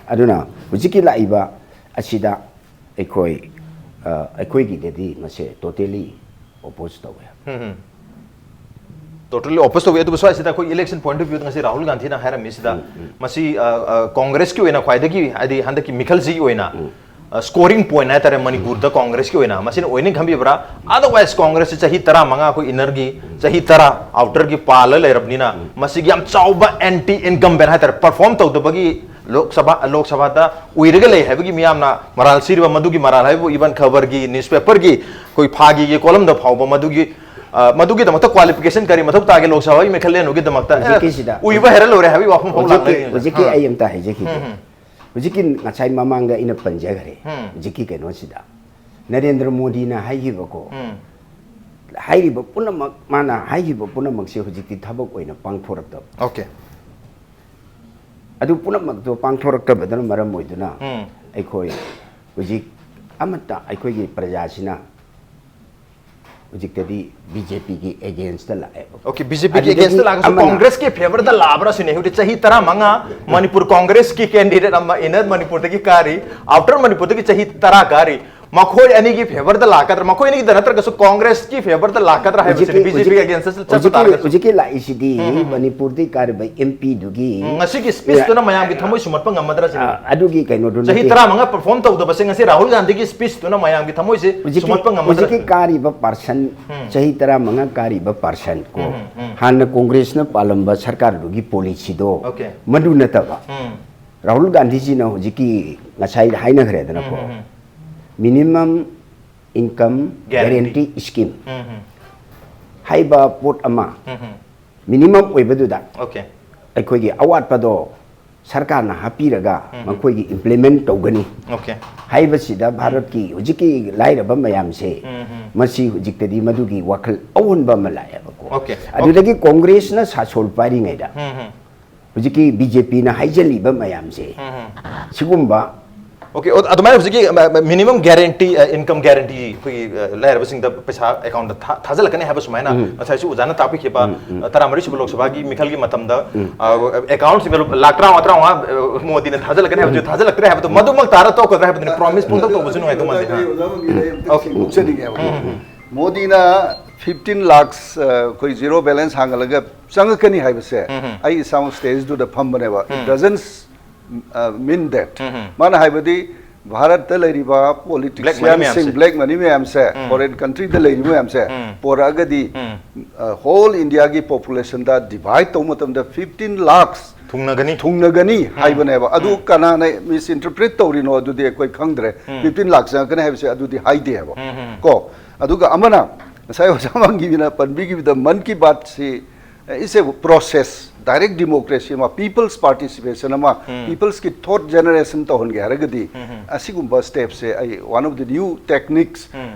ꯑꯗꯨꯅ ꯍꯧꯖꯤꯛꯀꯤ ꯂꯥꯛꯏꯕ ꯑꯁꯤꯗ ꯑꯩꯈꯣꯏ, ꯑ, ꯑꯩꯈꯣꯏꯒꯤꯗꯗꯤ ꯃꯁꯦ totally oppose ꯇꯧꯋꯦ꯫ Totally oppose ꯇꯧꯋꯤ꯫ ꯑꯗꯨꯕꯨ ꯁ꯭ꯋꯥꯏꯁꯤꯗ ꯑꯩꯈꯣꯏ election point of view ꯗ ꯉꯁꯤ ꯔꯥꯍꯨꯜ ꯒꯥꯟꯙꯤꯅ ꯍꯥꯏꯔꯝꯃꯤꯁꯤꯗ ꯃꯁꯤ, ꯑ, ꯑ, ꯀꯣꯡꯒ꯭ꯔꯦꯁꯀꯤ ꯑꯣꯏꯅ ꯈ꯭ꯋꯥꯏꯗꯒꯤ, ꯍꯥꯏꯗꯤ ꯍꯟꯗꯛꯀꯤ ꯃꯤꯈꯜꯁꯤꯒꯤ ꯑꯣꯏꯅ ꯁ꯭ꯀꯣꯔꯤꯡ ꯄꯣꯏꯟꯠ ꯍꯥꯏꯇꯥꯔꯦ ꯃꯅꯤꯄꯨꯔꯗ ꯀꯣꯡꯒ꯭ꯔꯦꯁꯀꯤ ꯑꯣꯏꯅ, ꯃꯁꯤꯅ ꯑꯣꯏꯅꯤ ꯈꯟꯕꯤꯕ꯭ꯔꯥ? ꯑꯗꯔꯋꯥꯏꯁ ꯀꯣꯡꯒ꯭ꯔꯦꯁꯁꯤ ꯆꯍꯤ ꯇꯔꯥꯃꯉꯥ ꯑꯩꯈꯣꯏ ꯏꯟꯅꯔꯒꯤ, ꯆꯍꯤ ꯇꯔꯥ ꯑꯥꯎꯇꯔꯒꯤ ꯄꯥꯜꯂ ꯂꯩꯔꯕꯅꯤꯅ, ꯃꯁꯤꯒꯤ ꯌꯥꯝ ꯆꯥꯎꯕ ꯑꯦꯟꯇꯤ ꯏꯟꯀꯝꯕꯦꯟ ꯍꯥꯏꯇꯥꯔꯦ, ꯄꯔꯐꯣꯔꯝ ꯇꯧꯗꯕꯒꯤ ꯂꯣꯛ ꯁꯚꯥ, ꯂꯣꯛ ꯁꯚꯥꯗ ꯎꯏꯔꯒ ꯂꯩ ꯍꯥꯏꯕꯒꯤ ꯃꯤꯌꯥꯝꯅ ꯃꯔꯥꯜ ꯁꯤꯔꯤꯕ, ꯃꯗꯨꯒꯤ ꯃꯔꯥꯜ ꯍꯥꯏꯕꯨ ꯏꯚꯟ ꯈꯕꯔꯒꯤ, ꯅ꯭ꯌꯨꯁꯄꯦꯄꯔꯒꯤ, ꯑꯩꯈꯣꯏ ꯐꯥꯒꯤꯒꯤ ꯀꯣꯂꯝꯗ ꯐꯥꯎꯕ ꯃꯗꯨꯒꯤ, ꯑ, ꯃꯗꯨꯒꯤꯗꯃꯛꯇ ꯀ꯭ꯋꯥꯂꯤꯐꯤꯀꯦꯁꯟ ꯀꯔꯤ ꯃꯊꯧ ꯇꯥꯒꯦ ꯂꯣꯛ ꯁꯚꯥꯒꯤ ꯃꯤꯈꯜ ꯂꯦꯟꯕꯒꯤꯗꯃꯛꯇ? ꯑꯦ, ꯍꯧꯖꯤꯛꯀꯤꯁꯤꯗ ꯎꯏꯕ ꯍꯩꯔ ꯂꯣꯏꯔꯦ ꯍꯥꯏꯕꯒꯤ ꯋꯥꯐꯝ ꯐꯥꯎ ꯍꯧꯖꯤꯛꯀꯤ, ꯂꯥꯛꯅꯔꯤ꯫ ꯍꯧꯖꯤꯛꯀꯤ ꯎꯝ꯫ ꯑꯩ ꯑꯝꯇ ꯍꯥꯏꯖꯈꯤꯒꯦ꯫ ꯎꯝ, ꯎꯝ꯫ ꯍꯧꯖꯤꯛꯀꯤ ꯉꯁꯥꯏ ꯃꯃꯥꯡꯗ ꯑꯩꯅ ꯄꯟꯖꯈ꯭ꯔꯦ꯫ ꯎꯝ꯫ ꯍꯧꯖꯤꯛꯀꯤ ꯀꯩꯅꯣꯁꯤꯗ ꯅꯔꯦꯟꯗ꯭ꯔ ꯃꯣꯗꯤꯅ ꯍꯥꯏꯈꯤꯕꯀꯣ, ꯎꯝ꯫ ꯍꯥꯏꯔꯤꯕ ꯄꯨꯝꯅꯃꯛ, ꯃꯥꯅ ꯍꯥꯏꯈꯤꯕ ꯄꯨꯝꯅꯃꯛꯁꯦ ꯍꯧꯖꯤꯛꯇꯤ ꯊꯕꯛ ꯑꯣꯏꯅ ꯄꯥꯡꯊꯣꯔꯛꯇꯕ꯫ ꯑꯣꯀꯦ꯫ ꯑꯗꯨ ꯄꯨꯝꯅꯃꯛꯇꯣ ꯄꯥꯡꯊꯣꯔꯛꯇꯕꯗꯨꯅ ꯃꯔꯝ ꯑꯣꯏꯗꯨꯅ ꯎꯝ꯫ ꯑꯩꯈꯣꯏ ꯍꯧꯖꯤꯛ ꯑꯃꯠꯇ ꯑꯩꯈꯣꯏꯒꯤ ꯄ꯭ꯔꯖꯥꯁꯤꯅ ꯍꯧꯖꯤꯛꯇꯗꯤ ꯕꯤ ꯖꯦ ꯄꯤꯒꯤ ꯑꯦꯒꯦꯟꯁꯇ ꯂꯥꯛꯑꯦꯕ꯫ ꯑꯣꯀꯦ, ꯕꯤ ꯖꯦ ꯄꯤꯒꯤ ꯑꯗꯨꯗꯒꯤ ꯑꯦꯒꯦꯟꯁꯇ ꯂꯥꯛꯑꯒꯁꯨ ꯑꯃꯅ ꯀꯣꯡꯒ꯭ꯔꯦꯁꯀꯤ ꯐꯦꯚꯔꯗ ꯂꯥꯛꯑꯕ꯭ꯔꯥ ꯁꯤꯅꯦ꯫ ꯍꯧꯖꯤꯛ ꯆꯍꯤ ꯇꯔꯥꯃꯉꯥ ꯃꯅꯤꯄꯨꯔ ꯀꯣꯡꯒ꯭ꯔꯦꯁꯀꯤ ꯀꯦꯟꯗꯤꯗꯦꯠ ꯑꯃ ꯏꯟꯅꯔ ꯃꯅꯤꯄꯨꯔꯗꯒꯤ ꯀꯥꯔꯤ, ꯑꯥꯎꯇꯔ ꯃꯅꯤꯄꯨꯔꯗꯒꯤ ꯆꯍꯤ ꯇꯔꯥ ꯀꯥꯔꯤ, ꯃꯈꯣꯏ ꯑꯅꯤꯒꯤ ꯐꯦꯚꯔꯗ ꯂꯥꯛꯀꯗ꯭ꯔꯥ, ꯃꯈꯣꯏ ꯑꯅꯤꯒꯤꯗ ꯅꯠꯇ꯭ꯔꯒꯁꯨ ꯀꯣꯡꯒ꯭ꯔꯦꯁꯀꯤ ꯐꯦꯚꯔꯗ ꯂꯥꯛꯀꯗ꯭ꯔꯥ ꯍꯥꯏꯕꯁꯤꯅꯤ, ꯍꯧꯖꯤꯛꯀꯤ, ꯕꯤ ꯖꯦ ꯄꯤꯒꯤ ꯍꯧꯖꯤꯛ-, ꯑꯦꯒꯦꯟꯁꯇ ꯆꯠꯄ ꯍꯧꯖꯤꯛꯀꯤ, ꯇꯥꯔꯒꯁꯨ꯫ ꯍꯧꯖꯤꯛꯀꯤ ꯂꯥꯛꯏꯁꯤꯗꯤ ꯎꯝ, ꯎꯝ, ꯎꯝ꯫ ꯃꯅꯤꯄꯨꯔꯗꯒꯤ ꯀꯥꯔꯤꯕ ꯑꯦꯝ ꯄꯤꯗꯨꯒꯤ ꯎꯝ, ꯉꯁꯤꯒꯤ ꯁ꯭ꯄꯤꯆꯇꯨꯅ ꯃꯌꯥꯝꯒꯤ ꯊꯃꯣꯏ ꯁꯨꯝꯍꯠꯄ ꯉꯝꯃꯗ꯭ꯔꯥ ꯁꯤꯅꯤ꯫ ꯑ, ꯑꯗꯨꯒꯤ ꯀꯩꯅꯣꯗꯨ ꯆꯍꯤ ꯅꯠꯇꯦ꯫ ꯇꯔꯥꯃꯉꯥ ꯄꯔꯐꯣꯔꯝ ꯇꯧꯗꯕꯁꯦ ꯉꯁꯤ ꯔꯥꯍꯨꯜ ꯒꯥꯟꯙꯤꯒꯤ ꯁ꯭ꯄꯤꯆꯇꯨꯅ ꯃꯌꯥꯝꯒꯤ ꯊꯃꯣꯏꯁꯦ ꯍꯧꯖꯤꯛꯀꯤ, ꯁꯨꯝꯍꯠꯄ ꯉꯝꯃꯗ꯭ꯔꯥ? ꯍꯧꯖꯤꯛꯀꯤ ꯀꯥꯔꯤꯕ ꯄꯥꯔꯁꯟ, ꯎꯝ꯫ ꯆꯍꯤ ꯇꯔꯥꯃꯉꯥ ꯀꯥꯔꯤꯕ ꯄꯥꯔꯁꯟ ꯀꯣ, ꯎꯝ, ꯎꯝ, ꯎꯝ꯫ ꯍꯥꯟꯅ ꯀꯣꯡꯒ꯭ꯔꯦꯁꯅ ꯄꯥꯜꯂꯝꯕ ꯁꯔꯀꯥꯔꯗꯨꯒꯤ ꯄꯣꯂꯤꯁꯤꯗꯣ ꯑꯣꯀꯦ꯫ ꯃꯗꯨ ꯅꯠꯇꯕ, ꯎꯝ꯫ ꯔꯥꯍꯨꯜ ꯒꯥꯟꯙꯤꯖꯤꯅ ꯍꯧꯖꯤꯛꯀꯤ ꯉꯁꯥꯏ ꯍꯥꯏꯅꯈ꯭ꯔꯦꯗꯅꯀꯣ, um, um, um. Minimum income guarantee. Guarantee scheme um, um. ꯍꯥꯏꯕ ꯄꯣꯠ ꯑꯃ ꯎꯝ, ꯎꯝ꯫ Minimum ꯑꯣꯏꯕꯗꯨꯗ okay. ꯑꯩꯈꯣꯏꯒꯤ ꯑꯋꯥꯠꯄꯗꯣ ꯁꯔꯀꯥꯔꯅ ꯍꯥꯞꯄꯤꯔꯒ ꯎꯝ꯫ ꯃꯈꯣꯏꯒꯤ ꯏꯝꯄ꯭ꯂꯤꯃꯦꯟ ꯇꯧꯒꯅꯤ ꯑꯣꯀꯦ꯫ ꯍꯥꯏꯕꯁꯤꯗ ꯚꯥꯔꯠꯀꯤ ꯍꯧꯖꯤꯛꯀꯤ ꯂꯥꯏꯔꯕ ꯃꯌꯥꯝꯁꯦ ꯎꯝ, ꯎꯝ꯫ ꯃꯁꯤ ꯍꯧꯖꯤꯛꯇꯗꯤ ꯃꯗꯨꯒꯤ ꯋꯥꯈꯜ ꯑꯑꯣꯟꯕ ꯑꯃ ꯂꯥꯛꯑꯦꯕꯀꯣ꯫ ꯑꯣꯀꯦ꯫ ꯑꯗꯨꯗꯒꯤ ꯀꯣꯡꯒ꯭ꯔꯦꯁꯅ ꯁꯥꯁꯣꯜ ꯄꯥꯏꯔꯤꯉꯩꯗ ꯎꯝ, ꯎꯝ꯫ ꯍꯧꯖꯤꯛꯀꯤ ꯕꯤ ꯖꯦ ꯄꯤꯅ ꯍꯥꯏꯖꯜꯂꯤꯕ ꯃꯌꯥꯝꯁꯦ ꯎꯝ, ꯎꯝ꯫ ꯁꯤꯒꯨꯝꯕ ꯑꯣꯀꯦ, ꯑꯣ, ꯑꯗꯨꯃꯥꯏꯅ ꯍꯧꯖꯤꯛꯀꯤ, ꯑ, ꯃ-, ꯃ-, ꯃꯤꯅꯤꯃꯝ ꯒ꯭ꯌꯥꯔꯦꯟꯇꯤ, ꯑ, ꯏꯟꯀꯝ ꯒ꯭ꯌꯥꯔꯦꯟꯇꯤ ꯑꯩꯈꯣꯏꯒꯤ, ꯑ, ꯂꯥꯏꯔꯕꯁꯤꯡꯗ ꯄꯩꯁꯥ ꯑꯦꯀꯥꯎꯟꯗ ꯊꯥ-, ꯊꯥꯖꯤꯜꯂꯛꯀꯅꯤ ꯍꯥꯏꯕ ꯁꯨꯃꯥꯏꯅ ꯎꯝ꯫ ꯉꯁꯥꯏꯁꯨ ꯑꯣꯖꯥꯅ ꯇꯥꯛꯄꯤꯈꯤꯕ, ꯎꯝ, ꯎꯝ꯫ ꯑ, ꯇꯔꯥꯃꯔꯤꯁꯨꯕ ꯂꯣꯛ ꯁꯚꯥꯒꯤ ꯃꯤꯈꯜꯒꯤ ꯃꯇꯝꯗ, ꯎꯝ꯫ ꯑ, ꯑꯦꯀꯥꯎꯟꯁꯤꯡꯗ ꯂꯨꯄꯥ ꯂꯥꯈ ꯇꯔꯥꯃꯉꯥ, ꯇꯔꯥꯃꯉꯥ, ꯑ, ꯃꯣꯗꯤꯅ ꯊꯥꯖꯤꯜꯂꯛꯀꯅꯤ ꯍꯥꯏꯕꯗꯨ ꯊꯥꯖꯤꯜꯂꯛꯇ꯭ꯔꯦ ꯍꯥꯏꯕꯗꯣ ꯃꯗꯨꯃꯛ ꯇꯥꯔ ꯇꯣꯛꯀꯗ꯭ꯔꯥ ꯍꯥꯏꯕꯗꯨꯅꯤ꯫ ꯄ꯭ꯔꯣꯃꯤꯁ ꯄꯨꯡꯇꯧ ꯇꯧꯕꯁꯨ ꯅꯨꯡꯉꯥꯏꯗꯧ ꯃꯥꯟꯗꯦ꯫ ꯑꯗꯨ ꯑꯩ ꯑꯣꯖꯥ ꯃꯟꯗꯤꯔꯗ ꯑꯩ ꯑꯝꯇ ꯑꯣꯀꯦ꯫ ꯁꯦꯡꯗꯣꯛꯆꯅꯤꯡꯉꯦꯕ꯫ ꯎꯝ, ꯎꯝ, ꯎꯝ꯫ ꯃꯣꯗꯤꯅ fifteen lakhs, ꯑ, ꯑꯩꯈꯣꯏ ꯖꯤꯔꯣ ꯕꯦꯂꯦꯟꯁ ꯍꯥꯡꯍꯜꯂꯒ ꯆꯪꯉꯛꯀꯅꯤ ꯍꯥꯏꯕꯁꯦ ꯎꯝ, ꯎꯝ꯫ ꯑꯩ ꯏꯁꯥꯃꯛ ꯁ꯭ꯇꯦꯖꯇꯨꯗ ꯐꯝꯕꯅꯦꯕ꯫ It um. Doesn't, uh, mean that꯫ ꯎꯝ, ꯎꯝ꯫ ꯃꯥꯅ ꯍꯥꯏꯕꯗꯤ ꯚꯥꯔꯠꯇ ꯂꯩꯔꯤꯕ ꯄꯣꯂꯤꯇꯤꯁꯤꯌꯥꯟꯁꯤꯡ, ꯃꯌꯥꯝꯁꯦ꯫ ꯕ꯭ꯂꯦꯛ ꯃꯅꯤ ꯃꯌꯥꯝꯁꯦ, ꯎꯝ꯫ ꯐꯣꯔꯦꯟ ꯀꯟꯇ꯭ꯔꯤꯗ ꯂꯩꯔꯤꯕ ꯃꯌꯥꯝꯁꯦ ꯎꯝ꯫ ꯄꯣꯔꯛꯑꯒꯗꯤ, ꯎꯝ꯫ ꯍꯣꯜ ꯏꯟꯗꯤꯌꯥꯒꯤ ꯄꯣꯄꯨꯂꯦꯁꯟꯗ ꯗꯤꯚꯥꯏꯠ ꯇꯧꯕ ꯃꯇꯝꯗ ꯐꯤꯐꯇꯤꯟ ꯂꯥꯛꯁ ꯊꯨꯡꯅꯒꯅꯤ꯫ ꯊꯨꯡꯅꯒꯅꯤ ꯍꯥꯏꯕꯅꯦꯕ꯫ ꯑꯗꯨ ꯀꯅꯥꯅ ꯃꯤꯁ ꯏꯟꯇꯔꯄ꯭ꯔꯤꯠ ꯇꯧꯔꯤꯅꯣ ꯑꯗꯨꯗꯤ ꯑꯩꯈꯣꯏ ꯈꯪꯗ꯭ꯔꯦ꯫ ꯐꯤꯐꯇꯤꯟ ꯂꯥꯛ ꯆꯪꯉꯛꯀꯅꯤ ꯍꯥꯏꯕꯁꯦ ꯑꯗꯨꯗꯤ ꯍꯥꯏꯗꯦꯕ꯫ ꯀꯣ, ꯑꯗꯨꯒ ꯑꯃꯅ ꯉꯁꯥꯏ ꯑꯣꯖꯥ ꯃꯪꯒꯤꯕꯤꯅ ꯄꯟꯕꯤꯈꯤꯕꯗ Mann Ki ꯕꯥꯠꯁꯤ is a process, direct democracy ꯑꯃ, people's participation ꯑꯃ, people's ꯀꯤ thought generation ꯇꯧꯍꯟꯒꯦ ꯍꯥꯏꯔꯒꯗꯤ ꯑꯁꯤꯒꯨꯝꯕ ꯁ꯭ꯇꯦꯞꯁꯦ ꯑꯩ one of the new techniques,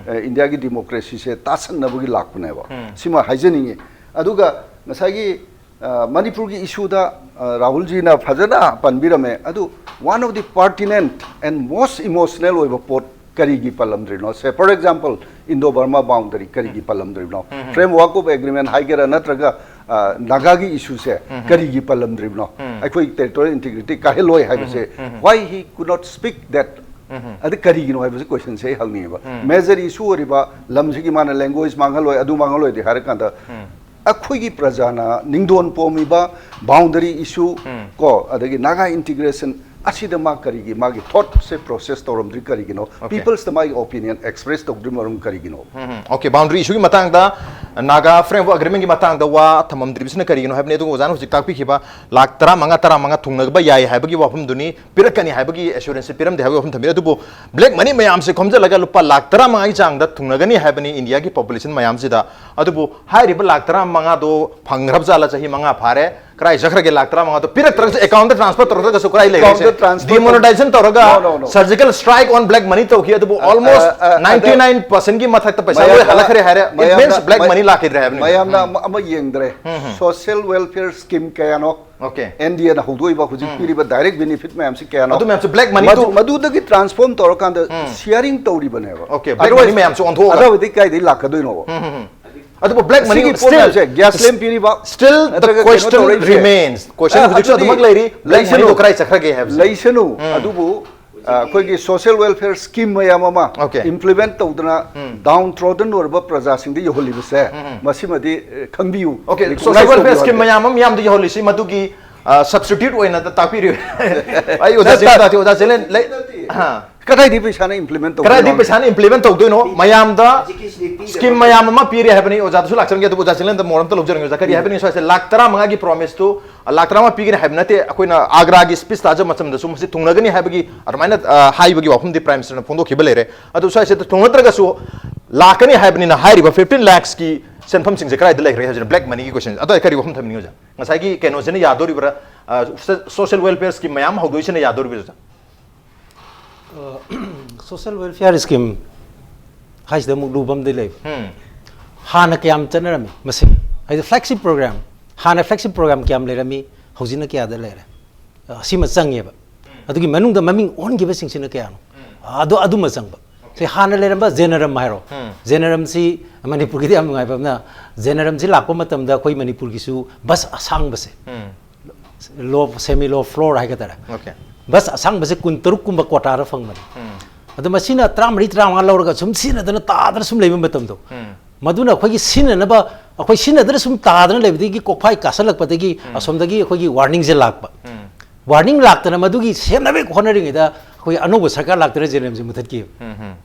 ꯏꯟꯗꯤꯌꯥꯒꯤ ꯗꯤꯃꯣꯀ꯭ꯔꯦꯁꯤꯁꯦ ꯇꯥꯁꯟꯅꯕꯒꯤ ꯂꯥꯛꯄꯅꯦꯕ꯫ ꯁꯤꯃ ꯍꯥꯏꯖꯅꯤꯡꯉꯤ꯫ ꯑꯗꯨꯒ ꯉꯁꯥꯏꯒꯤ ꯑ, ꯃꯅꯤꯄꯨꯔꯒꯤ ꯏꯁꯨꯗ, ꯑ, ꯔꯥꯍꯨꯜꯖꯤꯅ ꯐꯖꯅ ꯄꯟꯕꯤꯔꯝꯃꯦ꯫ ꯑꯗꯨ one of the pertinent and most emotional ꯑꯣꯏꯕ ꯄꯣꯠ ꯀꯔꯤꯒꯤ ꯄꯜꯂꯝꯗ꯭ꯔꯤꯅꯣ? ꯁꯦ, for example, Indo Burma boundary ꯀꯔꯤꯒꯤ ꯄꯜꯂꯝꯗ꯭ꯔꯤꯕꯅꯣ? Framework of Agreement ꯍꯥꯏꯒꯦꯔꯥ, ꯅꯠꯇ꯭ꯔꯒ, ꯑ, ꯅꯥꯒꯥꯒꯤ ꯏꯁꯨꯁꯦ ꯀꯔꯤꯒꯤ ꯄꯜꯂꯝꯗ꯭ꯔꯤꯕꯅꯣ? ꯑꯩꯈꯣꯏ territorial integrity ꯀꯥꯏꯍꯜꯂꯣꯏ ꯍꯥꯏꯕꯁꯦ, why he could not speak that? ꯑꯗꯨ ꯀꯔꯤꯒꯤꯅꯣ ꯍꯥꯏꯕꯁꯦ ꯀꯣꯏꯁꯟꯁꯦ ꯑꯩ ꯍꯪꯅꯤꯡꯉꯦꯕ꯫ ꯃꯦꯖꯔ ꯏꯁꯨ ꯑꯣꯏꯔꯤꯕ ꯂꯝꯁꯤꯒꯤ ꯃꯥꯅ ꯂꯦꯡꯒ꯭ꯋꯦꯖ ꯃꯥꯡꯍꯜꯂꯣꯏ, ꯑꯗꯨ ꯃꯥꯡꯍꯜꯂꯣꯏꯗꯤ ꯍꯥꯏꯔꯀꯥꯟꯗ, ꯑꯩꯈꯣꯏꯒꯤ ꯄ꯭ꯔꯖꯥꯅ ꯅꯤꯡꯗꯣꯟ ꯄꯣꯝꯃꯤꯕ ꯕꯥꯎꯟꯗꯔꯤ ꯏꯁꯨ, ꯀꯣ, ꯑꯗꯒꯤ ꯅꯥꯒꯥ ꯏꯟꯇꯤꯒ꯭ꯔꯦꯁꯟ ꯑꯁꯤꯗ ꯃꯥ ꯀꯔꯤꯒꯤ ꯃꯥꯒꯤ ꯊꯣꯠꯁꯦ ꯄ꯭ꯔꯣꯁꯦꯁ ꯇꯧꯔꯝꯗ꯭ꯔꯤ ꯀꯔꯤꯒꯤꯅꯣ? Okay. ꯄꯤꯄꯜꯁꯇ ꯃꯥꯒꯤ ꯑꯣꯄꯤꯅꯤꯌꯟ ꯑꯦꯛꯁꯄ꯭ꯔꯦꯁ ꯇꯧꯗ꯭ꯔꯤ ꯃꯔꯝ ꯀꯔꯤꯒꯤꯅꯣ? ꯑꯣꯀꯦ, ꯕꯥꯎꯟꯗꯔꯤ ꯏꯁꯨꯒꯤ ꯃꯇꯥꯡꯗ, ꯅꯥꯒꯥ ꯐ꯭ꯔꯦꯝꯋꯔꯛ ꯑꯦꯒ꯭ꯔꯤꯃꯦꯟꯒꯤ ꯃꯇꯥꯡꯗ ꯋꯥ ꯊꯝꯃꯝꯗ꯭ꯔꯤꯕꯁꯤꯅ ꯀꯔꯤꯒꯤꯅꯣ ꯍꯥꯏꯕꯅꯤ꯫ ꯑꯗꯨꯒ ꯑꯣꯖꯥꯅ ꯍꯧꯖꯤꯛ ꯇꯥꯛꯄꯤꯈꯤꯕ ꯂꯥꯛ ꯇꯔꯥꯃꯉꯥ, ꯇꯔꯥꯃꯉꯥ ꯊꯨꯡꯅꯕ ꯌꯥꯏ ꯍꯥꯏꯕꯒꯤ ꯋꯥꯐꯝꯗꯨꯅꯤ, ꯄꯤꯔꯛꯀꯅꯤ ꯍꯥꯏꯕꯒꯤ ꯑꯦꯁꯨꯔꯦꯟꯁꯁꯦ ꯄꯤꯔꯝꯗꯦ ꯍꯥꯏꯕꯒꯤ ꯋꯥꯐꯝ ꯊꯝꯕꯤꯔꯦ꯫ ꯑꯗꯨꯕꯨ ꯕ꯭ꯂꯦꯛ ꯃꯅꯤ ꯃꯌꯥꯝꯁꯦ ꯈꯣꯝꯖꯤꯜꯂꯒ ꯂꯨꯄꯥ ꯂꯥꯛ ꯇꯔꯥꯃꯉꯥꯒꯤ ꯆꯥꯡꯗ ꯊꯨꯡꯅꯒꯅꯤ ꯍꯥꯏꯕꯅꯤ ꯏꯟꯗꯤꯌꯥꯒꯤ ꯄꯣꯄꯨꯂꯦꯁꯟ ꯃꯌꯥꯝꯁꯤꯗ꯫ ꯑꯗꯨꯕꯨ ꯍꯥꯏꯔꯤꯕ ꯂꯥꯛ ꯇꯔꯥꯃꯉꯥꯗꯣ ꯐꯪꯈ꯭ꯔꯕ ꯖꯥꯠꯂ? ꯆꯍꯤ ꯃꯉꯥ ꯐꯥꯔꯦ, ꯀꯗꯥꯏ ꯆꯠꯈ꯭ꯔꯒꯦ? ꯂꯥꯛ ꯇꯔꯥꯃꯉꯥꯗꯣ ꯄꯤꯔꯛꯇ꯭ꯔꯒꯁꯨ, ꯑꯦꯀꯥꯎꯟꯗ ꯇ꯭ꯔꯥꯟꯁꯐꯔ ꯇꯧꯔꯛꯇ꯭ꯔꯒꯁꯨ ꯀꯗꯥꯏ ꯂꯩꯔꯦ? ꯑꯦꯀꯥꯎꯟꯗ ꯇ꯭ꯔꯥꯟꯁꯐꯔ ꯗꯤꯃꯣꯅꯤꯇꯥꯏꯖꯦꯁꯟ ꯇꯧꯔꯒ No, no, no. Surgical strike on black money ꯇꯧꯈꯤ, ꯑꯗꯨꯕꯨ ꯑ, ꯑꯣꯜꯃꯣꯁ ꯑ, ꯑ, ꯅꯥꯏꯟꯇꯤ ꯅꯥꯏꯟ ꯄꯥꯔꯁꯦꯟꯒꯤ ꯃꯊꯛꯇ ꯄꯩꯁꯥ ꯂꯣꯏ ꯃꯌꯥꯝꯅ- ꯍꯜꯂꯛꯈ꯭ꯔꯦ ꯍꯥꯏꯔꯦ꯫ It ꯃꯌꯥꯝꯅ- means ꯕ꯭ꯂꯦꯛ ꯃꯌꯥꯝ- ꯃꯅꯤ ꯂꯥꯛꯈꯤꯗ꯭ꯔꯦ ꯍꯥꯏꯕꯅꯤ꯫ ꯃꯌꯥꯝꯅ ꯑꯃ, ꯑꯃ ꯌꯦꯡꯗ꯭ꯔꯦ꯫ ꯁꯣꯁꯤꯌꯦꯜ ꯋꯦꯜꯐꯤꯌꯔ ꯁ꯭ꯀꯤꯝ ꯀꯌꯥꯅꯣ ꯑꯣꯀꯦ꯫ ꯑꯦꯟ ꯗꯤ ꯑꯦꯅ ꯍꯧꯗꯣꯛꯏꯕ ꯍꯧꯖꯤꯛ ꯄꯤꯔꯤꯕ ꯗꯥꯏꯔꯦꯛ ꯕꯦꯅꯤꯐꯤꯠ ꯃꯌꯥꯝꯁꯤ ꯀꯌꯥꯅꯣ? ꯑꯗꯨ ꯃꯌꯥꯝꯁꯦ ꯕ꯭ꯂꯦꯛ ꯃꯅꯤ ꯃꯗꯨ- ꯇꯨ- ꯃꯗꯨꯗꯒꯤ ꯇ꯭ꯔꯥꯟꯁꯐꯣꯔꯝ ꯇꯧꯔꯀꯥꯟꯗ ꯁꯤꯌꯥꯔꯤꯡ ꯇꯧꯔꯤꯕꯅꯦꯕ꯫ ꯑꯣꯀꯦ, ꯕ꯭ꯂꯦꯛ ꯃꯅꯤ ꯃꯌꯥꯝꯁꯦ ꯑꯣꯟꯊꯣꯛꯑꯒ꯫ ꯑꯗꯨꯗꯤ ꯀꯥꯏꯗꯒꯤ ꯂꯥꯛꯀꯗꯣꯏꯅꯣꯕ? ꯑꯗꯨꯕꯨ ꯕ꯭ꯂꯦꯛ ꯃꯅꯤ ꯑꯁꯤꯒꯤ ꯄꯣꯠ ꯃꯌꯥꯝꯁꯦ, ꯒ꯭ꯌꯥꯁ ꯂꯦꯝ ꯄꯤꯔꯤꯕ, still the ꯅꯠꯇ꯭ꯔꯒ ꯀꯩꯅꯣ question ꯇꯧꯔꯛꯏꯁꯦ? Remains. Question ꯑ, ꯍꯧꯖꯤꯛꯁꯨ ꯑꯗꯨꯗꯤ ꯑꯗꯨꯃꯛ ꯂꯩꯔꯤ, ꯕ꯭ꯂꯦꯛ ꯃꯅꯤꯗꯣ ꯂꯩꯁꯅꯨ꯫ ꯀꯗꯥꯏ ꯆꯠꯈ꯭ꯔꯒꯦ ꯍꯥꯏꯕꯁꯦ꯫ ꯂꯩꯁꯅꯨ꯫ ꯑꯗꯨꯕꯨ, ꯑ, ꯑꯩꯈꯣꯏꯒꯤ ꯁꯣꯁꯤꯌꯦꯜ ꯋꯦꯜꯐꯤꯌꯔ ꯁ꯭ꯀꯤꯝ ꯃꯌꯥꯝ ꯑꯃ ꯑꯣꯀꯦ꯫ ꯏꯝꯄ꯭ꯂꯤꯃꯦꯟ ꯇꯧꯗꯅ ꯗꯥꯎꯟ ꯇ꯭ꯔꯣꯗꯟ ꯑꯣꯏꯔꯕ ꯄ꯭ꯔꯖꯥꯁꯤꯡꯗ ꯌꯧꯍꯜꯂꯤꯕꯁꯦ, ꯃꯁꯤꯃꯗꯤ, ꯑ, ꯈꯪꯕꯤꯌꯨ꯫ ꯑꯣꯀꯦ, Recognize ꯁꯣꯁꯤꯌꯦꯜ ꯋꯦꯜꯐꯤꯌꯔ ꯇꯧꯕꯤꯌꯨ ꯁ꯭ꯀꯤꯝ ꯍꯥꯏꯕ꯫ ꯃꯌꯥꯝ ꯑꯃ ꯃꯤꯌꯥꯝꯗ ꯌꯧꯍꯜꯂꯤꯁꯤ ꯃꯗꯨꯒꯤ, ꯑ, ꯁꯕꯁꯇꯤꯇ꯭ꯌꯨꯠ ꯑꯣꯏꯅ ꯇꯥꯛꯄꯤꯔꯤꯕ꯫ ꯑꯩ ꯑꯣꯖꯥ ꯅꯠꯇꯦ꯫ ꯆꯦꯂꯦꯟ ꯇꯥꯛꯇꯦ, ꯑꯣꯖꯥ ꯆꯦꯂꯦꯟ ꯂꯩ-, ꯍꯥ꯫ ꯀꯗꯥꯏꯗꯒꯤ ꯄꯩꯁꯥꯅ implement ꯇꯧꯗꯣꯏꯅꯣ? ꯀꯗꯥꯏꯗꯒꯤ ꯄꯩꯁꯥꯅ implement ꯇꯧꯗꯣꯏꯅꯣ? ꯃꯌꯥꯝꯗ ꯍꯧꯖꯤꯛꯀꯤꯁꯤꯗꯤ ꯄꯤꯗꯕ scheme ꯃꯌꯥꯝ ꯑꯃ ꯄꯤꯔꯤ ꯍꯥꯏꯕꯅꯤ꯫ ꯑꯣꯖꯥꯗꯁꯨ ꯂꯥꯛꯆꯔꯝꯒꯦ, ꯑꯗꯨꯕꯨ ꯑꯣꯖꯥ ꯆꯤꯡꯂꯦꯟꯗ ꯃꯣꯔ ꯑꯝꯇ ꯂꯧꯖꯔꯝꯒꯦ꯫ ꯑꯣꯖꯥ, ꯀꯔꯤ ꯍꯥꯏꯕꯅꯤ ꯁ꯭ꯋꯥꯏꯁꯦ? ꯂꯥꯛ ꯇꯔꯥ ꯃꯉꯥꯒꯤ promise ꯇꯨ, ꯂꯥꯛ ꯇꯔꯥ ꯃꯉꯥ ꯄꯤꯒꯅꯤ ꯍꯥꯏꯕ ꯅꯠꯇꯦ꯫ ꯑꯩꯈꯣꯏꯅ ꯑꯒ꯭ꯔꯥꯒꯤ speech ꯇꯥꯖꯕ ꯃꯇꯝꯗꯁꯨ ꯃꯁꯤ ꯊꯨꯡꯅꯒꯅꯤ ꯍꯥꯏꯕꯒꯤ ꯑꯗꯨꯃꯥꯏꯅ, ꯑ, ꯍꯥꯏꯕꯒꯤ ꯋꯥꯐꯝꯗꯤ Prime Minister ꯅ ꯐꯣꯡꯗꯣꯛꯈꯤꯕ ꯂꯩꯔꯦ꯫ ꯑꯗꯨ ꯁ꯭ꯋꯥꯏꯁꯤꯗ ꯊꯨꯡꯅꯗ꯭ꯔꯒꯁꯨ ꯂꯥꯛꯀꯅꯤ ꯍꯥꯏꯕꯅꯤꯅ ꯍꯥꯏꯔꯤꯕ fifteen lakhs ꯀꯤ ꯁꯦꯟꯐꯝꯁꯤꯡꯁꯦ ꯀꯗꯥꯏꯗ ꯂꯩꯈ꯭ꯔꯦ ꯍꯥꯏꯕꯁꯤꯅ black money ꯒꯤ question꯫ ꯑꯗꯣ ꯑꯩ ꯀꯔꯤ ꯋꯥꯐꯝ ꯊꯝꯅꯤꯡꯉꯤ ꯑꯣꯖꯥ? ꯉꯁꯥꯏꯒꯤ ꯀꯩꯅꯣꯁꯤꯅ ꯌꯥꯗꯣꯔꯤꯕ꯭ꯔꯥ? ꯑ, social welfare scheme ꯃꯌꯥꯝ ꯍꯧꯗꯣꯛꯏꯁꯤꯅ ꯌꯥꯗꯣꯔꯤꯕ꯭ꯔꯥ ꯑꯣꯖꯥ? Social welfare scheme ꯍꯥꯏꯁꯤꯗ ꯑꯃꯨꯛ ꯂꯨꯕ ꯑꯃꯗꯤ ꯂꯩꯕ꯫ ꯎꯝ꯫ ꯍꯥꯟꯅ ꯀꯌꯥꯝ ꯆꯠꯅꯔꯝꯃꯤ ꯃꯁꯤꯡ? ꯍꯥꯏꯗꯤ flagship program, ꯍꯥꯟꯅ flagship program ꯀꯌꯥꯝ ꯂꯩꯔꯝꯃꯤ, ꯍꯧꯖꯤꯛꯅ ꯀꯌꯥꯗ ꯂꯩꯔꯦ? ꯑ, ꯁꯤꯃ ꯆꯪꯉꯦꯕ꯫ ꯑꯗꯨꯒꯤ ꯃꯅꯨꯡꯗ ꯃꯃꯤꯡ ꯑꯣꯟꯈꯤꯕꯁꯤꯡꯁꯤꯅ ꯀꯌꯥꯅꯣ? ꯑꯗꯣ ꯑꯗꯨꯃ ꯆꯪꯕ꯫ ꯁꯤ ꯍꯥꯟꯅ ꯂꯩꯔꯝꯕ ꯖꯦꯅꯔꯝ ꯍꯥꯏꯔꯣ꯫ ꯎꯝ꯫ ꯖꯦꯅꯔꯝꯁꯤ ꯃꯅꯤꯄꯨꯔꯒꯤꯗꯤ ꯌꯥꯝ ꯅꯨꯡꯉꯥꯏꯕ ꯑꯃꯅ, ꯖꯦꯅꯔꯝꯁꯤ ꯂꯥꯛꯄ ꯃꯇꯝꯗ ꯑꯩꯈꯣꯏ ꯃꯅꯤꯄꯨꯔꯒꯤꯁꯨ ꯕꯁ ꯑꯁꯥꯡꯕꯁꯦ, um. low, semi low floor ꯍꯥꯏꯒꯗꯔꯥ, Okay. ꯕꯁ ꯑꯁꯥꯡꯕꯁꯦ ꯀꯨꯟ ꯇꯔꯨꯛ ꯀꯨꯝꯕ quota ꯗ ꯐꯪꯕꯅꯤ꯫ ꯎꯝ꯫ ꯑꯗꯣ ꯃꯁꯤꯅ ꯇꯔꯥꯃꯔꯤ ꯇꯔꯥꯃꯉꯥ ꯂꯧꯔꯒ ꯁꯨꯝ ꯁꯤꯖꯤꯟꯅꯗꯅ ꯇꯥꯗꯅ ꯁꯨꯝ ꯂꯩꯕ ꯃꯇꯝꯗꯣ, ꯎꯝ꯫ ꯃꯗꯨꯅ ꯑꯩꯈꯣꯏꯒꯤ ꯁꯤꯖꯤꯟꯅꯅꯕ, ꯑꯩꯈꯣꯏ ꯁꯤꯖꯤꯟꯅꯗꯅ ꯁꯨꯝ ꯇꯥꯗꯅ ꯂꯩꯕꯗꯒꯤ ꯀꯣꯛꯐꯥꯏ ꯀꯥꯁꯜꯂꯛꯄꯗꯒꯤ ꯑꯁꯣꯝꯗꯒꯤ ꯑꯩꯈꯣꯏꯒꯤ warning ꯁꯦ ꯂꯥꯛꯄ꯫ ꯎꯝ꯫ Warning ꯂꯥꯛꯇꯅ ꯃꯗꯨꯒꯤ ꯁꯦꯝꯅꯕ ꯍꯦꯛ ꯍꯣꯠꯅꯔꯤꯉꯩꯗ ꯑꯩꯈꯣꯏ ꯑꯅꯧꯕ ꯁꯔꯀꯥꯔ ꯂꯥꯛꯇꯅ ꯖꯦꯅꯔꯝꯁꯤ ꯃꯨꯊꯠꯈꯤꯕ꯫ ꯎꯝ, ꯎꯝ꯫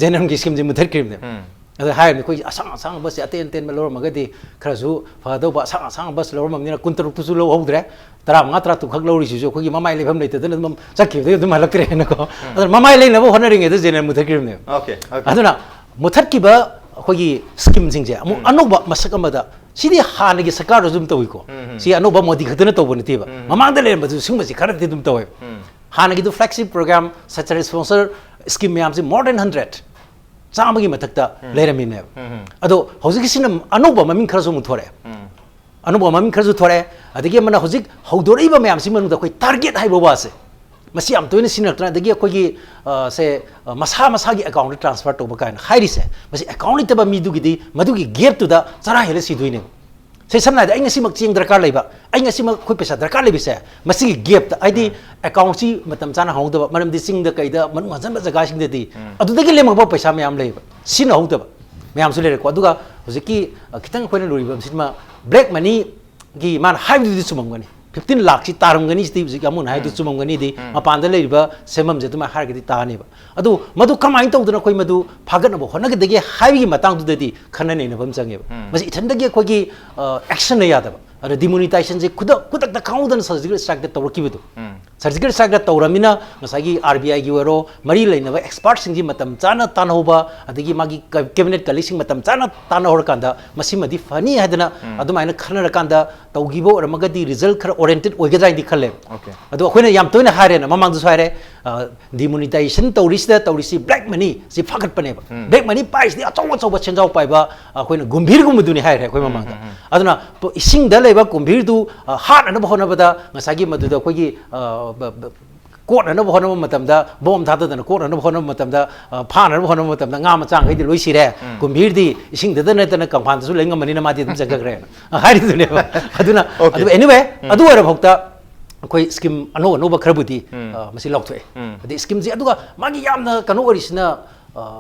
ꯖꯦꯅꯔꯝꯒꯤ scheme ꯁꯦ ꯃꯨꯊꯠꯈ꯭ꯔꯤꯕꯅꯦꯕ꯫ ꯎꯝ꯫ ꯑꯗ ꯍꯥꯏꯔꯤꯕꯅꯤ ꯑꯩꯈꯣꯏ ꯑꯁꯥꯡ ꯑꯁꯥꯡꯕ ꯕꯁꯁꯦ ꯑꯇꯦꯟ ꯑꯇꯦꯟꯕ ꯂꯧꯔꯝꯃꯒꯗꯤ ꯈꯔꯁꯨ ꯐꯗꯧꯕ, ꯑꯁꯥꯡ ꯑꯁꯥꯡꯕ ꯕꯁ ꯂꯧꯔꯝꯃꯕꯅꯤꯅ ꯀꯨꯟ ꯇꯔꯨꯛꯇꯨꯁꯨ ꯂꯧꯍꯧꯗ꯭ꯔꯦ, ꯇꯔꯥꯃꯉꯥ ꯇꯔꯥꯇꯔꯨꯛ ꯈꯛ ꯂꯧꯔꯤꯁꯤꯁꯨ ꯑꯩꯈꯣꯏꯒꯤ ꯃꯃꯥꯏ ꯂꯩꯐꯝ ꯂꯩꯇꯗꯅ ꯑꯗꯨꯝ ꯆꯠꯈꯤꯕꯗꯒꯤ ꯑꯗꯨꯝ ꯍꯜꯂꯛꯇ꯭ꯔꯦꯅꯀꯣ꯫ ꯑꯗꯨꯅ ꯃꯃꯥꯏ ꯂꯩꯅꯕ ꯍꯣꯠꯅꯔꯤꯉꯩꯗ ꯖꯦꯅꯔꯝ ꯃꯨꯊꯠꯈ꯭ꯔꯤꯕꯅꯦꯕ꯫ Okay, okay. ꯑꯗꯨꯅ ꯃꯨꯊꯠꯈꯤꯕ ꯑꯩꯈꯣꯏꯒꯤ scheme ꯁꯤꯡꯁꯦ ꯑꯃꯨꯛ ꯑꯅꯧꯕ ꯃꯁꯛ ꯑꯃꯗ, ꯁꯤꯗꯤ ꯍꯥꯟꯅꯒꯤ ꯁꯔꯀꯥꯔꯗꯁꯨ ꯑꯗꯨꯝ ꯇꯧꯏꯀꯣ꯫ ꯎꯝ, ꯎꯝ꯫ ꯁꯤ ꯑꯅꯧꯕ ꯃꯣꯗꯤ ꯈꯛꯇꯅ ꯇꯧꯕ ꯅꯠꯇꯦꯕ꯫ ꯃꯃꯥꯡꯗ ꯂꯩꯔꯝꯕꯁꯨ ꯁꯤꯒꯨꯝꯕꯁꯤ ꯈꯔꯗꯤ ꯑꯗꯨꯝ ꯇꯧꯋꯦꯕ꯫ ꯎꯝ꯫ ꯍꯥꯟꯅꯒꯤꯗꯨ flagship program, ꯁꯥꯇ꯭ꯔ sponsor scheme ꯃꯌꯥꯝꯁꯤ more than hundred, ꯆꯥꯝꯃꯒꯤ ꯃꯊꯛꯇ ꯂꯩꯔꯝꯃꯤꯅꯦꯕ꯫ ꯎꯝ, ꯎꯝ꯫ ꯑꯗꯣ ꯍꯧꯖꯤꯛꯀꯤꯁꯤꯅ ꯑꯅꯧꯕ ꯃꯃꯤꯡ ꯈꯔꯁꯨ ꯑꯃꯨꯛ ꯊꯣꯔꯛꯑꯦ꯫ ꯎꯝ꯫ ꯑꯅꯧꯕ ꯃꯃꯤꯡ ꯈꯔꯁꯨ ꯊꯣꯔꯛꯑꯦ꯫ ꯑꯗꯒꯤ ꯑꯃꯅ ꯍꯧꯖꯤꯛ ꯍꯧꯗꯣꯔꯛꯏꯕ ꯃꯌꯥꯝꯁꯤ ꯃꯅꯨꯡꯗ ꯑꯩꯈꯣꯏ target ꯍꯥꯏꯕ ꯋꯥꯁꯦ, ꯃꯁꯤ ꯌꯥꯝ ꯇꯣꯏꯅ ꯁꯤꯖꯤꯟꯅꯔꯛꯇꯅ, ꯑꯗꯒꯤ ꯑꯩꯈꯣꯏꯒꯤ, ꯑ, ꯁꯦ, ꯑ, ꯃꯁꯥ ꯃꯁꯥꯒꯤ account ꯗ transfer ꯇꯧꯕ ꯀꯥꯏꯅ ꯍꯥꯏꯔꯤꯁꯦ, ꯃꯁꯤ account ꯂꯩꯇꯕ ꯃꯤꯗꯨꯒꯤꯗꯤ ꯃꯗꯨꯒꯤ gap ꯇꯨꯗ ꯆꯔꯥ ꯍꯦꯜꯂ ꯁꯤꯗꯣꯏꯅꯦꯕ꯫ ꯁꯦ, ꯁꯝꯅ ꯍꯥꯏꯔꯕꯗ ꯑꯩ ꯉꯁꯤꯃꯛ ꯆꯦꯡ ꯗꯔꯀꯥꯔ ꯂꯩꯕ, ꯑꯩ ꯉꯁꯤꯃꯛ ꯑꯩꯈꯣꯏ ꯄꯩꯁꯥ ꯗꯔꯀꯥꯔ ꯂꯩꯕꯁꯦ, ꯃꯁꯤꯒꯤ gap ꯇ, ꯍꯥꯏꯗꯤ account ꯁꯤ ꯃꯇꯝ ꯆꯥꯅ ꯍꯥꯡꯍꯧꯗꯕ, ꯃꯔꯝꯗꯤ ꯆꯤꯡꯗ ꯀꯩꯗ ꯃꯅꯨꯡ ꯍꯟꯖꯟꯕ ꯖꯒꯥꯁꯤꯡꯗꯗꯤ ꯑꯗꯨꯗꯒꯤ ꯂꯦꯝꯃꯛꯄ ꯄꯩꯁꯥ ꯃꯌꯥꯝ ꯂꯩꯌꯦꯕ, ꯁꯤꯖꯤꯟꯅꯍꯧꯗꯕ ꯃꯌꯥꯝꯁꯨ ꯂꯩꯔꯦꯀꯣ꯫ ꯑꯗꯨꯒ ꯍꯧꯖꯤꯛꯀꯤ, ꯑ, ꯈꯤꯇꯪ ꯑꯩꯈꯣꯏꯅ ꯂꯨꯔꯤꯕ ꯑꯃꯁꯤꯃ black money ꯒꯤ ꯃꯥꯅ ꯍꯥꯏꯕꯗꯨꯗꯤ ꯆꯨꯝꯃꯝꯒꯅꯤ꯫ ꯐꯤꯐꯇꯤꯟ ꯂꯥꯛꯁꯤ ꯇꯥꯔꯝꯒꯅꯤ ꯁꯤꯗꯤ ꯍꯧꯖꯤꯛ ꯑꯃꯨꯅ ꯍꯥꯏꯗꯨ ꯆꯨꯝꯃꯝꯒꯅꯤꯗꯤ, ꯃꯄꯥꯟꯗ ꯂꯩꯔꯤꯕ ꯁꯦꯟꯐꯝꯁꯦ ꯑꯗꯨꯃꯥꯏꯅ ꯍꯥꯏꯔꯒꯗꯤ ꯇꯥꯅꯦꯕ꯫ ꯑꯗꯨ ꯃꯗꯨ ꯀꯃꯥꯏꯅ ꯇꯧꯗꯅ ꯑꯩꯈꯣꯏ ꯃꯗꯨ ꯐꯥꯒꯠꯅꯕ ꯍꯣꯠꯅꯒꯗꯒꯦ ꯍꯥꯏꯕꯒꯤ ꯃꯇꯥꯡꯗꯨꯗꯗꯤ ꯈꯟꯅ ꯅꯩꯅꯕ ꯑꯃ ꯆꯪꯉꯦꯕ꯫ ꯃꯁꯤ ꯏꯊꯟꯗꯒꯤ ꯑꯩꯈꯣꯏꯒꯤ ꯑꯦꯛꯁꯟꯅ ꯌꯥꯗꯕ꯫ ꯑꯗ ꯗꯤꯃꯣꯅꯤꯇꯥꯏꯖꯦꯁꯟꯁꯦ ꯈꯨꯗꯛ ꯈꯨꯗꯛꯇ ꯈꯪꯍꯧꯗꯅ ꯁꯔꯖꯤꯀꯦꯜ ꯁ꯭ꯇ꯭ꯔꯥꯏꯛꯇ ꯇꯧꯔꯛꯈꯤꯕꯗꯣ, ꯁꯔꯖꯤꯀꯦꯜ ꯁ꯭ꯇ꯭ꯔꯥꯏꯛꯇ ꯇꯧꯔꯃꯤꯅ ꯉꯁꯥꯏꯒꯤ ꯑꯥꯔ ꯕꯤ ꯑꯥꯏꯒꯤ ꯑꯣꯏꯔꯣ, ꯃꯔꯤ ꯂꯩꯅꯕ ꯑꯦꯛꯁꯄꯥꯔꯠꯁꯤꯡꯒꯤ ꯃꯇꯝ ꯆꯥꯅ ꯇꯥꯟꯅꯍꯧꯕ, ꯑꯗꯒꯤ ꯃꯥꯒꯤ ꯀꯦꯕꯤꯅꯦꯠ ꯀꯂꯤꯛꯁꯤꯡ ꯃꯇꯝ ꯆꯥꯅ ꯇꯥꯟꯅꯍꯧꯔꯀꯥꯟꯗ ꯃꯁꯤꯃꯗꯤ ꯐꯅꯤ ꯍꯥꯏꯗꯅ ꯑꯗꯨꯃꯥꯏꯅ ꯈꯟꯅꯔꯀꯥꯟꯗ ꯇꯧꯈꯤꯕ ꯑꯣꯏꯔꯝꯃꯒꯗꯤ ꯔꯤꯖꯜ ꯈꯔ ꯑꯣꯔꯤꯌꯦꯟꯇꯦꯠ ꯑꯣꯏꯒꯗ꯭ꯔꯥ ꯍꯥꯏꯅꯗꯤ ꯈꯜꯂꯦꯕ꯫ ꯑꯗꯣ ꯑꯩꯈꯣꯏꯅ ꯌꯥꯝ ꯇꯣꯏꯅ ꯍꯥꯏꯔꯦꯅ, ꯃꯃꯥꯡꯗꯁꯨ ꯍꯥꯏꯔꯦ, ꯗꯤꯃꯣꯅꯤꯇꯥꯏꯖꯦꯁꯟ ꯇꯧꯔꯤꯁꯤꯗ ꯇꯧꯔꯤꯁꯤ ꯕ꯭ꯂꯦꯛ ꯃꯅꯤ ꯁꯤ ꯐꯥꯒꯠꯄꯅꯦꯕ꯫ ꯕ꯭ꯂꯦꯛ ꯃꯅꯤ ꯄꯥꯏꯁꯤꯗꯤ ꯑꯆꯧ ꯑꯆꯧꯕ ꯁꯦꯟꯖꯥꯎ ꯄꯥꯏꯕ ꯑꯩꯈꯣꯏꯅ ꯒꯨꯝꯚꯤꯔꯒꯨꯝꯕꯗꯨꯅꯤ ꯍꯥꯏꯔꯦ ꯑꯩꯈꯣꯏ ꯃꯃꯥꯡꯗ꯫ ꯑꯗꯨꯅ ꯏꯁꯤꯡꯗ ꯂꯩꯕ ꯀꯨꯝꯚꯤꯔꯗꯨ ꯍꯥꯠꯅꯅꯕ ꯍꯣꯠꯅꯕꯗ ꯉꯁꯥꯏꯒꯤ ꯃꯗꯨꯗ ꯑꯩꯈꯣꯏꯒꯤ ꯀꯣꯠꯅꯅꯕ ꯍꯣꯠꯅꯕ ꯃꯇꯝꯗ, ꯕꯣꯝ ꯊꯥꯗꯗꯅ ꯀꯣꯠꯅꯅꯕ ꯍꯣꯠꯅꯕ ꯃꯇꯝꯗ, ꯐꯥꯅꯅꯕ ꯍꯣꯠꯅꯕ ꯃꯇꯝꯗ ꯉꯥ ꯃꯆꯥꯈꯩꯗꯤ ꯂꯣꯏ ꯁꯤꯔꯦ꯫ ꯀꯨꯝꯚꯤꯔꯗꯤ ꯏꯁꯤꯡꯗꯗ ꯅꯠꯇꯅ ꯀꯪꯐꯥꯟꯗꯁꯨ ꯂꯩ ꯉꯝꯕꯅꯤꯅ ꯃꯥꯗꯤ ꯑꯗꯨꯝ ꯆꯪꯖꯈ꯭ꯔꯦꯅ ꯍꯥꯏꯔꯤꯗꯨꯅꯦꯕ꯫ ꯑꯗꯨꯅ ꯑꯗꯨ ꯑꯦꯅꯤꯋꯦ, ꯑꯗꯨ ꯑꯣꯏꯔꯐꯥꯎꯗ ꯑꯩꯈꯣꯏ ꯁ꯭ꯀꯤꯝ ꯑꯅꯧ ꯑꯅꯧꯕ ꯈꯔꯕꯨꯗꯤ ꯃꯁꯤ ꯂꯥꯎꯊꯣꯛꯑꯦ꯫ ꯑꯗꯩ ꯁ꯭ꯀꯤꯝꯁꯦ ꯑꯗꯨꯒ ꯃꯥꯒꯤ ꯌꯥꯝꯅ ꯀꯩꯅꯣ ꯑꯣꯏꯔꯤꯁꯤꯅ,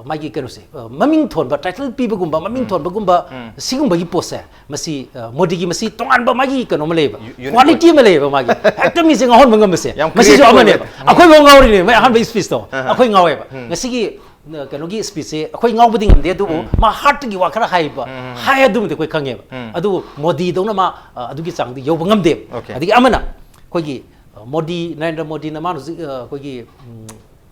ꯃꯥꯒꯤ ꯀꯩꯅꯣꯁꯦ, ꯃꯃꯤꯡ ꯊꯣꯟꯕ, ꯇꯥꯏꯇꯜ ꯄꯤꯕꯒꯨꯝꯕ, ꯃꯃꯤꯡ ꯊꯣꯟꯕꯒꯨꯝꯕ, ꯁꯤꯒꯨꯝꯕꯒꯤ ꯄꯣꯠꯁꯦ, ꯃꯁꯤ ꯃꯣꯗꯤꯒꯤ ꯃꯁꯤ ꯇꯣꯉꯥꯟꯕ ꯃꯥꯒꯤ ꯀꯩꯅꯣ ꯑꯃ ꯂꯩꯌꯦꯕ, ꯀ꯭ꯋꯥꯂꯤꯇꯤ ꯑꯃ ꯂꯩꯌꯦꯕ ꯃꯥꯒꯤ꯫ ꯍꯦꯛꯇ ꯃꯤꯁꯦ ꯉꯥꯎꯍꯟꯕ ꯉꯝꯕꯁꯦ꯫ ꯃꯁꯤꯁꯨ ꯑꯃꯅꯦꯕ꯫ ꯑꯩꯈꯣꯏꯐꯥꯎ ꯉꯥꯎꯔꯤꯅꯦ ꯃꯥꯏ ꯑꯍꯥꯟꯕ ꯏꯁꯄꯤꯁꯇꯣ꯫ ꯑꯩꯈꯣꯏ ꯉꯥꯎꯋꯦꯕ꯫ ꯉꯁꯤꯒꯤ ꯀꯩꯅꯣꯒꯤ ꯏꯁꯄꯤꯁꯁꯦ ꯑꯩꯈꯣꯏ ꯉꯥꯎꯕꯗꯤ ꯉꯝꯗꯦ, ꯑꯗꯨꯕꯨ ꯃꯥ ꯍꯥꯔꯠꯇꯒꯤ ꯋꯥ ꯈꯔ ꯍꯥꯏꯕ, ꯍꯥꯏ ꯑꯗꯨꯃꯗꯤ ꯑꯩꯈꯣꯏ ꯈꯪꯉꯦꯕ꯫ ꯑꯗꯨꯕꯨ ꯃꯣꯗꯤꯗꯧꯅ ꯃꯥ ꯑꯗꯨꯒꯤ ꯆꯥꯡꯗꯤ ꯌꯧꯕ ꯉꯝꯗꯦꯕ꯫ ꯑꯗꯒꯤ ꯑꯃꯅ ꯑꯩꯈꯣꯏꯒꯤ ꯃꯣꯗꯤ, ꯅꯔꯦꯟꯗ꯭ꯔ ꯃꯣꯗꯤꯅ ꯃꯥꯅ ꯍꯧꯖꯤꯛ ꯑꯩꯈꯣꯏꯒꯤ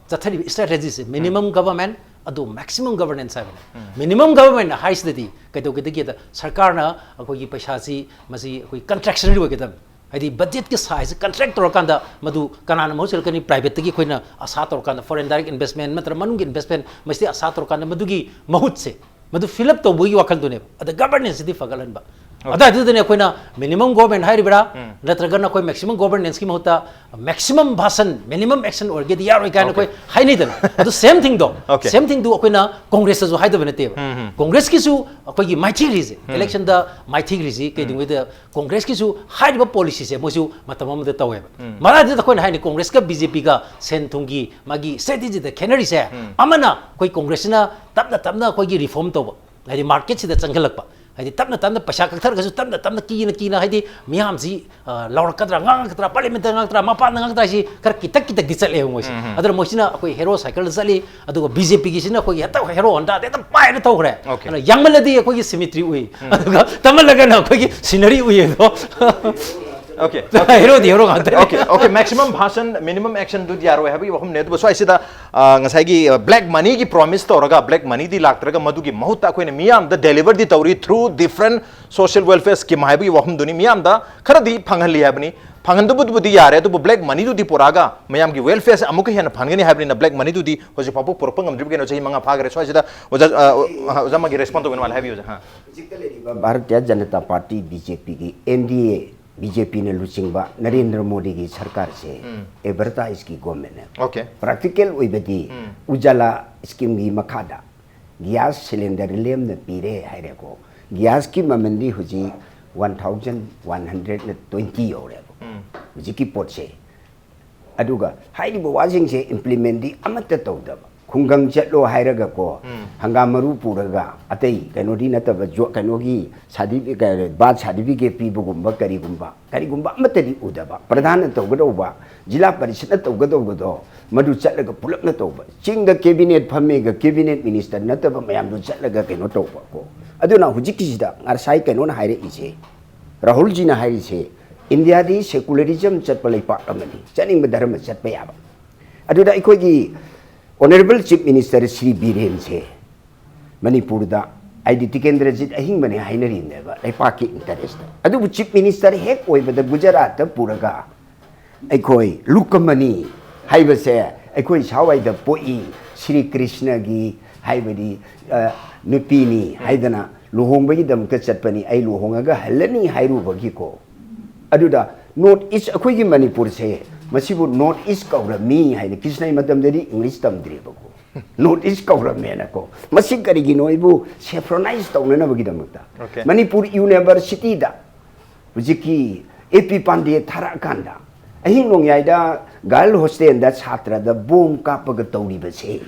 ꯆꯠꯊꯔꯤꯕ ꯏꯁꯇ꯭ꯔꯦꯇꯦꯖꯤꯁꯦ, ꯃꯤꯅꯤꯃꯝ ꯒꯚꯔꯟꯃꯦꯟ ꯑꯗꯨ ꯃꯦꯛꯁꯤꯃꯝ ꯒꯚꯔꯅꯦꯟꯁ ꯍꯥꯏꯕꯅꯦ꯫ ꯃꯤꯅꯤꯃꯝ ꯒꯚꯔꯟꯃꯦꯟ ꯍꯥꯏꯁꯤꯗꯗꯤ ꯀꯩꯗꯧꯒꯗꯒꯦꯗ, ꯁꯔꯀꯥꯔꯅ ꯑꯩꯈꯣꯏꯒꯤ ꯄꯩꯁꯥꯁꯤ ꯃꯁꯤ ꯑꯩꯈꯣꯏ ꯀꯟꯇ꯭ꯔꯦꯛꯁꯅꯔꯤ ꯑꯣꯏꯒꯗꯕꯅꯤ꯫ ꯍꯥꯏꯗꯤ ꯕꯖꯦꯠꯀꯤ ꯁꯥꯏꯖꯁꯦ ꯀꯟꯇ꯭ꯔꯦꯛ ꯇꯧꯔꯀꯥꯟꯗ ꯃꯗꯨ ꯀꯅꯥꯅ ꯃꯍꯨꯠ ꯁꯤꯜꯂꯛꯀꯅꯤ? ꯄ꯭ꯔꯥꯏꯚꯦꯠꯇꯒꯤ ꯑꯩꯈꯣꯏꯅ ꯑꯁꯥ ꯇꯧꯔꯀꯥꯟꯗ, ꯐꯣꯔꯦꯟ ꯗꯥꯏꯔꯦꯛ ꯏꯟꯚꯦꯁꯃꯦꯟ ꯅꯠꯇ꯭ꯔꯒ ꯃꯅꯨꯡꯒꯤ ꯏꯟꯚꯦꯁꯃꯦꯟ, ꯃꯁꯤꯗꯤ ꯑꯁꯥ ꯇꯧꯔꯀꯥꯟꯗ ꯃꯗꯨꯒꯤ ꯃꯍꯨꯠꯁꯦ, ꯃꯗꯨ ꯐꯤꯜ ꯑꯞ ꯇꯧꯕꯒꯤ ꯋꯥꯈꯜꯗꯨꯅꯦꯕ꯫ ꯑꯗ ꯒꯚꯔꯅꯦꯟꯁꯁꯤꯗꯤ ꯐꯒꯠꯍꯟꯕ꯫ ꯑꯗꯨꯋꯥꯏꯗꯨꯗꯅꯦ ꯑꯩꯈꯣꯏꯅ ꯃꯤꯅꯤꯃꯝ ꯒꯣꯔꯃꯦꯟ ꯍꯥꯏꯔꯤꯕ꯭ꯔꯥ, ꯅꯠꯇ꯭ꯔꯒꯅ ꯑꯩꯈꯣꯏ ꯃꯦꯛꯁꯤꯃꯝ ꯒꯣꯔꯅꯦꯟꯁꯀꯤ ꯃꯍꯨꯠꯇ ꯃꯦꯛꯁꯤꯃꯝ ꯚꯥꯁꯟ, ꯃꯤꯅꯤꯃꯝ ꯑꯦꯛꯁꯟ ꯑꯣꯏꯔꯒꯗꯤ ꯌꯥꯔꯣꯏ ꯀꯥꯏꯅ ꯑꯩꯈꯣꯏ ꯍꯥꯏꯅꯩꯗꯅ꯫ ꯑꯗꯨ ꯁꯦꯝ ꯊꯤꯡꯗꯣ, ꯁꯦꯝ ꯊꯤꯡꯗꯨ ꯑꯩꯈꯣꯏꯅ ꯀꯣꯡꯒ꯭ꯔꯦꯁꯇꯁꯨ ꯍꯥꯏꯗꯕ ꯅꯠꯇꯦꯕ꯫ ꯀꯣꯡꯒ꯭ꯔꯦꯁꯀꯤꯁꯨ ꯑꯩꯈꯣꯏꯒꯤ ꯃꯥꯏꯊꯤꯈ꯭ꯔꯤꯁꯦ, ꯏꯂꯦꯛꯁꯟꯗ ꯃꯥꯏꯊꯤꯈ꯭ꯔꯤꯁꯤ ꯀꯩꯗꯧꯉꯩꯗ ꯀꯣꯡꯒ꯭ꯔꯦꯁꯀꯤꯁꯨ ꯍꯥꯏꯔꯤꯕ ꯄꯣꯂꯤꯁꯤꯁꯦ ꯃꯣꯏꯁꯨ ꯃꯇꯝ ꯑꯃꯗ ꯇꯧꯋꯦꯕ꯫ ꯃꯔꯛꯇ ꯑꯩꯈꯣꯏꯅ ꯍꯥꯏꯅꯤ ꯀꯣꯡꯒ꯭ꯔꯦꯁꯀ ꯕꯤ ꯖꯦ ꯄꯤꯒ ꯁꯦꯟ ꯊꯨꯝꯒꯤ ꯃꯥꯒꯤ ꯁ꯭ꯇ꯭ꯔꯦꯇꯦꯖꯤꯗ ꯈꯦꯠꯅꯔꯤꯁꯦ, ꯑꯃꯅ ꯑꯩꯈꯣꯏ ꯀꯣꯡꯒ꯭ꯔꯦꯁꯁꯤꯅ ꯇꯞꯅ ꯇꯞꯅ ꯑꯩꯈꯣꯏꯒꯤ ꯔꯤꯐꯣꯔꯝ ꯇꯧꯕ, ꯍꯥꯏꯗꯤ ꯃꯥꯔꯀꯦꯠꯁꯤꯗ ꯆꯪꯁꯤꯜꯂꯛꯄ, ꯍꯥꯏꯗꯤ ꯇꯞꯅ ꯇꯞꯅ ꯄꯩꯁꯥ ꯀꯛꯊꯔꯒꯁꯨ ꯇꯞꯅ ꯇꯞꯅ ꯀꯤꯅ ꯀꯤꯅ ꯍꯥꯏꯗꯤ ꯃꯤꯌꯥꯝꯁꯤ ꯂꯥꯎꯔꯛꯀꯗ꯭ꯔꯥ, ꯉꯥꯡꯉꯛꯀꯗ꯭ꯔꯥ, ꯄꯥꯔꯂꯤꯌꯥꯃꯦꯟꯇ ꯉꯥꯡꯉꯛꯇ꯭ꯔꯥ, ꯃꯄꯥꯟꯗ ꯉꯥꯡꯉꯛꯇ꯭ꯔꯥ ꯍꯥꯏꯁꯤ ꯈꯔ ꯀꯤꯇꯛ ꯀꯤꯇꯛꯇꯤ ꯆꯠꯂꯦꯕ ꯃꯣꯏꯁꯦ꯫ ꯑꯗꯨꯅ ꯃꯣꯏꯁꯤꯅ ꯑꯩꯈꯣꯏ ꯍꯦꯔꯣ ꯁꯥꯏꯀꯜꯗ ꯆꯠꯂꯤ, ꯑꯗꯨꯒ ꯕꯤ ꯖꯦ ꯄꯤꯒꯤꯁꯤꯅ ꯑꯩꯈꯣꯏꯒꯤ ꯍꯦꯛꯇ ꯍꯦꯔꯣ ꯍꯣꯟꯗꯥꯗ ꯍꯦꯛꯇ ꯄꯥꯏꯔ ꯊꯧꯈ꯭ꯔꯦ꯫ ꯑꯗꯨꯅ ꯌꯥꯡꯃꯜꯂꯗꯤ ꯑꯩꯈꯣꯏꯒꯤ ꯁꯤꯃꯤꯇ꯭ꯔꯤ ꯎꯏ, ꯑꯗꯨꯒ ꯇꯝꯃꯜꯂꯒꯅ ꯑꯩꯈꯣꯏꯒꯤ ꯁꯤꯅꯔꯤ ꯎꯏ ꯑꯗꯣ꯫ ꯍꯦꯔꯣꯗꯤ ꯍꯦꯔꯣ ꯉꯥꯛꯇꯅꯤ꯫ Okay, okay, maximum ꯚꯥꯁꯟ, minimum action ꯗꯨꯗꯤ ꯌꯥꯔꯣꯏ ꯍꯥꯏꯕꯒꯤ ꯋꯥꯐꯝꯅꯦ꯫ ꯑꯗꯨꯕꯨ ꯁ꯭ꯋꯥꯏꯁꯤꯗ ꯑ, ꯉꯁꯥꯏꯒꯤ black money ꯒꯤ promise ꯇꯧꯔꯒ black money ꯗꯤ ꯂꯥꯛꯇ꯭ꯔꯒ ꯃꯗꯨꯒꯤ ꯃꯍꯨꯠꯇ ꯑꯩꯈꯣꯏꯅ ꯃꯤꯌꯥꯝꯗ deliver ꯗꯤ ꯇꯧꯔꯤ through different social welfare scheme ꯍꯥꯏꯕꯒꯤ ꯋꯥꯐꯝꯗꯨꯅꯤ꯫ ꯃꯤꯌꯥꯝꯗ ꯈꯔꯗꯤ ꯐꯪꯍꯜꯂꯤ ꯍꯥꯏꯕꯅꯤ꯫ ꯐꯪꯍꯟꯗꯕꯗꯨꯕꯨꯗꯤ ꯌꯥꯔꯦ, ꯑꯗꯨꯕꯨ black money ꯗꯨꯗꯤ ꯄꯨꯔꯛꯑꯒ ꯃꯌꯥꯝꯒꯤ welfare ꯁꯦ ꯑꯃꯨꯛꯀ ꯍꯦꯟꯅ ꯐꯪꯒꯅꯤ ꯍꯥꯏꯕꯅꯤꯅ black money ꯗꯨꯗꯤ ꯍꯧꯖꯤꯛ ꯐꯥꯎꯕ ꯄꯨꯔꯛꯄ ꯉꯝꯗ꯭ꯔꯤꯕ ꯀꯩꯅꯣ? ꯆꯍꯤ ꯃꯉꯥ ꯐꯥꯈ꯭ꯔꯦ꯫ ꯁ꯭ꯋꯥꯏꯁꯤꯗ ꯑꯣꯖꯥ, ꯑ, ꯑ, ꯑꯣꯖꯥ ꯑꯃꯒꯤ response ꯇꯧꯒꯅꯤ ꯃꯥꯜꯂꯦ, ꯍꯥꯏꯕꯤꯌꯨ ꯑꯣꯖꯥ꯫ ꯍꯥ꯫ ꯍꯧꯖꯤꯛꯇ ꯂꯩꯔꯤꯕ Bharatiya Janata party, B J ꯄꯤꯒꯤ ꯑꯦꯟ ꯗꯤ ꯑꯦ, ꯕꯤ ꯖꯦ ꯄꯤꯅ ꯂꯨꯆꯤꯡꯕ ꯅꯔꯦꯟꯗ꯭ꯔ ꯃꯣꯗꯤꯒꯤ ꯁꯔꯀꯥꯔꯁꯦ ꯑꯦꯗꯚꯔꯇꯥꯏꯖꯀꯤ ꯒꯣꯔꯃꯦꯟꯅꯦ꯫ Okay. ꯄ꯭ꯔꯥꯛꯇꯤꯀꯦꯜ ꯑꯣꯏꯕꯗꯤ ꯎꯖꯥꯂꯥ ꯁ꯭ꯀꯤꯝꯒꯤ ꯃꯈꯥꯗ ꯒ꯭ꯌꯥꯁ ꯁꯤꯂꯤꯟꯗꯔ ꯂꯦꯝꯅ ꯄꯤꯔꯦ ꯍꯥꯏꯔꯦꯀꯣ꯫ ꯒ꯭ꯌꯥꯁꯀꯤ ꯃꯃꯜꯗꯤ ꯍꯧꯖꯤꯛ ꯋꯥꯟ ꯊꯥꯎꯖꯟ ꯋꯥꯟ ꯍꯟꯗ꯭ꯔꯦꯠꯅ ꯇ꯭ꯋꯦꯟꯇꯤ ꯌꯧꯔꯦꯕ ꯍꯧꯖꯤꯛꯀꯤ ꯄꯣꯠꯁꯦ꯫ ꯑꯗꯨꯒ ꯍꯥꯏꯔꯤꯕ ꯋꯥꯁꯤꯡꯁꯦ ꯏꯝꯄ꯭ꯂꯤꯃꯦꯟꯗꯤ ꯑꯃꯠꯇ ꯇꯧꯗꯕ꯫ ꯈꯨꯡꯒꯪ ꯆꯠꯂꯣ ꯍꯥꯏꯔꯒꯀꯣ, ꯍꯪꯒꯥꯝ ꯃꯔꯨ ꯄꯨꯔꯒ ꯑꯇꯩ ꯀꯩꯅꯣꯗꯤ ꯅꯠꯇꯕ, ꯖꯣ-, ꯀꯩꯅꯣꯒꯤ ꯁꯥꯔꯇꯤꯐꯤ-, ꯕꯥꯔꯊ ꯁꯥꯔꯇꯤꯐꯤꯀꯦꯠ ꯄꯤꯕꯒꯨꯝꯕ ꯀꯔꯤꯒꯨꯝꯕ, ꯀꯔꯤꯒꯨꯝꯕ ꯑꯃꯠꯇꯗꯤ ꯎꯗꯕ꯫ ꯄ꯭ꯔꯙꯥꯟꯅ ꯇꯧꯒꯗꯧꯕ, ꯖꯤꯂꯥ ꯄꯔꯤꯁꯠꯅ ꯇꯧꯒꯗꯧꯕꯗꯣ ꯃꯗꯨ ꯆꯠꯂꯒ ꯄꯨꯂꯞꯅ ꯇꯧꯕ꯫ ꯆꯤꯡꯗ ꯀꯦꯕꯤꯅꯦꯠ ꯐꯝꯃꯦꯒ ꯀꯦꯕꯤꯅꯦꯠ ꯃꯤꯅꯤꯁꯇꯔ ꯅꯠꯇꯕ ꯃꯌꯥꯝꯗꯨ ꯆꯠꯂꯒ ꯀꯩꯅꯣ ꯇꯧꯕ ꯀꯣ꯫ ꯑꯗꯨꯅ ꯍꯧꯖꯤꯛꯀꯤꯁꯤꯗ ꯉꯁꯥꯏ ꯀꯩꯅꯣꯅ ꯍꯥꯏꯔꯛꯏꯁꯦ, ꯔꯥꯍꯨꯜꯖꯤꯅ ꯍꯥꯏꯔꯤꯁꯦ, ꯏꯟꯗꯤꯌꯥꯗꯤ ꯁꯦꯀꯨꯂꯔꯤꯖꯝ ꯆꯠꯄ ꯂꯩꯄꯥꯛ ꯑꯃꯅꯤ, ꯆꯠꯅꯤꯡꯕ ꯙꯔꯃ ꯆꯠꯄ ꯌꯥꯕ꯫ ꯑꯗꯨꯗ ꯑꯩꯈꯣꯏꯒꯤ ꯑꯣꯅꯔꯦꯕꯜ ꯆꯤꯐ ꯃꯤꯅꯤꯁꯇꯔ ꯁ꯭ꯔꯤ ꯕꯤꯔꯦꯟꯁꯦ ꯃꯅꯤꯄꯨꯔꯗ, ꯍꯥꯏꯗꯤ ꯇꯤꯀꯦꯟꯗ꯭ꯔꯖꯤꯠ ꯑꯍꯤꯡꯕꯅꯦ ꯍꯥꯏꯅꯔꯤꯅꯦꯕ ꯂꯩꯄꯥꯛꯀꯤ ꯏꯟꯇꯔꯦꯁꯇ꯫ ꯑꯗꯨꯕꯨ ꯆꯤꯐ ꯃꯤꯅꯤꯁꯇꯔ ꯍꯦꯛ ꯑꯣꯏꯕꯗ ꯒꯨꯖꯔꯥꯠꯇ ꯄꯨꯔꯒ ꯑꯩꯈꯣꯏ ꯂꯨꯀꯃꯅꯤ ꯍꯥꯏꯕꯁꯦ ꯑꯩꯈꯣꯏ ꯁ꯭ꯋꯥꯏꯗ ꯄꯣꯛꯏ, ꯁ꯭ꯔꯤ ꯀ꯭ꯔꯤꯁꯅꯒꯤ ꯍꯥꯏꯕꯗꯤ, ꯑ, ꯅꯨꯄꯤꯅꯤ ꯍꯥꯏꯗꯅ ꯂꯨꯍꯣꯡꯕꯒꯤꯗꯃꯛꯇ ꯆꯠꯄꯅꯤ, ꯑꯩ ꯂꯨꯍꯣꯡꯉꯒ ꯍꯜꯂꯅꯤ ꯍꯥꯏꯔꯨꯕꯒꯤꯀꯣ꯫ ꯑꯗꯨꯗ ꯅꯣꯔꯠ ꯏꯁ, ꯑꯩꯈꯣꯏꯒꯤ ꯃꯅꯤꯄꯨꯔꯁꯦ ꯃꯁꯤꯕꯨ ꯅꯣꯔꯠ ꯏꯁ ꯀꯧꯔꯝꯃꯤ ꯍꯥꯏꯅ, ꯀ꯭ꯔꯤꯁꯅꯒꯤ ꯃꯇꯝꯗꯗꯤ ꯏꯪꯂꯤꯁ ꯇꯝꯗ꯭ꯔꯤꯕꯀꯣ, ꯅꯣꯔꯠ ꯏꯁ ꯀꯧꯔꯝꯃꯦꯅꯀꯣ꯫ ꯃꯁꯤ ꯀꯔꯤꯒꯤꯅꯣ? ꯑꯩꯕꯨ ꯁꯦꯐ꯭ꯔꯣꯅꯥꯏꯁ ꯇꯧꯅꯅꯕꯒꯤꯗꯃꯛꯇ꯫ Okay. ꯃꯅꯤꯄꯨꯔ ꯌꯨꯅꯤꯚꯔꯁꯤꯇꯤꯗ ꯍꯧꯖꯤꯛꯀꯤ ꯑꯦ ꯄꯤ ꯄꯥꯟꯗꯦ ꯊꯥꯔꯛꯑꯀꯥꯟꯗ ꯑꯍꯤꯡ ꯅꯣꯡꯌꯥꯏꯗ ꯒꯥꯔꯜ ꯍꯣꯁꯇꯦꯜꯗ ꯁꯥꯇ꯭ꯔꯗ ꯕꯣꯝ ꯀꯥꯞꯄꯒ ꯇꯧꯔꯤꯕꯁꯦ,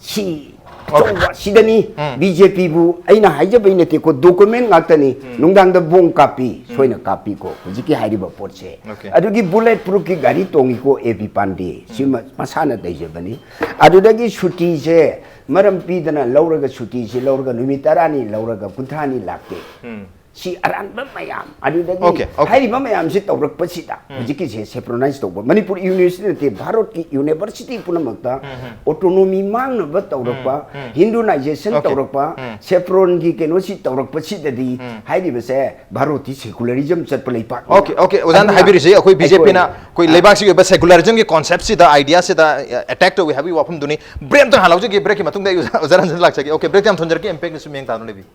ꯁꯤ ꯑꯆꯧꯕ ꯁꯤꯗꯅꯤ꯫ ꯎꯝ꯫ ꯕꯤ ꯖꯦ ꯄꯤꯕꯨ ꯑꯩꯅ ꯍꯥꯏꯖꯕꯩ ꯅꯠꯇꯦꯀꯣ, ꯗꯣꯀꯨꯃꯦꯟ ꯉꯥꯛꯇꯅꯤ꯫ ꯎꯝ꯫ ꯅꯨꯡꯗꯥꯡꯗ ꯕꯣꯝ ꯀꯥꯞꯄꯤ, ꯎꯝ, ꯁꯣꯏꯅ ꯀꯥꯞꯄꯤꯀꯣ, ꯍꯧꯖꯤꯛꯀꯤ ꯍꯥꯏꯔꯤꯕ ꯄꯣꯠꯁꯦ꯫ Okay꯫ ꯑꯗꯨꯒꯤ ꯕꯨꯂꯦꯠ ꯄ꯭ꯔꯨꯐꯀꯤ ꯒꯥꯔꯤ ꯇꯣꯡꯉꯤꯀꯣ ꯑꯦ ꯕꯤ ꯄꯥꯟꯗꯦ, ꯁꯤ ꯎꯝ, ꯃ-, ꯃꯁꯥꯅ ꯂꯩꯖꯕꯅꯤ꯫ ꯑꯗꯨꯗꯒꯤ ꯁꯨꯇꯤꯁꯦ ꯃꯔꯝ ꯄꯤꯗꯅ ꯂꯧꯔꯒ, ꯁꯨꯇꯤꯁꯤ ꯂꯧꯔꯒ ꯅꯨꯃꯤꯠ ꯇꯔꯥꯅꯤ ꯂꯧꯔꯒ ꯀꯨꯟꯊ꯭ꯔꯥꯅꯤ ꯂꯥꯛꯇꯦ꯫ ꯎꯝ꯫ ꯁꯤ ꯑꯔꯥꯟꯕ ꯃꯌꯥꯝ, ꯑꯗꯨꯗꯒꯤ Okay, okay꯫ ꯍꯥꯏꯔꯤꯕ ꯃꯌꯥꯝꯁꯤ ꯇꯧꯔꯛꯄꯁꯤꯗ ꯎꯝ꯫ ꯍꯧꯖꯤꯛꯀꯤꯁꯦ ꯁꯦꯄ꯭ꯔꯣꯅꯥꯏꯁ ꯇꯧꯕ, ꯃꯅꯤꯄꯨꯔ ꯌꯨꯅꯤꯚꯔꯁꯤꯇꯤ ꯅꯠꯇꯦ, ꯚꯥꯔꯠꯀꯤ ꯌꯨꯅꯤꯚꯔꯁꯤꯇꯤ ꯄꯨꯝꯅꯃꯛꯇ ꯎꯝ, ꯎꯝ꯫ ꯑꯣꯇꯣꯅꯣꯃꯤ ꯃꯥꯡꯅꯕ ꯇꯧꯔꯛꯄ, ꯎꯝ, ꯎꯝ꯫ Hinduisation Okay꯫ ꯇꯧꯔꯛꯄ, ꯎꯝ꯫ ꯁꯦꯐ꯭ꯔꯣꯟꯒꯤ ꯀꯩꯅꯣꯁꯤ ꯇꯧꯔꯛꯄꯁꯤꯗꯗꯤ ꯎꯝ꯫ ꯍꯥꯏꯔꯤꯕꯁꯦ ꯚꯥꯔꯠꯇꯤ ꯁꯦꯀꯨꯂꯔꯤꯖꯝ ꯆꯠꯄ ꯂꯩꯄꯥꯛꯅꯤ꯫ Okay, okay꯫ ꯑꯣꯖꯥꯅ ꯑꯗꯨꯅ ꯍꯥꯏꯕꯤꯔꯤꯁꯤ ꯑꯩꯈꯣꯏ ꯕꯤ ꯖꯦ ꯄꯤꯅ ꯑꯩꯈꯣꯏ ꯑꯩꯈꯣꯏ ꯂꯩꯕꯥꯛꯁꯤꯒꯤ ꯑꯣꯏꯕ ꯁꯦꯀꯨꯂꯔꯤꯖꯝꯒꯤ ꯀꯣꯟꯁꯦꯞꯁꯤꯗ, ꯑꯥꯏꯗꯤꯌꯥꯁꯤꯗ ꯑꯦꯇꯦꯛ ꯇꯧꯏ ꯍꯥꯏꯕꯒꯤ ꯋꯥꯐꯝꯗꯨꯅꯤ꯫ ꯕ꯭ꯔꯦꯛ ꯑꯝꯇꯪ ꯍꯥꯟꯅ ꯂꯧꯖꯒꯦ, ꯕ꯭ꯔꯦꯛꯀꯤ ꯃꯇꯨꯡꯗ ꯑꯩ ꯑꯣꯖꯥ, ꯑꯣꯖꯥ ꯔꯟꯖꯟ ꯂꯥꯛꯆꯒꯦ꯫ Okay, ꯕ꯭ꯔꯦꯛꯇ ꯌꯥꯝ ꯊꯨꯅ ꯖꯔꯛꯀꯦ, ꯏꯝꯄꯦꯛꯅꯁꯨ ꯃꯤꯠꯌꯦꯡ ꯇꯥꯗꯨꯅ ꯂꯩꯕꯤꯌꯨ꯫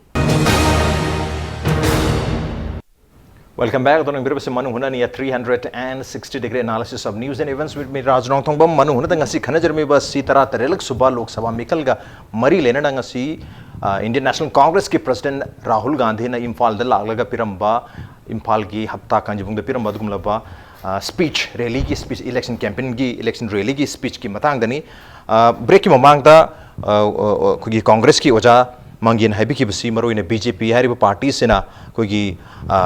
Welcome back꯫ ꯑꯗꯣ ꯌꯦꯡꯕꯤꯔꯤꯕꯁꯤ ꯃꯅꯨꯡ ꯍꯨꯠꯅꯅꯤ, a three hundred and sixty degree analysis of news and events with me, ꯔꯥꯖ ꯅꯣꯡꯊꯣꯡꯕꯝ꯫ ꯃꯅꯨꯡ ꯍꯨꯠꯅꯗ ꯉꯁꯤ ꯈꯟꯅꯖꯔꯝꯃꯤꯕ ꯁꯤ ꯇꯔꯥ ꯇꯔꯦꯠꯂꯛ ꯁꯨꯕ ꯂꯣꯛ ꯁꯚꯥ ꯃꯤꯈꯜꯒ ꯃꯔꯤ ꯂꯩꯅꯅ ꯉꯁꯤ, ꯑ, Indian National Congress ꯀꯤ president ꯔꯥꯍꯨꯜ ꯒꯥꯟꯙꯤꯅ ꯏꯝꯐꯥꯜꯗ ꯂꯥꯛꯂꯒ ꯄꯤꯔꯝꯕ, ꯏꯝꯐꯥꯜꯒꯤ ꯍꯞꯇꯥ ꯀꯥꯡꯖꯩꯕꯨꯡꯗ ꯄꯤꯔꯝꯕ ꯑꯗꯨꯒꯨꯝꯂꯕ, ꯑ, speech, rally ꯒꯤ speech, election campaign ꯒꯤ, election rally ꯒꯤ speech ꯀꯤ ꯃꯇꯥꯡꯗꯅꯤ꯫ ꯑ, ꯕ꯭ꯔꯦꯛꯀꯤ ꯃꯃꯥꯡꯗ, ꯑ, ꯑ, ꯑ, ꯑꯩꯈꯣꯏꯒꯤ ꯀꯣꯡꯒ꯭ꯔꯦꯁꯀꯤ ꯑꯣꯖꯥ ꯃꯪꯒꯦꯅ ꯍꯥꯏꯕꯤꯈꯤꯕꯁꯤ, ꯃꯔꯨꯑꯣꯏꯅ ꯕꯤ ꯖꯦ ꯄꯤ ꯍꯥꯏꯔꯤꯕ ꯄꯥꯔꯇꯤꯁꯤꯅ ꯑꯩꯈꯣꯏꯒꯤ, ꯑ,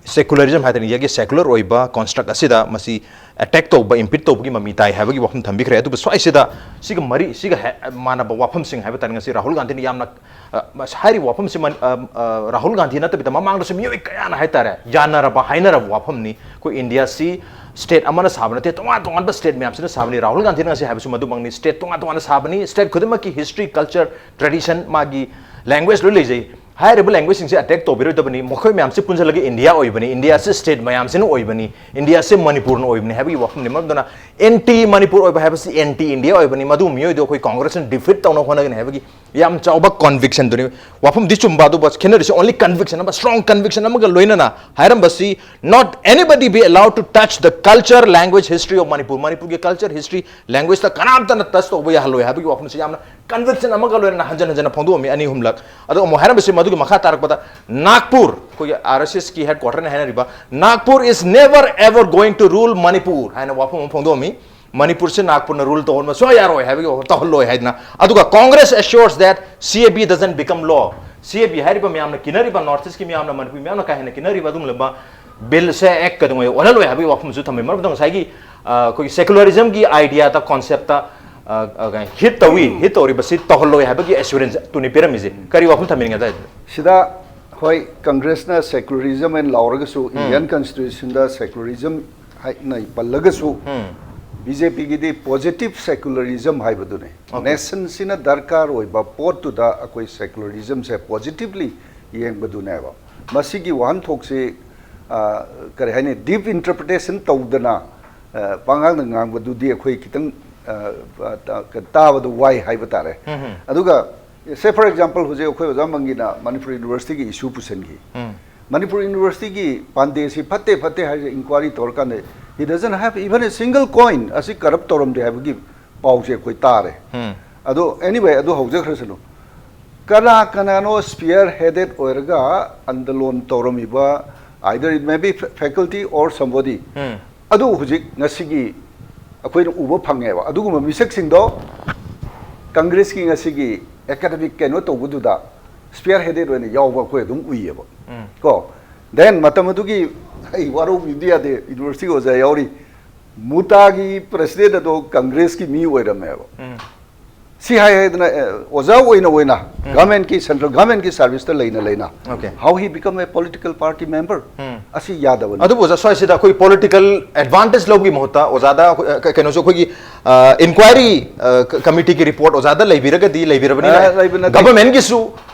ꯁꯦꯀꯨꯂꯔꯤꯖꯝ ꯍꯥꯏ ꯇꯥꯔꯦ, ꯏꯟꯗꯤꯌꯥꯒꯤ ꯁꯦꯀꯨꯂꯔ ꯑꯣꯏꯕ ꯀꯣꯟꯁꯇ꯭ꯔꯛ ꯑꯁꯤꯗ ꯃꯁꯤ ꯑꯦꯇꯦꯛ ꯇꯧꯕ, ꯏꯝꯄꯤꯠ ꯇꯧꯕꯒꯤ ꯃꯃꯤ ꯇꯥꯏ ꯍꯥꯏꯕꯒꯤ ꯋꯥꯐꯝ ꯊꯝꯕꯤꯈ꯭ꯔꯦ꯫ ꯑꯗꯨꯕꯨ ꯁ꯭ꯋꯥꯏꯁꯤꯗ ꯁꯤꯒ ꯃꯔꯤ, ꯁꯤꯒ ꯍꯦ-, ꯃꯥꯟꯅꯕ ꯋꯥꯐꯝꯁꯤꯡ ꯍꯥꯏꯕ ꯇꯥꯔꯦ, ꯉꯁꯤ ꯔꯥꯍꯨꯜ ꯒꯥꯟꯙꯤꯅ ꯌꯥꯝꯅ, ꯑ, ꯃꯁ-, ꯍꯥꯏꯔꯤꯕ ꯋꯥꯐꯝꯁꯤ ꯃꯟ-, ꯑ, ꯑ, ꯔꯥꯍꯨꯜ ꯒꯥꯟꯙꯤ ꯅꯠꯇꯕꯤꯗ ꯃꯃꯥꯡꯗꯁꯨ ꯃꯤꯑꯣꯏ ꯀꯌꯥꯅ ꯍꯥꯏ ꯇꯥꯔꯦ, ꯌꯥꯅꯔꯕ, ꯍꯥꯏꯅꯔꯕ ꯋꯥꯐꯝꯅꯤ꯫ ꯑꯩꯈꯣꯏ ꯏꯟꯗꯤꯌꯥꯁꯤ ꯁ꯭ꯇꯦꯠ ꯑꯃꯅ ꯁꯥꯕ ꯅꯠꯇꯦ, ꯇꯣꯉꯥꯟ ꯇꯣꯉꯥꯟꯕ ꯁ꯭ꯇꯦꯠ ꯃꯌꯥꯝꯁꯤꯅ ꯁꯥꯕꯅꯤ꯫ ꯔꯥꯍꯨꯜ ꯒꯥꯟꯙꯤꯅ ꯉꯁꯤ ꯍꯥꯏꯕꯁꯨ ꯃꯗꯨꯃꯛꯅꯤ꯫ ꯁ꯭ꯇꯦꯠ ꯇꯣꯉꯥꯟ ꯇꯣꯉꯥꯟꯅ ꯁꯥꯕꯅꯤ, ꯁ꯭ꯇꯦꯠ ꯈꯨꯗꯤꯡꯃꯛꯀꯤ ꯍꯤꯁꯇ꯭ꯔꯤ, ꯀꯜꯆꯔ, ꯇ꯭ꯔꯦꯗꯤꯁꯟ, ꯃꯥꯒꯤ ꯂꯦꯡꯒ꯭ꯋꯦꯖ ꯂꯣꯏ ꯂꯩꯖꯩ꯫ ꯍꯥꯏꯔꯤꯕ ꯂꯦꯡꯒ꯭ꯋꯦꯖꯁꯤꯡꯁꯦ ꯑꯦꯇꯦꯛ ꯇꯧꯕꯤꯔꯣꯏꯗꯕꯅꯤ꯫ ꯃꯈꯣꯏ ꯃꯌꯥꯝꯁꯤ ꯄꯨꯟꯁꯤꯜꯂꯒ ꯏꯟꯗꯤꯌꯥ ꯑꯣꯏꯕꯅꯤ, ꯏꯟꯗꯤꯌꯥꯁꯤ ꯁ꯭ꯇꯦꯠ ꯃꯌꯥꯝꯁꯤꯅ ꯑꯣꯏꯕꯅꯤ, ꯏꯟꯗꯤꯌꯥꯁꯤ ꯃꯅꯤꯄꯨꯔꯅ ꯑꯣꯏꯕꯅꯤ ꯍꯥꯏꯕꯒꯤ ꯋꯥꯐꯝꯅꯤ꯫ ꯃꯔꯝ ꯑꯗꯨꯅ ꯑꯦꯟꯇꯤ ꯃꯅꯤꯄꯨꯔ ꯑꯣꯏꯕ ꯍꯥꯏꯕꯁꯤ ꯑꯦꯟꯇꯤ ꯏꯟꯗꯤꯌꯥ ꯑꯣꯏꯕꯅꯤ꯫ ꯃꯗꯨ ꯃꯤꯑꯣꯏꯗꯣ ꯑꯩꯈꯣꯏ ꯀꯣꯡꯒ꯭ꯔꯦꯁꯅ ꯗꯤꯐꯤꯠ ꯇꯧꯅꯕ ꯍꯣꯠꯅꯒꯅꯤ ꯍꯥꯏꯕꯒꯤ ꯌꯥꯝ ꯆꯥꯎꯕ ꯀꯟꯚꯤꯛꯁꯟꯗꯨꯅꯤ꯫ ꯋꯥꯐꯝꯗꯤ ꯆꯨꯝꯕ, ꯑꯗꯨꯕꯨ ꯈꯦꯠꯅꯔꯤꯁꯦ only conviction ꯑꯃ, strong conviction ꯑꯃꯒ ꯂꯣꯏꯅꯅ ꯍꯥꯏꯔꯝꯕꯁꯤ, "Not anybody be allowed to touch the culture, language, history of Manipur." ꯃꯅꯤꯄꯨꯔꯒꯤ ꯀꯜꯆꯔ, ꯍꯤꯁꯇ꯭ꯔꯤ, ꯂꯦꯡꯒ꯭ꯋꯦꯖꯇ ꯀꯅꯥꯝꯇꯅ ꯇꯆ ꯇꯧꯕ ꯌꯥꯍꯜꯂꯣꯏ ꯍꯥꯏꯕꯒꯤ ꯋꯥꯐꯝꯁꯤ ꯌꯥꯝꯅ ꯀꯟꯚꯤꯛꯁꯟ ꯑꯃꯒ ꯂꯣꯏꯅꯅ ꯍꯟꯖꯟ ꯍꯟꯖꯟꯅ ꯐꯣꯡꯗꯣꯛꯑꯝꯃꯤ ꯑꯅꯤ ꯑꯍꯨꯝꯂꯛ꯫ ꯑꯗꯣ ꯑꯃꯨꯛ ꯍꯥꯏꯔꯝꯕꯁꯤ ꯃꯗꯨꯒꯤ ꯃꯈꯥ ꯇꯥꯔꯛꯄꯗ ꯅꯥꯒꯄꯨꯔ, ꯑꯩꯈꯣꯏꯒꯤ ꯑꯥꯔ ꯑꯦꯁ ꯑꯦꯁꯀꯤ ꯍꯦꯗ ꯀ꯭ꯋꯥꯇꯔꯅ ꯍꯥꯏꯅꯔꯤꯕ, "Nagpur is never ever going to rule Manipur" ꯍꯥꯏꯅ ꯋꯥꯐꯝ ꯑꯃ ꯐꯣꯡꯗꯣꯛꯑꯝꯃꯤ꯫ ꯃꯅꯤꯄꯨꯔꯁꯤ ꯅꯥꯒꯄꯨꯔꯅ ꯔꯨꯜ ꯇꯧꯍꯟꯕ ꯁꯨꯡꯌꯥ ꯌꯥꯔꯣꯏ ꯍꯥꯏꯕꯒꯤ ꯋꯥꯐꯝ ꯇꯧꯍꯜꯂꯣꯏ ꯍꯥꯏꯗꯅ꯫ ꯑꯗꯨꯒ Congress assures that C A B doesn't become law. C A B ꯍꯥꯏꯔꯤꯕ ꯃꯌꯥꯝꯅ ꯀꯤꯅꯔꯤꯕ, ꯅꯣꯔꯠ ꯏꯁꯀꯤ ꯃꯤꯌꯥꯝꯅ, ꯃꯅꯤꯄꯨꯔ ꯃꯤꯌꯥꯝꯅ ꯀꯥ ꯍꯦꯟꯅ ꯀꯤꯅꯔꯤꯕ ꯑꯗꯨꯒꯨꯝꯂꯕ ꯕꯤꯜꯁꯦ ꯑꯦꯛ ꯀꯩꯗꯧꯉꯩ ꯑꯣꯜꯍꯜꯂꯣꯏ ꯍꯥꯏꯕꯒꯤ ꯋꯥꯐꯝꯁꯨ ꯊꯝꯃꯤ꯫ ꯃꯔꯝ ꯑꯗꯨꯅ ꯉꯁꯥꯏꯒꯤ, ꯑ, ꯑꯩꯈꯣꯏꯒꯤ ꯁꯦꯀꯨꯂꯔꯤꯖꯝꯒꯤ ꯑꯥꯏꯗꯤꯌꯥꯗ, ꯀꯣꯟꯁꯦꯞꯇ, ꯑ, ꯑ, ꯍꯤꯠ ꯇꯧꯏ, ꯍꯤꯠ ꯇꯧꯔꯤꯕꯁꯤ ꯇꯧꯍꯜꯂꯣꯏ ꯍꯥꯏꯕꯒꯤ ꯑꯦꯁꯨꯔꯦꯟꯁ ꯇꯨꯅꯤ ꯄꯤꯔꯝꯃꯤꯁꯦ꯫ ꯀꯔꯤ ꯋꯥꯐꯝ ꯊꯝꯕꯤꯅꯤꯡꯉꯦ ꯑꯗꯨꯋꯥꯏꯗ? ꯁꯤꯗ, ꯍꯣꯏ, ꯀꯪꯒ꯭ꯔꯦꯁꯅ ꯁꯦꯀꯨꯂꯔꯤꯖꯝ ꯑꯦꯟ ꯂꯥꯎꯔꯒꯁꯨ, ꯎꯝ꯫ ꯏꯟꯗꯤꯌꯟ ꯀꯟꯁꯇꯤꯇ꯭ꯌꯨꯁꯟꯗ ꯁꯦꯀꯨꯂꯔꯤꯖꯝ ꯍꯥꯏꯅ ꯄꯜꯂꯒꯁꯨ, ꯎꯝ꯫ ꯕꯤ ꯖꯦ ꯄꯤꯒꯤꯗꯤ ꯄꯣꯖꯤꯇꯤꯚ ꯁꯦꯀꯨꯂꯔꯤꯖꯝ ꯍꯥꯏꯕꯗꯨꯅꯤ꯫ ꯑꯣꯀꯦ꯫ ꯅꯦꯁꯟꯁꯤꯅ ꯗꯔꯀꯥꯔ ꯑꯣꯏꯕ ꯄꯣꯠꯇꯨꯗ ꯑꯩꯈꯣꯏ ꯁꯦꯀꯨꯂꯔꯤꯖꯝꯁꯦ ꯄꯣꯖꯤꯇꯤꯚꯂꯤ ꯌꯦꯡꯕꯗꯨꯅꯦꯕ꯫ ꯃꯁꯤꯒꯤ ꯋꯥꯍꯟꯊꯣꯛꯁꯤ, ꯑ, ꯀꯔꯤ ꯍꯥꯏꯅꯤ, ꯗꯤꯞ ꯏꯟꯇꯔꯄ꯭ꯔꯤꯇꯦꯁꯟ ꯇꯧꯗꯅ, ꯑ, ꯄꯉꯥꯡꯗ ꯉꯥꯡꯕꯗꯨꯗꯤ ꯑꯩꯈꯣꯏ ꯈꯤꯇꯪ, ꯑ, ꯑ, ꯇꯥ-, ꯇꯥꯕꯗ ꯋꯥꯏ ꯍꯥꯏꯕ ꯇꯥꯔꯦ꯫ ꯎꯝ, ꯎꯝ꯫ ꯑꯗꯨꯒ, say for example, ꯍꯧꯖꯤꯛ ꯑꯩꯈꯣꯏ ꯑꯣꯖꯥ ꯃꯪꯒꯤꯅ ꯃꯅꯤꯄꯨꯔ ꯌꯨꯅꯤꯚꯔꯁꯤꯇꯤꯒꯤ ꯏꯁꯨ ꯄꯨꯁꯤꯟꯈꯤ꯫ ꯎꯝ꯫ ꯃꯅꯤꯄꯨꯔ ꯌꯨꯅꯤꯚꯔꯁꯤꯇꯤꯒꯤ ꯄꯥꯟꯗꯦꯁꯤ ꯐꯠꯇꯦ, ꯐꯠꯇꯦ ꯍꯥꯏꯔꯒ ꯏꯟꯀ꯭ꯋꯥꯏꯔꯤ ꯇꯧꯔꯀꯥꯟꯗ, he doesn't have even a single coin ꯑꯁꯤ ꯀꯔꯞ ꯇꯧꯔꯝꯗꯦ ꯍꯥꯏꯕꯒꯤ ꯄꯥꯎꯁꯦ ꯑꯩꯈꯣꯏ ꯇꯥꯔꯦ꯫ ꯎꯝ꯫ ꯑꯗꯣ, anyway, ꯑꯗꯨ ꯍꯧꯖꯈ꯭ꯔꯁꯅꯨ꯫ ꯀꯅꯥ ꯀꯅꯥꯅꯣ ꯁ꯭ꯄꯤꯌꯔ ꯍꯦꯗꯦꯠ ꯑꯣꯏꯔꯒ andolan ꯇꯧꯔꯝꯃꯤꯕ, either it may be faculty or somebody, ꯎꯝ꯫ ꯑꯗꯨ ꯍꯧꯖꯤꯛ ꯉꯁꯤꯒꯤ ꯑꯩꯈꯣꯏꯅ ꯎꯕ ꯐꯪꯉꯦꯕ꯫ ꯑꯗꯨꯒꯨꯝꯕ ꯃꯤꯁꯛꯁꯤꯡꯗꯣ ꯀꯪꯒ꯭ꯔꯦꯁꯀꯤ ꯉꯁꯤꯒꯤ ꯑꯦꯀꯥꯗꯃꯤꯛ ꯀꯩꯅꯣ ꯇꯧꯕꯗꯨꯗ ꯁ꯭ꯄꯤꯌꯔ ꯍꯦꯗꯦꯠ ꯑꯣꯏꯅ ꯌꯥꯎꯕ ꯑꯩꯈꯣꯏ ꯑꯗꯨꯝ ꯎꯏꯌꯦꯕ꯫ ꯎꯝ꯫ ꯀꯣ? Then ꯃꯇꯝ ꯑꯗꯨꯒꯤ, ꯑꯩ ꯋꯥꯔꯧꯕꯤꯕꯗꯤ ꯌꯥꯗꯦ, ꯌꯨꯅꯤꯚꯔꯁꯤꯇꯤꯒꯤ ꯑꯣꯖꯥ ꯌꯥꯎꯔꯤ, ꯃꯨꯇꯥꯒꯤ ꯄ꯭ꯔꯁꯤꯗꯦꯟ ꯑꯗꯣ ꯀꯪꯒ꯭ꯔꯦꯁꯀꯤ ꯃꯤ ꯑꯣꯏꯔꯝꯃꯦꯕ꯫ ꯎꯝ꯫ ꯁꯤ ꯍꯥꯏ ꯍꯥꯏꯗꯅ, ꯑꯦ, ꯑꯣꯖꯥ ꯑꯣꯏꯅ ꯑꯣꯏꯅ, ꯎꯝ꯫ ꯒꯚꯔꯟꯃꯦꯟꯠꯀꯤ, ꯁꯦꯟꯇ꯭ꯔꯦꯜ ꯒꯚꯔꯟꯃꯦꯟꯠꯀꯤ ꯁꯥꯔꯚꯤꯁꯇ ꯂꯩꯅ ꯂꯩꯅ, Okay. How he become a political party member? ꯎꯝ꯫ ꯑꯁꯤ ꯌꯥꯗꯕꯅꯤ꯫ ꯑꯗꯨꯕꯨ ꯑꯣꯖꯥ, ꯁ꯭ꯋꯥꯏꯁꯤꯗ ꯑꯩꯈꯣꯏ ꯄꯣꯂꯤꯇꯤꯀꯦꯜ ꯑꯦꯗꯚꯥꯟꯇꯦꯖ ꯂꯧꯕꯒꯤ ꯃꯍꯨꯠꯇ ꯑꯣꯖꯥꯗ ꯑꯩꯈꯣꯏ, ꯑ, ꯀ-, ꯀꯩꯅꯣꯁꯨ ꯑꯩꯈꯣꯏꯒꯤ, ꯑ, ꯏꯟꯀ꯭ꯋꯥꯏꯔꯤ, ꯑ, ꯀ-, ꯀꯃꯤꯇꯤꯒꯤ ꯔꯤꯄꯣꯔꯠ ꯑꯣꯖꯥꯗ ꯂꯩꯕꯤꯔꯒꯗꯤ ꯂꯩꯕꯤꯔꯕꯅꯤꯅ, ꯑ, ꯂꯩꯕ ꯅꯠꯇꯦ꯫ ꯒꯚꯔꯟꯃꯦꯟꯠꯀꯤꯁꯨ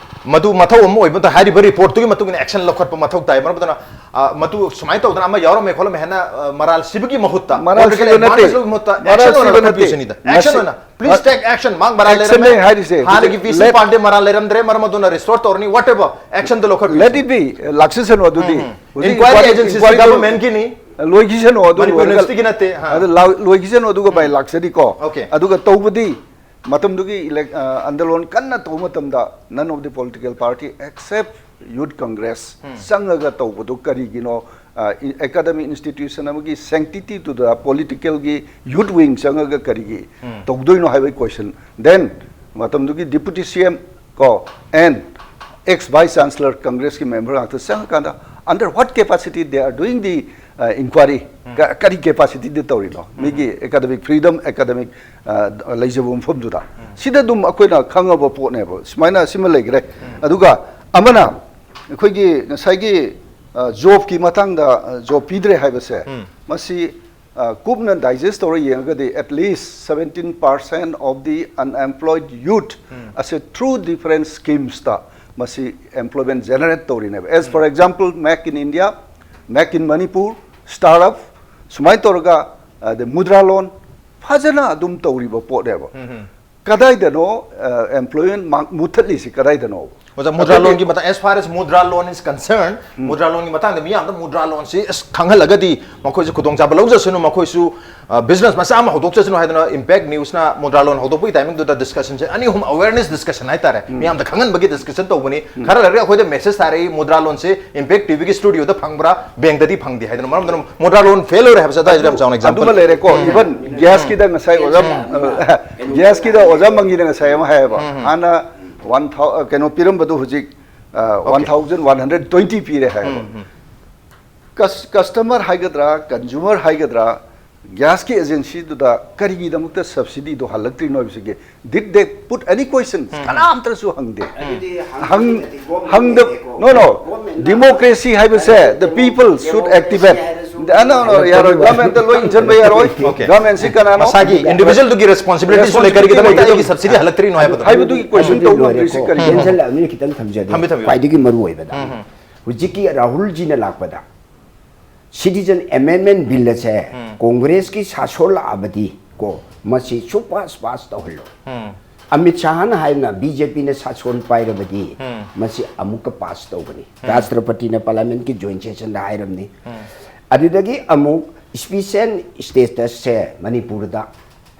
ꯃꯗꯨ ꯃꯊꯧ ꯑꯃ ꯑꯣꯏꯕ ꯃꯇꯝꯗ ꯍꯥꯏꯔꯤꯕ ꯔꯤꯄꯣꯔꯠꯇꯨꯒꯤ ꯃꯇꯨꯡ ꯏꯟꯅ ꯑꯦꯛꯁꯟ ꯂꯧꯈꯠꯄ ꯃꯊꯧ ꯇꯥꯏ꯫ ꯃꯔꯝ ꯑꯗꯨꯅ, ꯑ, ꯃꯗꯨ ꯁꯨꯃꯥꯏꯅ ꯇꯧꯗꯅ ꯑꯃ ꯌꯥꯎꯔꯝꯃꯦ ꯈꯣꯠꯂꯝꯃꯦ ꯍꯥꯏꯅ, ꯑ, ꯃꯔꯥꯜ ꯁꯤꯕꯒꯤ ꯃꯍꯨꯠꯇ, ꯃꯔꯥꯜ ꯄꯣꯂꯤꯇꯤꯀꯦꯜ ꯁꯤꯕ ꯅꯠꯇꯦ꯫ ꯑꯦꯗꯚꯥꯟꯇꯦꯖ ꯂꯧꯕꯒꯤ ꯃꯍꯨꯠꯇ ꯃꯔꯥꯜ ꯑꯦꯛꯁꯟ ꯑꯣꯏꯅ ꯁꯤꯕ ꯅꯠꯇꯦ꯫ ꯂꯧꯈꯠꯄꯤꯌꯨ ꯁꯤꯅꯤꯗ꯫ ꯑꯦꯛꯁꯟ ꯉꯁꯤ ꯑꯣꯏꯅ꯫ Please take action. ꯃꯥꯡ ꯃꯔꯥꯜ ꯑꯦꯛꯁꯟꯅꯦ ꯂꯩꯔꯝꯃꯦ꯫ ꯍꯥꯏꯔꯤꯁꯦ꯫ ꯍꯥꯟꯅꯒꯤ ꯍꯧꯖꯤꯛ ꯚꯤ ꯁꯤ let ꯄꯥꯟꯗꯦ ꯃꯔꯥꯜ ꯂꯩꯔꯝꯗ꯭ꯔꯦ, ꯃꯔꯝ ꯑꯗꯨꯅ ꯔꯤꯁꯇꯣꯔ ꯇꯧꯔꯅꯤ, whatever. ꯑꯦꯛꯁꯟꯗ ꯂꯧꯈꯠꯄꯤꯌꯨ꯫ Let it be. ꯂꯥꯛꯆꯁꯅꯨ ꯑꯗꯨꯗꯤ꯫ ꯎꯝ, ꯎꯝ. ꯍꯧꯖꯤꯛ ꯏꯟꯀ꯭ꯋꯥꯏꯔꯤ ꯏꯟꯀ꯭ꯋꯥꯏꯔꯤ, ꯑꯦꯖꯦꯟꯁꯤꯁ ꯏꯟꯀ꯭ꯋꯥꯏꯔꯤ ꯒꯚꯔꯟꯃꯦꯟꯠꯀꯤꯅꯤ꯫ ꯂꯣꯏꯈꯤꯁꯅꯨ ꯑꯗꯨ ꯃꯅꯤꯄꯨꯔ ꯂꯣꯏꯔꯒ ꯌꯨꯅꯤꯚꯔꯁꯤꯇꯤꯒꯤ ꯅꯠꯇꯦ, ꯍꯥ꯫ ꯑꯗꯨ ꯂꯥꯎ-, ꯂꯣꯏꯈꯤꯁꯅꯨ ꯑꯗꯨꯒ ꯚꯥꯏ ꯎꯝ꯫ ꯂꯥꯛꯆꯔꯤꯀꯣ꯫ Okay. ꯑꯗꯨꯒ ꯇꯧꯕꯗꯤ ꯃꯇꯝꯗꯨꯒꯤ ꯏꯂꯦꯛ-, ꯑ, ꯑꯟꯗꯂꯣꯟ ꯀꯟꯅ ꯇꯧꯕ ꯃꯇꯝꯗ none of the political party except Youth Congress ꯆꯪꯉꯒ ꯇꯧꯕꯗꯨ ꯀꯔꯤꯒꯤꯅꯣ? ꯑ, ꯏ-, academic institution ꯑꯃꯒꯤ sanctity ꯗꯨꯗ political ꯒꯤ youth wing ꯆꯪꯉꯒ ꯀꯔꯤꯒꯤ ꯇꯧꯗꯣꯏꯅꯣ ꯍꯥꯏꯕꯒꯤ question. Then ꯃꯇꯝꯗꯨꯒꯤ deputy C M ꯀꯣ, and ex vice chancellor Congress ꯀꯤ member ꯉꯥꯛꯇ ꯆꯪꯉꯀꯥꯟꯗ, under what capacity they are doing the, uh, inquiry? ꯀ-, ꯀꯔꯤ capacity ꯗ ꯇꯧꯔꯤꯅꯣ? ꯃꯤꯒꯤ academic freedom, academic, uh, ꯂꯩꯖꯕ ꯃꯐꯝꯗꯨꯗ꯫ ꯁꯤꯗ ꯑꯗꯨꯝ ꯑꯩꯈꯣꯏꯅ ꯈꯪꯉꯕ ꯄꯣꯠꯅꯦꯕ꯫ ꯁꯨꯃꯥꯏꯅ ꯁꯤꯃ ꯂꯩꯈ꯭ꯔꯦ꯫ ꯑꯗꯨꯒ ꯑꯃꯅ ꯑꯩꯈꯣꯏꯒꯤ ꯉꯁꯥꯏꯒꯤ, ꯑ, job ꯀꯤ ꯃꯇꯥꯡꯗ, ꯑ, job ꯄꯤꯗ꯭ꯔꯦ ꯍꯥꯏꯕꯁꯦ, ꯃꯁꯤ, ꯑ, ꯀꯨꯞꯅ digest ꯇꯧꯔ ꯌꯦꯡꯉꯒꯗꯤ, at least seventeen percent of the unemployed youth ꯑꯁꯦ through different schemes ꯇ ꯃꯁꯤ employment generate ꯇꯧꯔꯤꯅꯦꯕ꯫ As for example, Make in India, Make in Manipur, startup, ꯁꯨꯃꯥꯏꯅ ꯇꯧꯔꯒ, ꯑꯗꯩ ꯃꯨꯗ꯭ꯔꯥ ꯂꯣꯟ ꯐꯖꯅ ꯑꯗꯨꯝ ꯇꯧꯔꯤꯕ ꯄꯣꯠꯅꯦꯕ꯫ ꯀꯗꯥꯏꯗꯅꯣ, ꯑ, employment ꯃꯥꯡ-, ꯃꯨꯠꯊꯠꯂꯤꯁꯤ ꯀꯗꯥꯏꯗꯅꯣ? ꯑꯣꯖꯥ, ꯃꯨꯗ꯭ꯔꯥ ꯑꯩꯈꯣꯏꯒꯤ ꯂꯣꯟꯒꯤ ꯃꯇꯥꯡ, as far as Mudra loan is concerned, Mudra ꯂꯣꯟꯒꯤ ꯃꯇꯥꯡꯗ ꯃꯤꯌꯥꯝꯗ ꯃꯨꯗ꯭ꯔꯥ ꯂꯣꯟꯁꯤ ꯑꯁ ꯈꯪꯍꯜꯂꯒꯗꯤ ꯃꯈꯣꯏꯁꯨ ꯈꯨꯗꯣꯡꯆꯥꯕ ꯂꯧꯖꯁꯅꯨ, ꯃꯈꯣꯏꯁꯨ, ꯑ, business ꯃꯆꯥ ꯑꯃ ꯍꯧꯗꯣꯛꯆꯁꯅꯨ ꯍꯥꯏꯗꯅ Impact News ꯅ ꯃꯨꯗ꯭ꯔꯥ ꯂꯣꯟ ꯍꯧꯗꯣꯛꯄꯒꯤ timing ꯗꯨꯗ discussion ꯁꯦ ꯑꯅꯤ ꯑꯍꯨꯝ awareness discussion ꯍꯥꯏꯇꯥꯔꯦ, ꯃꯤꯌꯥꯝꯗ ꯈꯪꯍꯟꯕꯒꯤ discussion ꯇꯧꯕꯅꯤ꯫ ꯈꯔ ꯂꯩꯔꯒ ꯑꯩꯈꯣꯏꯗ message ꯊꯥꯔꯛꯏ, "ꯃꯨꯗ꯭ꯔꯥ ꯂꯣꯟꯁꯤ Impact T V ꯒꯤ studio ꯗ ꯐꯪꯕ꯭ꯔꯥ? Bank ꯗꯗꯤ ꯐꯪꯗꯦ" ꯍꯥꯏꯗꯅ꯫ ꯃꯔꯝ ꯑꯗꯨꯅ ꯃꯨꯗ꯭ꯔꯥ ꯂꯣꯟ fail ꯑꯣꯏꯔꯦ ꯍꯥꯏꯕꯁꯦ ꯑꯗꯨꯋꯥꯏꯗꯨꯗ ꯌꯥꯝ ꯆꯥꯎꯅ example ꯑꯗꯨꯃ ꯂꯩꯔꯦꯀꯣ꯫ Even gas ꯀꯤꯗ ꯉꯁꯥꯏ ꯑꯣꯖꯥ, ꯑ, gas ꯀꯤꯗ ꯑꯣꯖꯥ ꯃꯪꯒꯤꯅ ꯉꯁꯥꯏ ꯑꯃ ꯍꯥꯏꯌꯦꯕ꯫ ꯍꯥꯟꯅ one thousand, ꯑ, ꯀꯩꯅꯣ ꯄꯤꯔꯝꯕꯗꯨ ꯍꯧꯖꯤꯛ, ꯑ, one thousand one hundred twenty ꯄꯤꯔꯦ ꯍꯥꯏꯌꯦꯕ꯫ Cus-, customer ꯍꯥꯏꯒꯗ꯭ꯔꯥ, consumer ꯍꯥꯏꯒꯗ꯭ꯔꯥ, gas ꯀꯤ agency ꯗꯨꯗ ꯀꯔꯤꯒꯤꯗꯃꯛꯇ subsidy ꯗꯣ ꯍꯜꯂꯛꯇ꯭ꯔꯤꯅꯣ ꯍꯥꯏꯕꯁꯤꯒꯤ, did they put any questions? ꯀꯅꯥꯝꯇꯅꯁꯨ ꯍꯪꯗꯦ꯫ ꯑꯗꯨꯗꯤ ꯍꯪ-, ꯍꯪꯕꯗꯤ ꯅꯠꯇꯦ, government ꯍꯪꯗ-, ꯅꯦꯀꯣ꯫ No, no. Government ꯅ democracy ꯍꯥꯏꯕꯁꯦ, the democracy people should ꯍꯥꯏꯔꯁꯨ activate. ꯑ, no, no, ꯌꯥꯔꯣꯏ꯫ Government ꯇ ꯂꯣꯏ ꯏꯟꯁꯤꯟꯕ ꯌꯥꯔꯣꯏ꯫ Okay. Government ꯁꯤ ꯀꯅꯥꯅꯣ? ꯃꯁꯥꯒꯤ individual ꯗꯨꯒꯤ responsibility ꯁꯨ ꯂꯩ, ꯀꯔꯤꯒꯤꯗꯃꯛꯇ ꯑꯩꯒꯤ subsidy ꯍꯜꯂꯛꯇ꯭ꯔꯤꯅꯣ ꯍꯥꯏꯕꯗꯣ꯫ ꯍꯥꯏꯕꯗꯨꯒꯤ question ꯑꯗꯨꯗꯤ ꯇꯧ ꯂꯣꯏꯔꯦꯀꯣ꯫ ꯉꯝꯗ꯭ꯔꯤꯁꯤ ꯀꯔꯤꯒꯤꯅꯣ? ꯊꯝꯕꯤꯌꯨ, ꯊꯝꯕꯤꯌꯨ꯫ ꯈ꯭ꯋꯥꯏꯗꯒꯤ ꯃꯔꯨ ꯑꯣꯏꯕꯗ, ꯍꯧꯖꯤꯛꯀꯤ ꯔꯥꯍꯨꯜꯖꯤꯅ ꯂꯥꯛꯄꯗ, Citizen Amendment Bill ꯑꯁꯦ ꯀꯣꯡꯒ꯭ꯔꯦꯁꯀꯤ ꯁꯥꯁꯣꯟ ꯂꯥꯛꯑꯕꯗꯤ ꯀꯣ, ꯃꯁꯤ ꯁꯨ pass pass ꯇꯧꯍꯜꯂꯣ꯫ ꯑꯃꯤꯠ ꯁꯥꯍꯅ ꯍꯥꯏꯅ B J P ꯅ ꯁꯥꯁꯣꯟ ꯄꯥꯏꯔꯕꯗꯤ ꯃꯁꯤ ꯑꯃꯨꯛꯀ pass ꯇꯧꯒꯅꯤ꯫ ꯔꯥꯁꯇ꯭ꯔꯄꯇꯤꯅ parliament ꯀꯤ joint session ꯗ ꯍꯥꯏꯔꯝꯅꯤ꯫ ꯑꯗꯨꯗꯒꯤ ꯑꯃꯨꯛ special status ꯁꯦ ꯃꯅꯤꯄꯨꯔꯗ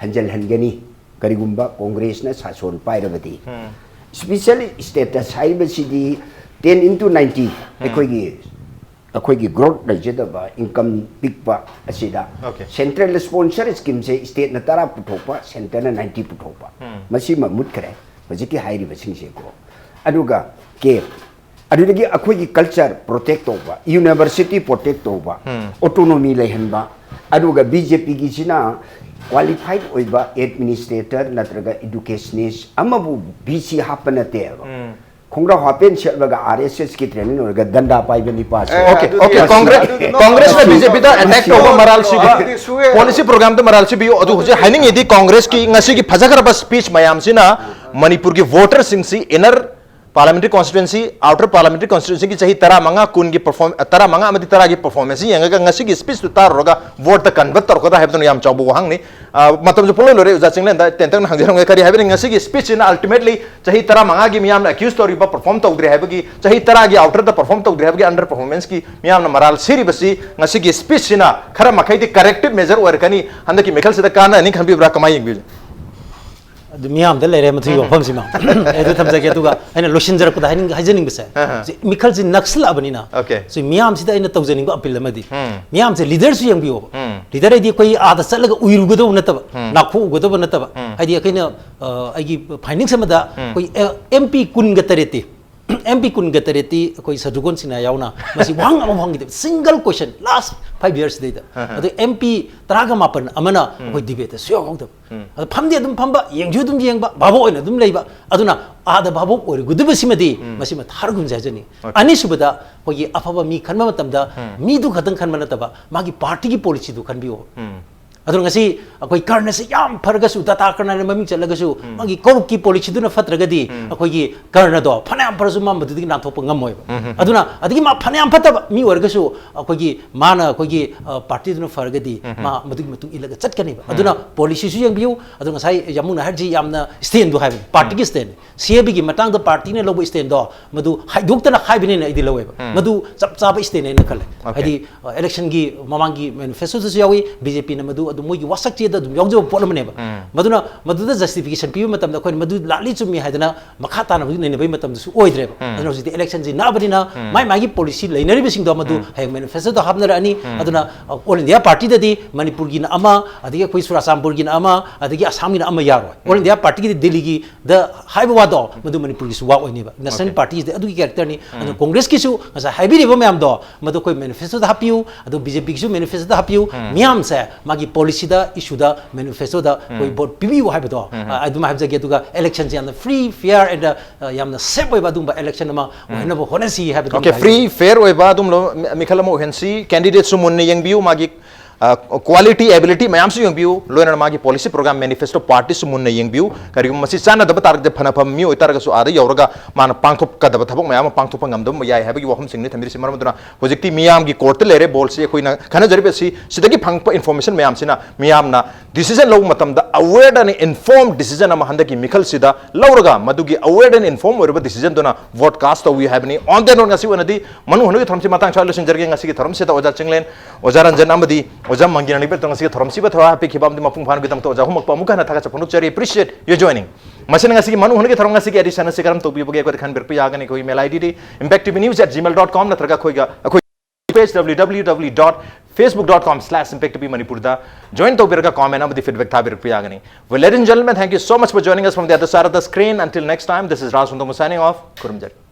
ꯍꯟꯖꯜꯍꯟꯒꯅꯤ꯫ ꯀꯔꯤꯒꯨꯝꯕ ꯀꯣꯡꯒ꯭ꯔꯦꯁꯅ ꯁꯥꯁꯣꯟ ꯄꯥꯏꯔꯕꯗꯤ꯫ Special status ꯍꯥꯏꯔꯤꯕꯁꯤꯗꯤ ten into ninety ꯑꯩꯈꯣꯏꯒꯤ ꯑꯩꯈꯣꯏꯒꯤ ꯒ꯭ꯔꯣꯠ ꯂꯩꯖꯗꯕ, ꯏꯟꯀꯝ ꯄꯤꯛꯄ ꯑꯁꯤꯗ Okay. ꯁꯦꯟꯇ꯭ꯔꯦꯜ ꯁ꯭ꯄꯣꯟꯁꯔ ꯁ꯭ꯀꯤꯝꯁꯦ ꯁ꯭ꯇꯦꯠꯅ ꯇꯔꯥ ꯄꯨꯊꯣꯛꯄ, ꯁꯦꯟꯇꯔꯅ ꯅꯥꯏꯟꯇꯤ ꯄꯨꯊꯣꯛꯄ, ꯃꯁꯤꯃ ꯃꯨꯠꯈ꯭ꯔꯦ ꯍꯧꯖꯤꯛꯀꯤ ꯍꯥꯏꯔꯤꯕꯁꯤꯡꯁꯦꯀꯣ꯫ ꯑꯗꯨꯒ ꯀꯦ ꯑꯗꯨꯗꯒꯤ ꯑꯩꯈꯣꯏꯒꯤ ꯀꯜꯆꯔ ꯄ꯭ꯔꯣꯇꯦꯛ ꯇꯧꯕ, ꯌꯨꯅꯤꯚꯔꯁꯤꯇꯤ ꯄ꯭ꯔꯣꯇꯦꯛ ꯇꯧꯕ, ꯑꯣꯇꯣꯅꯣꯃꯤ ꯂꯩꯍꯟꯕ, ꯑꯗꯨꯒ ꯕꯤ ꯖꯦ ꯄꯤꯒꯤꯁꯤꯅ ꯀ꯭ꯋꯥꯂꯤꯐꯥꯏꯠ ꯑꯣꯏꯕ ꯑꯦꯗꯃꯤꯅꯤꯁꯇ꯭ꯔꯦꯇꯔ ꯅꯠꯇ꯭ꯔꯒ ꯏꯗꯨꯀꯦꯁꯅꯤꯁ ꯑꯃꯕꯨ ꯚꯤ ꯁꯤ ꯍꯥꯞꯄ ꯅꯠꯇꯦꯕ꯫ ꯈꯣꯡꯒ꯭ꯔꯥꯎ ꯍꯥꯞꯄꯦꯟ ꯁꯦꯠꯂꯒ ꯑꯥꯔ ꯑꯦꯁ ꯑꯦꯁꯀꯤ ꯇ꯭ꯔꯦꯅꯤꯡ ꯑꯣꯏꯔꯒ ꯗꯟꯗꯥ ꯄꯥꯏꯕ ꯅꯤꯄꯥꯁꯦ꯫ ꯑꯣꯀꯦ ꯑꯣꯀꯦ ꯀꯣꯡꯒ꯭ꯔꯦꯁ ꯀꯣꯡꯒ꯭ꯔꯦꯁꯅ ꯕꯤ ꯖꯦ ꯄꯤꯗ ꯑꯦꯇꯦꯛ ꯇꯧꯕ ꯃꯔꯥꯜꯁꯤꯕꯨ, ꯄꯣꯂꯤꯁꯤ ꯄ꯭ꯔꯣꯒ꯭ꯔꯥꯝꯗ ꯃꯔꯥꯜꯁꯤ ꯄꯤꯌꯨ꯫ ꯑꯗꯨ ꯍꯧꯖꯤꯛ ꯍꯥꯏꯅꯤꯡꯉꯤꯗꯤ ꯀꯣꯡꯒ꯭ꯔꯦꯁꯀꯤ ꯉꯁꯤꯒꯤ ꯐꯖꯈ꯭ꯔꯕ ꯁ꯭ꯄꯤꯆ ꯃꯌꯥꯝꯁꯤꯅ ꯃꯅꯤꯄꯨꯔꯒꯤ ꯚꯣꯇꯔꯁꯤꯡꯁꯤ ꯏꯟꯅꯔ ꯄꯥꯔꯂꯥꯃꯦꯟꯇꯔꯤ ꯀꯣꯟꯁꯇꯤꯇ꯭ꯋꯦꯟꯁꯤ, ꯑꯥꯎꯇꯔ ꯄꯥꯔꯂꯥꯃꯦꯟꯇꯔꯤ ꯀꯣꯟꯁꯇꯤꯇ꯭ꯋꯦꯟꯁꯤꯒꯤ ꯆꯍꯤ ꯇꯔꯥꯃꯉꯥ, ꯀꯨꯟꯒꯤ ꯄꯔꯐꯣꯔꯝ ꯇꯔꯥꯃꯉꯥ ꯑꯃꯗꯤ ꯇꯔꯥꯒꯤ ꯄꯔꯐꯣꯔꯃꯦꯟꯁꯁꯤ ꯌꯦꯡꯉꯒ ꯉꯁꯤꯒꯤ ꯁ꯭ꯄꯤꯆꯇꯨ ꯇꯥꯔꯨꯔꯒ ꯚꯣꯠꯇ ꯀꯟꯚꯔꯠ ꯇꯧꯔꯛꯀꯗ꯭ꯔꯥ ꯍꯥꯏꯕꯗꯨꯅ ꯌꯥꯝ ꯆꯥꯎꯕ ꯋꯥꯍꯪꯅꯤ꯫ ꯑ, ꯃꯇꯝꯁꯨ ꯄꯨꯡꯂꯣꯏ ꯂꯣꯏꯔꯦ꯫ ꯑꯣꯖꯥ ꯆꯤꯡꯂꯦꯟꯗ ꯇꯦꯟꯇꯛꯅ ꯍꯪꯖꯔꯝꯒꯦ꯫ ꯀꯔꯤ ꯍꯥꯏꯕꯅꯤ, ꯉꯁꯤꯒꯤ ꯁ꯭ꯄꯤꯆꯁꯤꯅ ꯑꯜꯇꯤꯃꯦꯠꯂꯤ ꯆꯍꯤ ꯇꯔꯥꯃꯉꯥꯒꯤ ꯃꯤꯌꯥꯝꯅ ꯑꯦꯀ꯭ꯌꯨꯁ ꯇꯧꯔꯤꯕ, ꯄꯔꯐꯣꯔꯝ ꯇꯧꯗ꯭ꯔꯦ ꯍꯥꯏꯕꯒꯤ, ꯆꯍꯤ ꯇꯔꯥꯒꯤ ꯑꯥꯎꯇꯔꯗ ꯄꯔꯐꯣꯔꯝ ꯇꯧꯗ꯭ꯔꯦ ꯍꯥꯏꯕꯒꯤ ꯑꯟꯗꯔ ꯄꯔꯐꯣꯔꯃꯦꯟꯁꯀꯤ ꯃꯤꯌꯥꯝꯅ ꯃꯔꯥꯜ ꯁꯤꯔꯤꯕꯁꯤ ꯉꯁꯤꯒꯤ ꯁ꯭ꯄꯤꯆꯁꯤꯅ ꯈꯔ ꯃꯈꯩꯗꯤ ꯀꯔꯦꯛꯇꯤꯞ ꯃꯦꯖꯔ ꯑꯣꯏꯔꯛꯀꯅꯤ, ꯍꯟꯗꯛꯀꯤ ꯃꯤꯈꯜꯁꯤꯗ ꯀꯥꯟꯅꯔꯅꯤ ꯈꯟꯕꯤꯕ꯭ꯔꯥ, ꯀꯃꯥꯏꯅ ꯌꯦꯡꯕꯤꯕ? ꯑꯗꯨ ꯃꯤꯌꯥꯝꯗ ꯂꯩꯔꯦ ꯃꯊꯪꯒꯤ ꯋꯥꯐꯝꯁꯤꯃ꯫ ꯑꯩ ꯑꯗꯨ ꯊꯝꯖꯒꯦ꯫ ꯑꯗꯨꯒ ꯑꯩꯅ ꯂꯣꯏꯁꯤꯟꯖꯔꯛꯄꯗ ꯍꯥꯏꯅꯤꯡ- ꯍꯥꯏꯖꯅꯤꯡꯕꯁꯦ, ꯑꯍ꯫ ꯁꯤ ꯃꯤꯈꯜꯁꯤ ꯅꯛꯁꯤꯜꯂꯛꯑꯕꯅꯤꯅ, Okay. ꯁꯤ ꯃꯤꯌꯥꯝꯁꯤꯗ ꯑꯩꯅ ꯇꯧꯖꯅꯤꯡꯕ ꯑꯄꯤꯜ ꯑꯃꯗꯤ, ꯎꯝ꯫ ꯃꯤꯌꯥꯝꯁꯦ ꯂꯤꯗꯔꯁꯨ ꯌꯦꯡꯕꯤꯌꯣꯕ꯫ ꯎꯝ꯫ ꯂꯤꯗꯔ ꯍꯥꯏꯗꯤ ꯑꯩꯈꯣꯏ ꯑꯥꯗ ꯆꯠꯂꯒ ꯎꯏꯔꯨꯒꯗꯧꯕ ꯅꯠꯇꯕ, ꯎꯝ꯫ ꯅꯥꯈꯣꯛꯎꯒꯗꯧꯕ ꯅꯠꯇꯕ꯫ ꯎꯝ꯫ ꯍꯥꯏꯗꯤ ꯑꯩꯈꯣꯏꯅ, ꯑ, ꯑꯩꯒꯤ ꯐꯥꯏꯟꯗꯤꯡꯁ ꯑꯃꯗ ꯎꯝ꯫ ꯑꯩꯈꯣꯏ ꯑꯦꯝ ꯄꯤ ꯀꯨꯟꯒ ꯇꯔꯦꯠꯇꯤ, ꯑꯦꯝ ꯄꯤ ꯀꯨꯟꯒ ꯇꯔꯦꯠꯇꯤ ꯑꯩꯈꯣꯏ ꯁꯗ꯭ꯔꯨꯒꯣꯟ ꯁꯤꯟꯍꯥ ꯌꯥꯎꯅ ꯃꯁꯤ ꯋꯥꯍꯪ ꯑꯃ ꯍꯪꯈꯤꯗꯦꯕ, ꯁꯤꯡꯒꯜ ꯀꯣꯏꯁꯟ, ꯂꯥꯁ ꯐꯥꯏꯚ ꯌꯔꯁꯁꯤꯗꯩꯗ꯫ ꯑꯍ꯫ ꯑꯗꯨ ꯑꯦꯝ ꯄꯤ ꯇꯔꯥꯒ ꯃꯥꯄꯟ ꯑꯃꯅ ꯑꯩꯈꯣꯏ ꯗꯤꯕꯦꯠꯇ ꯁꯨꯌꯥꯎ ꯌꯥꯎꯗꯕ꯫ ꯎꯝ꯫ ꯑꯗ ꯐꯝꯗꯤ ꯑꯗꯨꯝ ꯐꯝꯕ, ꯌꯦꯡꯁꯨ ꯑꯗꯨꯝ ꯌꯦꯡꯕ, ꯚꯥꯕꯣꯛ ꯑꯣꯏꯅ ꯑꯗꯨꯝ ꯂꯩꯕ꯫ ꯑꯗꯨꯅ ꯑꯥꯗ ꯚꯥꯕꯣꯛ ꯑꯣꯏꯔꯨꯒꯗꯕꯁꯤꯃꯗꯤ ꯃꯁꯤꯃ ꯊꯥꯔꯒꯨꯝꯁꯦ ꯍꯥꯏꯖꯅꯤꯡꯉꯤ꯫ Okay. ꯑꯅꯤꯁꯨꯕꯗ ꯑꯩꯈꯣꯏꯒꯤ ꯑꯐꯕ ꯃꯤ ꯈꯟꯕ ꯃꯇꯝꯗ ꯎꯝ꯫ ꯃꯤꯗꯨ ꯈꯛꯇꯪ ꯈꯟꯕ ꯅꯠꯇꯕ, ꯃꯥꯒꯤ ꯄꯥꯔꯇꯤꯒꯤ ꯄꯣꯂꯤꯁꯤꯗꯨ ꯈꯟꯕꯤꯌꯣ꯫ ꯎꯝ꯫ ꯑꯗꯨꯅ ꯉꯁꯤ ꯑꯩꯈꯣꯏ ꯀꯔꯅꯁꯤ ꯌꯥꯝ ꯐꯔꯒꯁꯨ, ꯗꯥꯇꯥ ꯀꯔꯅ ꯍꯥꯏꯅ ꯃꯃꯤꯡ ꯆꯠꯂꯒꯁꯨ, ꯃꯥꯒꯤ ꯀꯣꯔꯨꯞꯀꯤ ꯄꯣꯂꯤꯁꯤꯗꯨꯅ ꯐꯠꯇ꯭ꯔꯒꯗꯤ, ꯑꯩꯈꯣꯏꯒꯤ ꯀꯔꯅꯗꯣ ꯐꯅꯌꯥꯝ ꯐꯔꯁꯨ ꯃꯥ ꯃꯗꯨꯗꯒꯤ ꯅꯥꯟꯊꯣꯛꯄ ꯉꯝꯃꯣꯏꯕ꯫ ꯑꯗꯨꯅ ꯑꯗꯒꯤ ꯃꯥ ꯐꯅꯌꯥꯝ ꯐꯠꯇꯕ ꯃꯤ ꯑꯣꯏꯔꯒꯁꯨ, ꯑꯩꯈꯣꯏꯒꯤ ꯃꯥꯅ ꯑꯩꯈꯣꯏꯒꯤ, ꯑ, ꯄꯥꯔꯇꯤꯗꯨꯅ ꯐꯔꯒꯗꯤ ꯃꯥ ꯃꯗꯨꯒꯤ ꯃꯇꯨꯡ ꯏꯜꯂꯒ ꯆꯠꯀꯅꯦꯕ꯫ ꯑꯗꯨꯅ ꯄꯣꯂꯤꯁꯤꯁꯨ ꯌꯦꯡꯕꯤꯌꯨ꯫ ꯑꯗꯨ ꯉꯁꯥꯏ ꯌꯥꯝꯕꯨꯡꯅ ꯍꯥꯏꯔꯤꯁꯤ ꯌꯥꯝꯅ ꯁ꯭ꯇꯦꯟꯗꯣ ꯍꯥꯏꯕꯅꯤ, ꯄꯥꯔꯇꯤꯒꯤ ꯁ꯭ꯇꯦꯟꯅꯤ꯫ ꯁꯤ ꯑꯦ ꯕꯤꯒꯤ ꯃꯇꯥꯡꯗ ꯄꯥꯔꯇꯤꯅ ꯂꯧꯕ ꯁ꯭ꯇꯦꯟꯗꯣ ꯃꯗꯨ ꯍꯥꯏꯗꯣꯛꯇꯅ ꯍꯥꯏꯕꯅꯤꯅ ꯑꯩꯗꯤ ꯂꯧꯋꯦꯕ꯫ ꯃꯗꯨ ꯆꯞ ꯆꯥꯕ ꯁ꯭ꯇꯦꯟꯅꯦꯅ ꯈꯜꯂꯦ꯫ Okay. ꯍꯥꯏꯗꯤ, ꯑ, ꯏꯂꯦꯛꯁꯟꯒꯤ ꯃꯃꯥꯡꯒꯤ ꯃꯦꯅꯤꯐꯦꯁꯇꯣꯗꯁꯨ ꯌꯥꯎꯏ, ꯕꯤ ꯖꯦ ꯄꯤꯅ ꯃꯗꯨ ꯑꯗꯨ ꯃꯣꯏꯒꯤ ꯋꯥꯁꯛ ꯆꯦꯗ ꯑꯗꯨꯝ ꯌꯥꯎꯖꯕ ꯄꯣꯠ ꯑꯃꯅꯦꯕ꯫ ꯃꯗꯨꯅ ꯃꯗꯨꯗ ꯖꯁꯇꯤꯐꯤꯀꯦꯁꯟ ꯄꯤꯕ ꯃꯇꯝꯗ ꯑꯩꯈꯣꯏꯅ ꯃꯗꯨ ꯂꯥꯜꯂꯤ ꯆꯨꯝꯃꯤ ꯍꯥꯏꯗꯅ ꯃꯈꯥ ꯇꯥꯅ ꯍꯧꯖꯤꯛ ꯅꯩꯅꯕꯒꯤ ꯃꯇꯝꯗꯁꯨ ꯑꯣꯏꯗ꯭ꯔꯦꯕ꯫ ꯑꯗꯨꯅ ꯍꯧꯖꯤꯛꯇꯤ ꯏꯂꯦꯛꯁꯟꯁꯤ ꯅꯛꯑꯕꯅꯤꯅ ꯃꯥꯏ ꯃꯥꯒꯤ ꯄꯣꯂꯤꯁꯤ ꯂꯩꯅꯔꯤꯕꯁꯤꯡꯗꯣ ꯃꯗꯨ ꯍꯌꯦꯡ ꯃꯦꯅꯤꯐꯦꯁꯇꯣꯗ ꯍꯥꯞꯅꯔꯛꯑꯅꯤ꯫ ꯑꯗꯨꯅ ꯑꯣꯜ ꯏꯟꯗꯤꯌꯥ ꯄꯥꯔꯇꯤꯗꯗꯤ ꯃꯅꯤꯄꯨꯔꯒꯤꯅ ꯑꯃ, ꯑꯗꯒꯤ ꯑꯩꯈꯣꯏ ꯆꯨꯔꯥꯆꯥꯟꯄꯨꯔꯒꯤꯅ ꯑꯃ, ꯑꯗꯒꯤ ꯑꯁꯥꯝꯒꯤꯅ ꯑꯃ ꯌꯥꯔꯣꯏ꯫ ꯑꯣꯜ ꯏꯟꯗꯤꯌꯥ ꯄꯥꯔꯇꯤꯒꯤꯗꯤ ꯗꯤꯜꯂꯤꯒꯤꯗ ꯍꯥꯏꯕ ꯋꯥꯗꯣ ꯃꯗꯨ ꯃꯅꯤꯄꯨꯔꯒꯤꯁꯨ ꯋꯥ ꯑꯣꯏꯅꯦꯕ꯫ ꯅꯦꯁꯅꯦꯜ ꯄꯥꯔꯇꯤꯁꯤꯗꯤ ꯑꯗꯨꯒꯤ ꯀꯦꯔꯦꯛꯇꯔꯅꯤ꯫ ꯑꯗꯨꯅ ꯀꯣꯡꯒ꯭ꯔꯦꯁꯀꯤꯁꯨ ꯉꯁꯥꯏ ꯍꯥꯏꯕꯤꯔꯤꯕ ꯃꯌꯥꯝꯗꯣ ꯃꯗꯨ ꯑꯩꯈꯣꯏ ꯃꯦꯅꯤꯐꯦꯁꯇꯣꯗ ꯍꯥꯞꯄꯤꯌꯨ, ꯑꯗꯨ ꯕꯤ ꯖꯦ ꯄꯤꯒꯤꯁꯨ ꯃꯦꯅꯤꯐꯦꯁꯇꯣꯗ ꯍꯥꯞꯄꯤꯌꯨ꯫ ꯃꯤꯌꯥꯝꯁꯦ ꯃꯥꯒꯤ ꯄꯣꯂꯤꯁꯤꯗ, ꯏꯁꯨꯗ, ꯃꯦꯅꯤꯐꯦꯁꯇꯣꯗ ꯑꯩꯈꯣꯏ ꯚꯣꯠ ꯄꯤꯕꯤꯌꯨ ꯍꯥꯏꯕꯗꯣ, ꯑ, ꯑꯗꯨꯃꯥꯏꯅ ꯍꯥꯏꯖꯒꯦ꯫ ꯑꯗꯨꯒ ꯏꯂꯦꯛꯁꯟꯁꯦ ꯌꯥꯝꯅ ꯐ꯭ꯔꯤ, ꯐꯤꯌꯔ ꯑꯦꯟ, ꯑ, ꯌꯥꯝꯅ ꯁꯦꯐ ꯑꯣꯏꯕ ꯑꯗꯨꯒꯨꯝꯕ ꯏꯂꯦꯛꯁꯟ ꯑꯃ ꯑꯣꯏꯍꯟꯅꯕ ꯍꯣꯠꯅꯁꯤ ꯍꯥꯏꯕꯗꯨ ꯑꯣꯀꯦ, ꯐ꯭ꯔꯤ ꯐꯤꯌꯔ ꯑꯣꯏꯕ ꯑꯗꯨꯝ ꯂꯣ-, ꯃꯤ-, ꯃꯤꯈꯜ ꯑꯃ ꯑꯣꯏꯍꯟꯁꯤ꯫ ꯀꯦꯟꯗꯤꯗꯦꯠꯁꯨ ꯃꯨꯟꯅ ꯌꯦꯡꯕꯤꯌꯨ, ꯃꯥꯒꯤ, ꯑ, ꯀ꯭ꯋꯥꯂꯤꯇꯤ, ꯑꯦꯕꯤꯂꯤꯇꯤ ꯃꯌꯥꯝꯁꯨ ꯌꯦꯡꯕꯤꯌꯨ, ꯂꯣꯏꯅꯅ ꯃꯥꯒꯤ ꯄꯣꯂꯤꯁꯤ ꯄ꯭ꯔꯣꯒ꯭ꯔꯥꯝ, ꯃꯦꯅꯤꯐꯦꯁꯇꯣ, ꯄꯥꯔꯇꯤꯁꯨ ꯃꯨꯟꯅ ꯌꯦꯡꯕꯤꯌꯨ꯫ ꯀꯔꯤꯒꯨꯝꯕ ꯃꯁꯤ ꯆꯥꯟꯅꯗꯕ ꯇꯥꯔꯒꯗꯤ ꯐꯅ ꯐꯕ ꯃꯤ ꯑꯣꯏꯇꯥꯔꯒꯁꯨ ꯑꯥꯗ ꯌꯧꯔꯒ ꯃꯥꯅ ꯄꯥꯡꯊꯣꯛꯀꯗꯕ ꯊꯕꯛ ꯃꯌꯥꯝ ꯑꯃ ꯄꯥꯡꯊꯣꯛꯄ ꯉꯝꯗꯕ ꯌꯥꯏ ꯍꯥꯏꯕꯒꯤ ꯋꯥꯐꯝꯁꯤꯡꯅꯤ ꯊꯝꯕꯤꯔꯤꯁꯤ꯫ ꯃꯔꯝ ꯑꯗꯨꯅ ꯍꯧꯖꯤꯛꯇꯤ ꯃꯤꯌꯥꯝꯒꯤ ꯀꯣꯔꯠꯇ ꯂꯩꯔꯦ ꯕꯣꯜꯁꯤ꯫ ꯑꯩꯈꯣꯏꯅ ꯈꯟꯅꯖꯔꯤꯕ ꯑꯁꯤ ꯁꯤꯗꯒꯤ ꯐꯪꯉꯛꯄ ꯏꯟꯐꯣꯔꯃꯦꯁꯟ ꯃꯌꯥꯝꯁꯤꯅ ꯃꯤꯌꯥꯝꯅ ꯗꯤꯁꯤꯖꯟ ꯂꯧꯕ ꯃꯇꯝꯗ ꯑꯋꯦꯔ ꯑꯦꯟ ꯏꯟꯐꯣꯔꯝ ꯗꯤꯁꯤꯖꯟ ꯑꯃ ꯍꯟꯗꯛꯀꯤ ꯃꯤꯈꯜꯁꯤꯗ ꯂꯧꯔꯒ ꯃꯗꯨꯒꯤ ꯑꯋꯦꯔ ꯑꯦꯟ ꯏꯟꯐꯣꯔꯝ ꯑꯣꯏꯔꯕ ꯗꯤꯁꯤꯖꯟꯗꯨꯅ ꯚꯣꯠ ꯀꯥꯁ ꯇꯧꯏ ꯍꯥꯏꯕꯅꯤ꯫ On that note, ꯉꯁꯤ ꯑꯣꯏꯅꯗꯤ ꯃꯅꯨꯡ ꯍꯨꯠꯅꯒꯤ ꯊꯧꯔꯝꯁꯤ ꯃꯇꯥꯡ ꯁ꯭ꯋꯥꯏ ꯂꯣꯏꯁꯤꯟꯖꯔꯒꯦ꯫ ꯉꯁꯤꯒꯤ ꯊꯧꯔꯝꯁꯤꯗ ꯑꯣꯖꯥ ꯆꯤꯡꯂꯦꯟ, ꯑꯣꯖꯥ ꯔꯟꯖꯟ ꯑꯃꯗꯤ ꯑꯣꯖꯥ ꯃꯪꯒꯤꯅ ꯅꯤꯕꯦꯠꯇ ꯉꯁꯤꯒꯤ ꯊꯧꯔꯝꯁꯤꯕꯨ ꯊꯧꯔꯥ ꯍꯥꯞꯄꯤꯈꯤꯕ ꯑꯃꯗꯤ ꯃꯄꯨꯡ ꯐꯥꯍꯟꯕꯒꯤꯗꯃꯛꯇ ꯑꯣꯖꯥ ꯑꯍꯨꯝꯃꯛꯄꯨ ꯑꯃꯨꯛꯀ ꯍꯟꯅ ꯊꯥꯒꯠꯆ ꯐꯣꯡꯗꯣꯛꯆꯔꯤ꯫ Appreciate your joining. ꯃꯁꯤꯅ ꯉꯁꯤꯒꯤ ꯃꯅꯨꯡ ꯍꯨꯠꯅꯒꯤ ꯊꯧꯔꯝ ꯉꯁꯤꯒꯤ ꯑꯦꯗꯤꯁꯟ ꯑꯁꯤ ꯀꯔꯝ ꯇꯧꯕꯤꯕꯒꯦ ꯑꯩꯈꯣꯏꯗ ꯈꯟꯕꯤꯔꯛꯄ ꯌꯥꯒꯅꯤ꯫ ꯑꯩꯈꯣꯏꯒꯤ ꯏꯃꯦꯜ ꯑꯥꯏ ꯗꯤꯗꯤ impacttvnews at gmail dot com ꯅꯠꯇ꯭ꯔꯒ ꯑꯩꯈꯣꯏꯒ, ꯑꯩꯈꯣꯏ page W W W dot facebook dot com slash impact T V Manipur ꯗ join ꯇꯧꯕꯤꯔꯒ comment ꯑꯃꯗꯤ feedback ꯊꯥꯕꯤꯔꯛꯄ ꯌꯥꯒꯅꯤ꯫ Well, ladies and gentlemen, thank you so much for joining us from the other side of the screen. Until next time, this is Raj Sundong signing off. ꯈꯨꯔꯨꯝꯖꯔꯤ꯫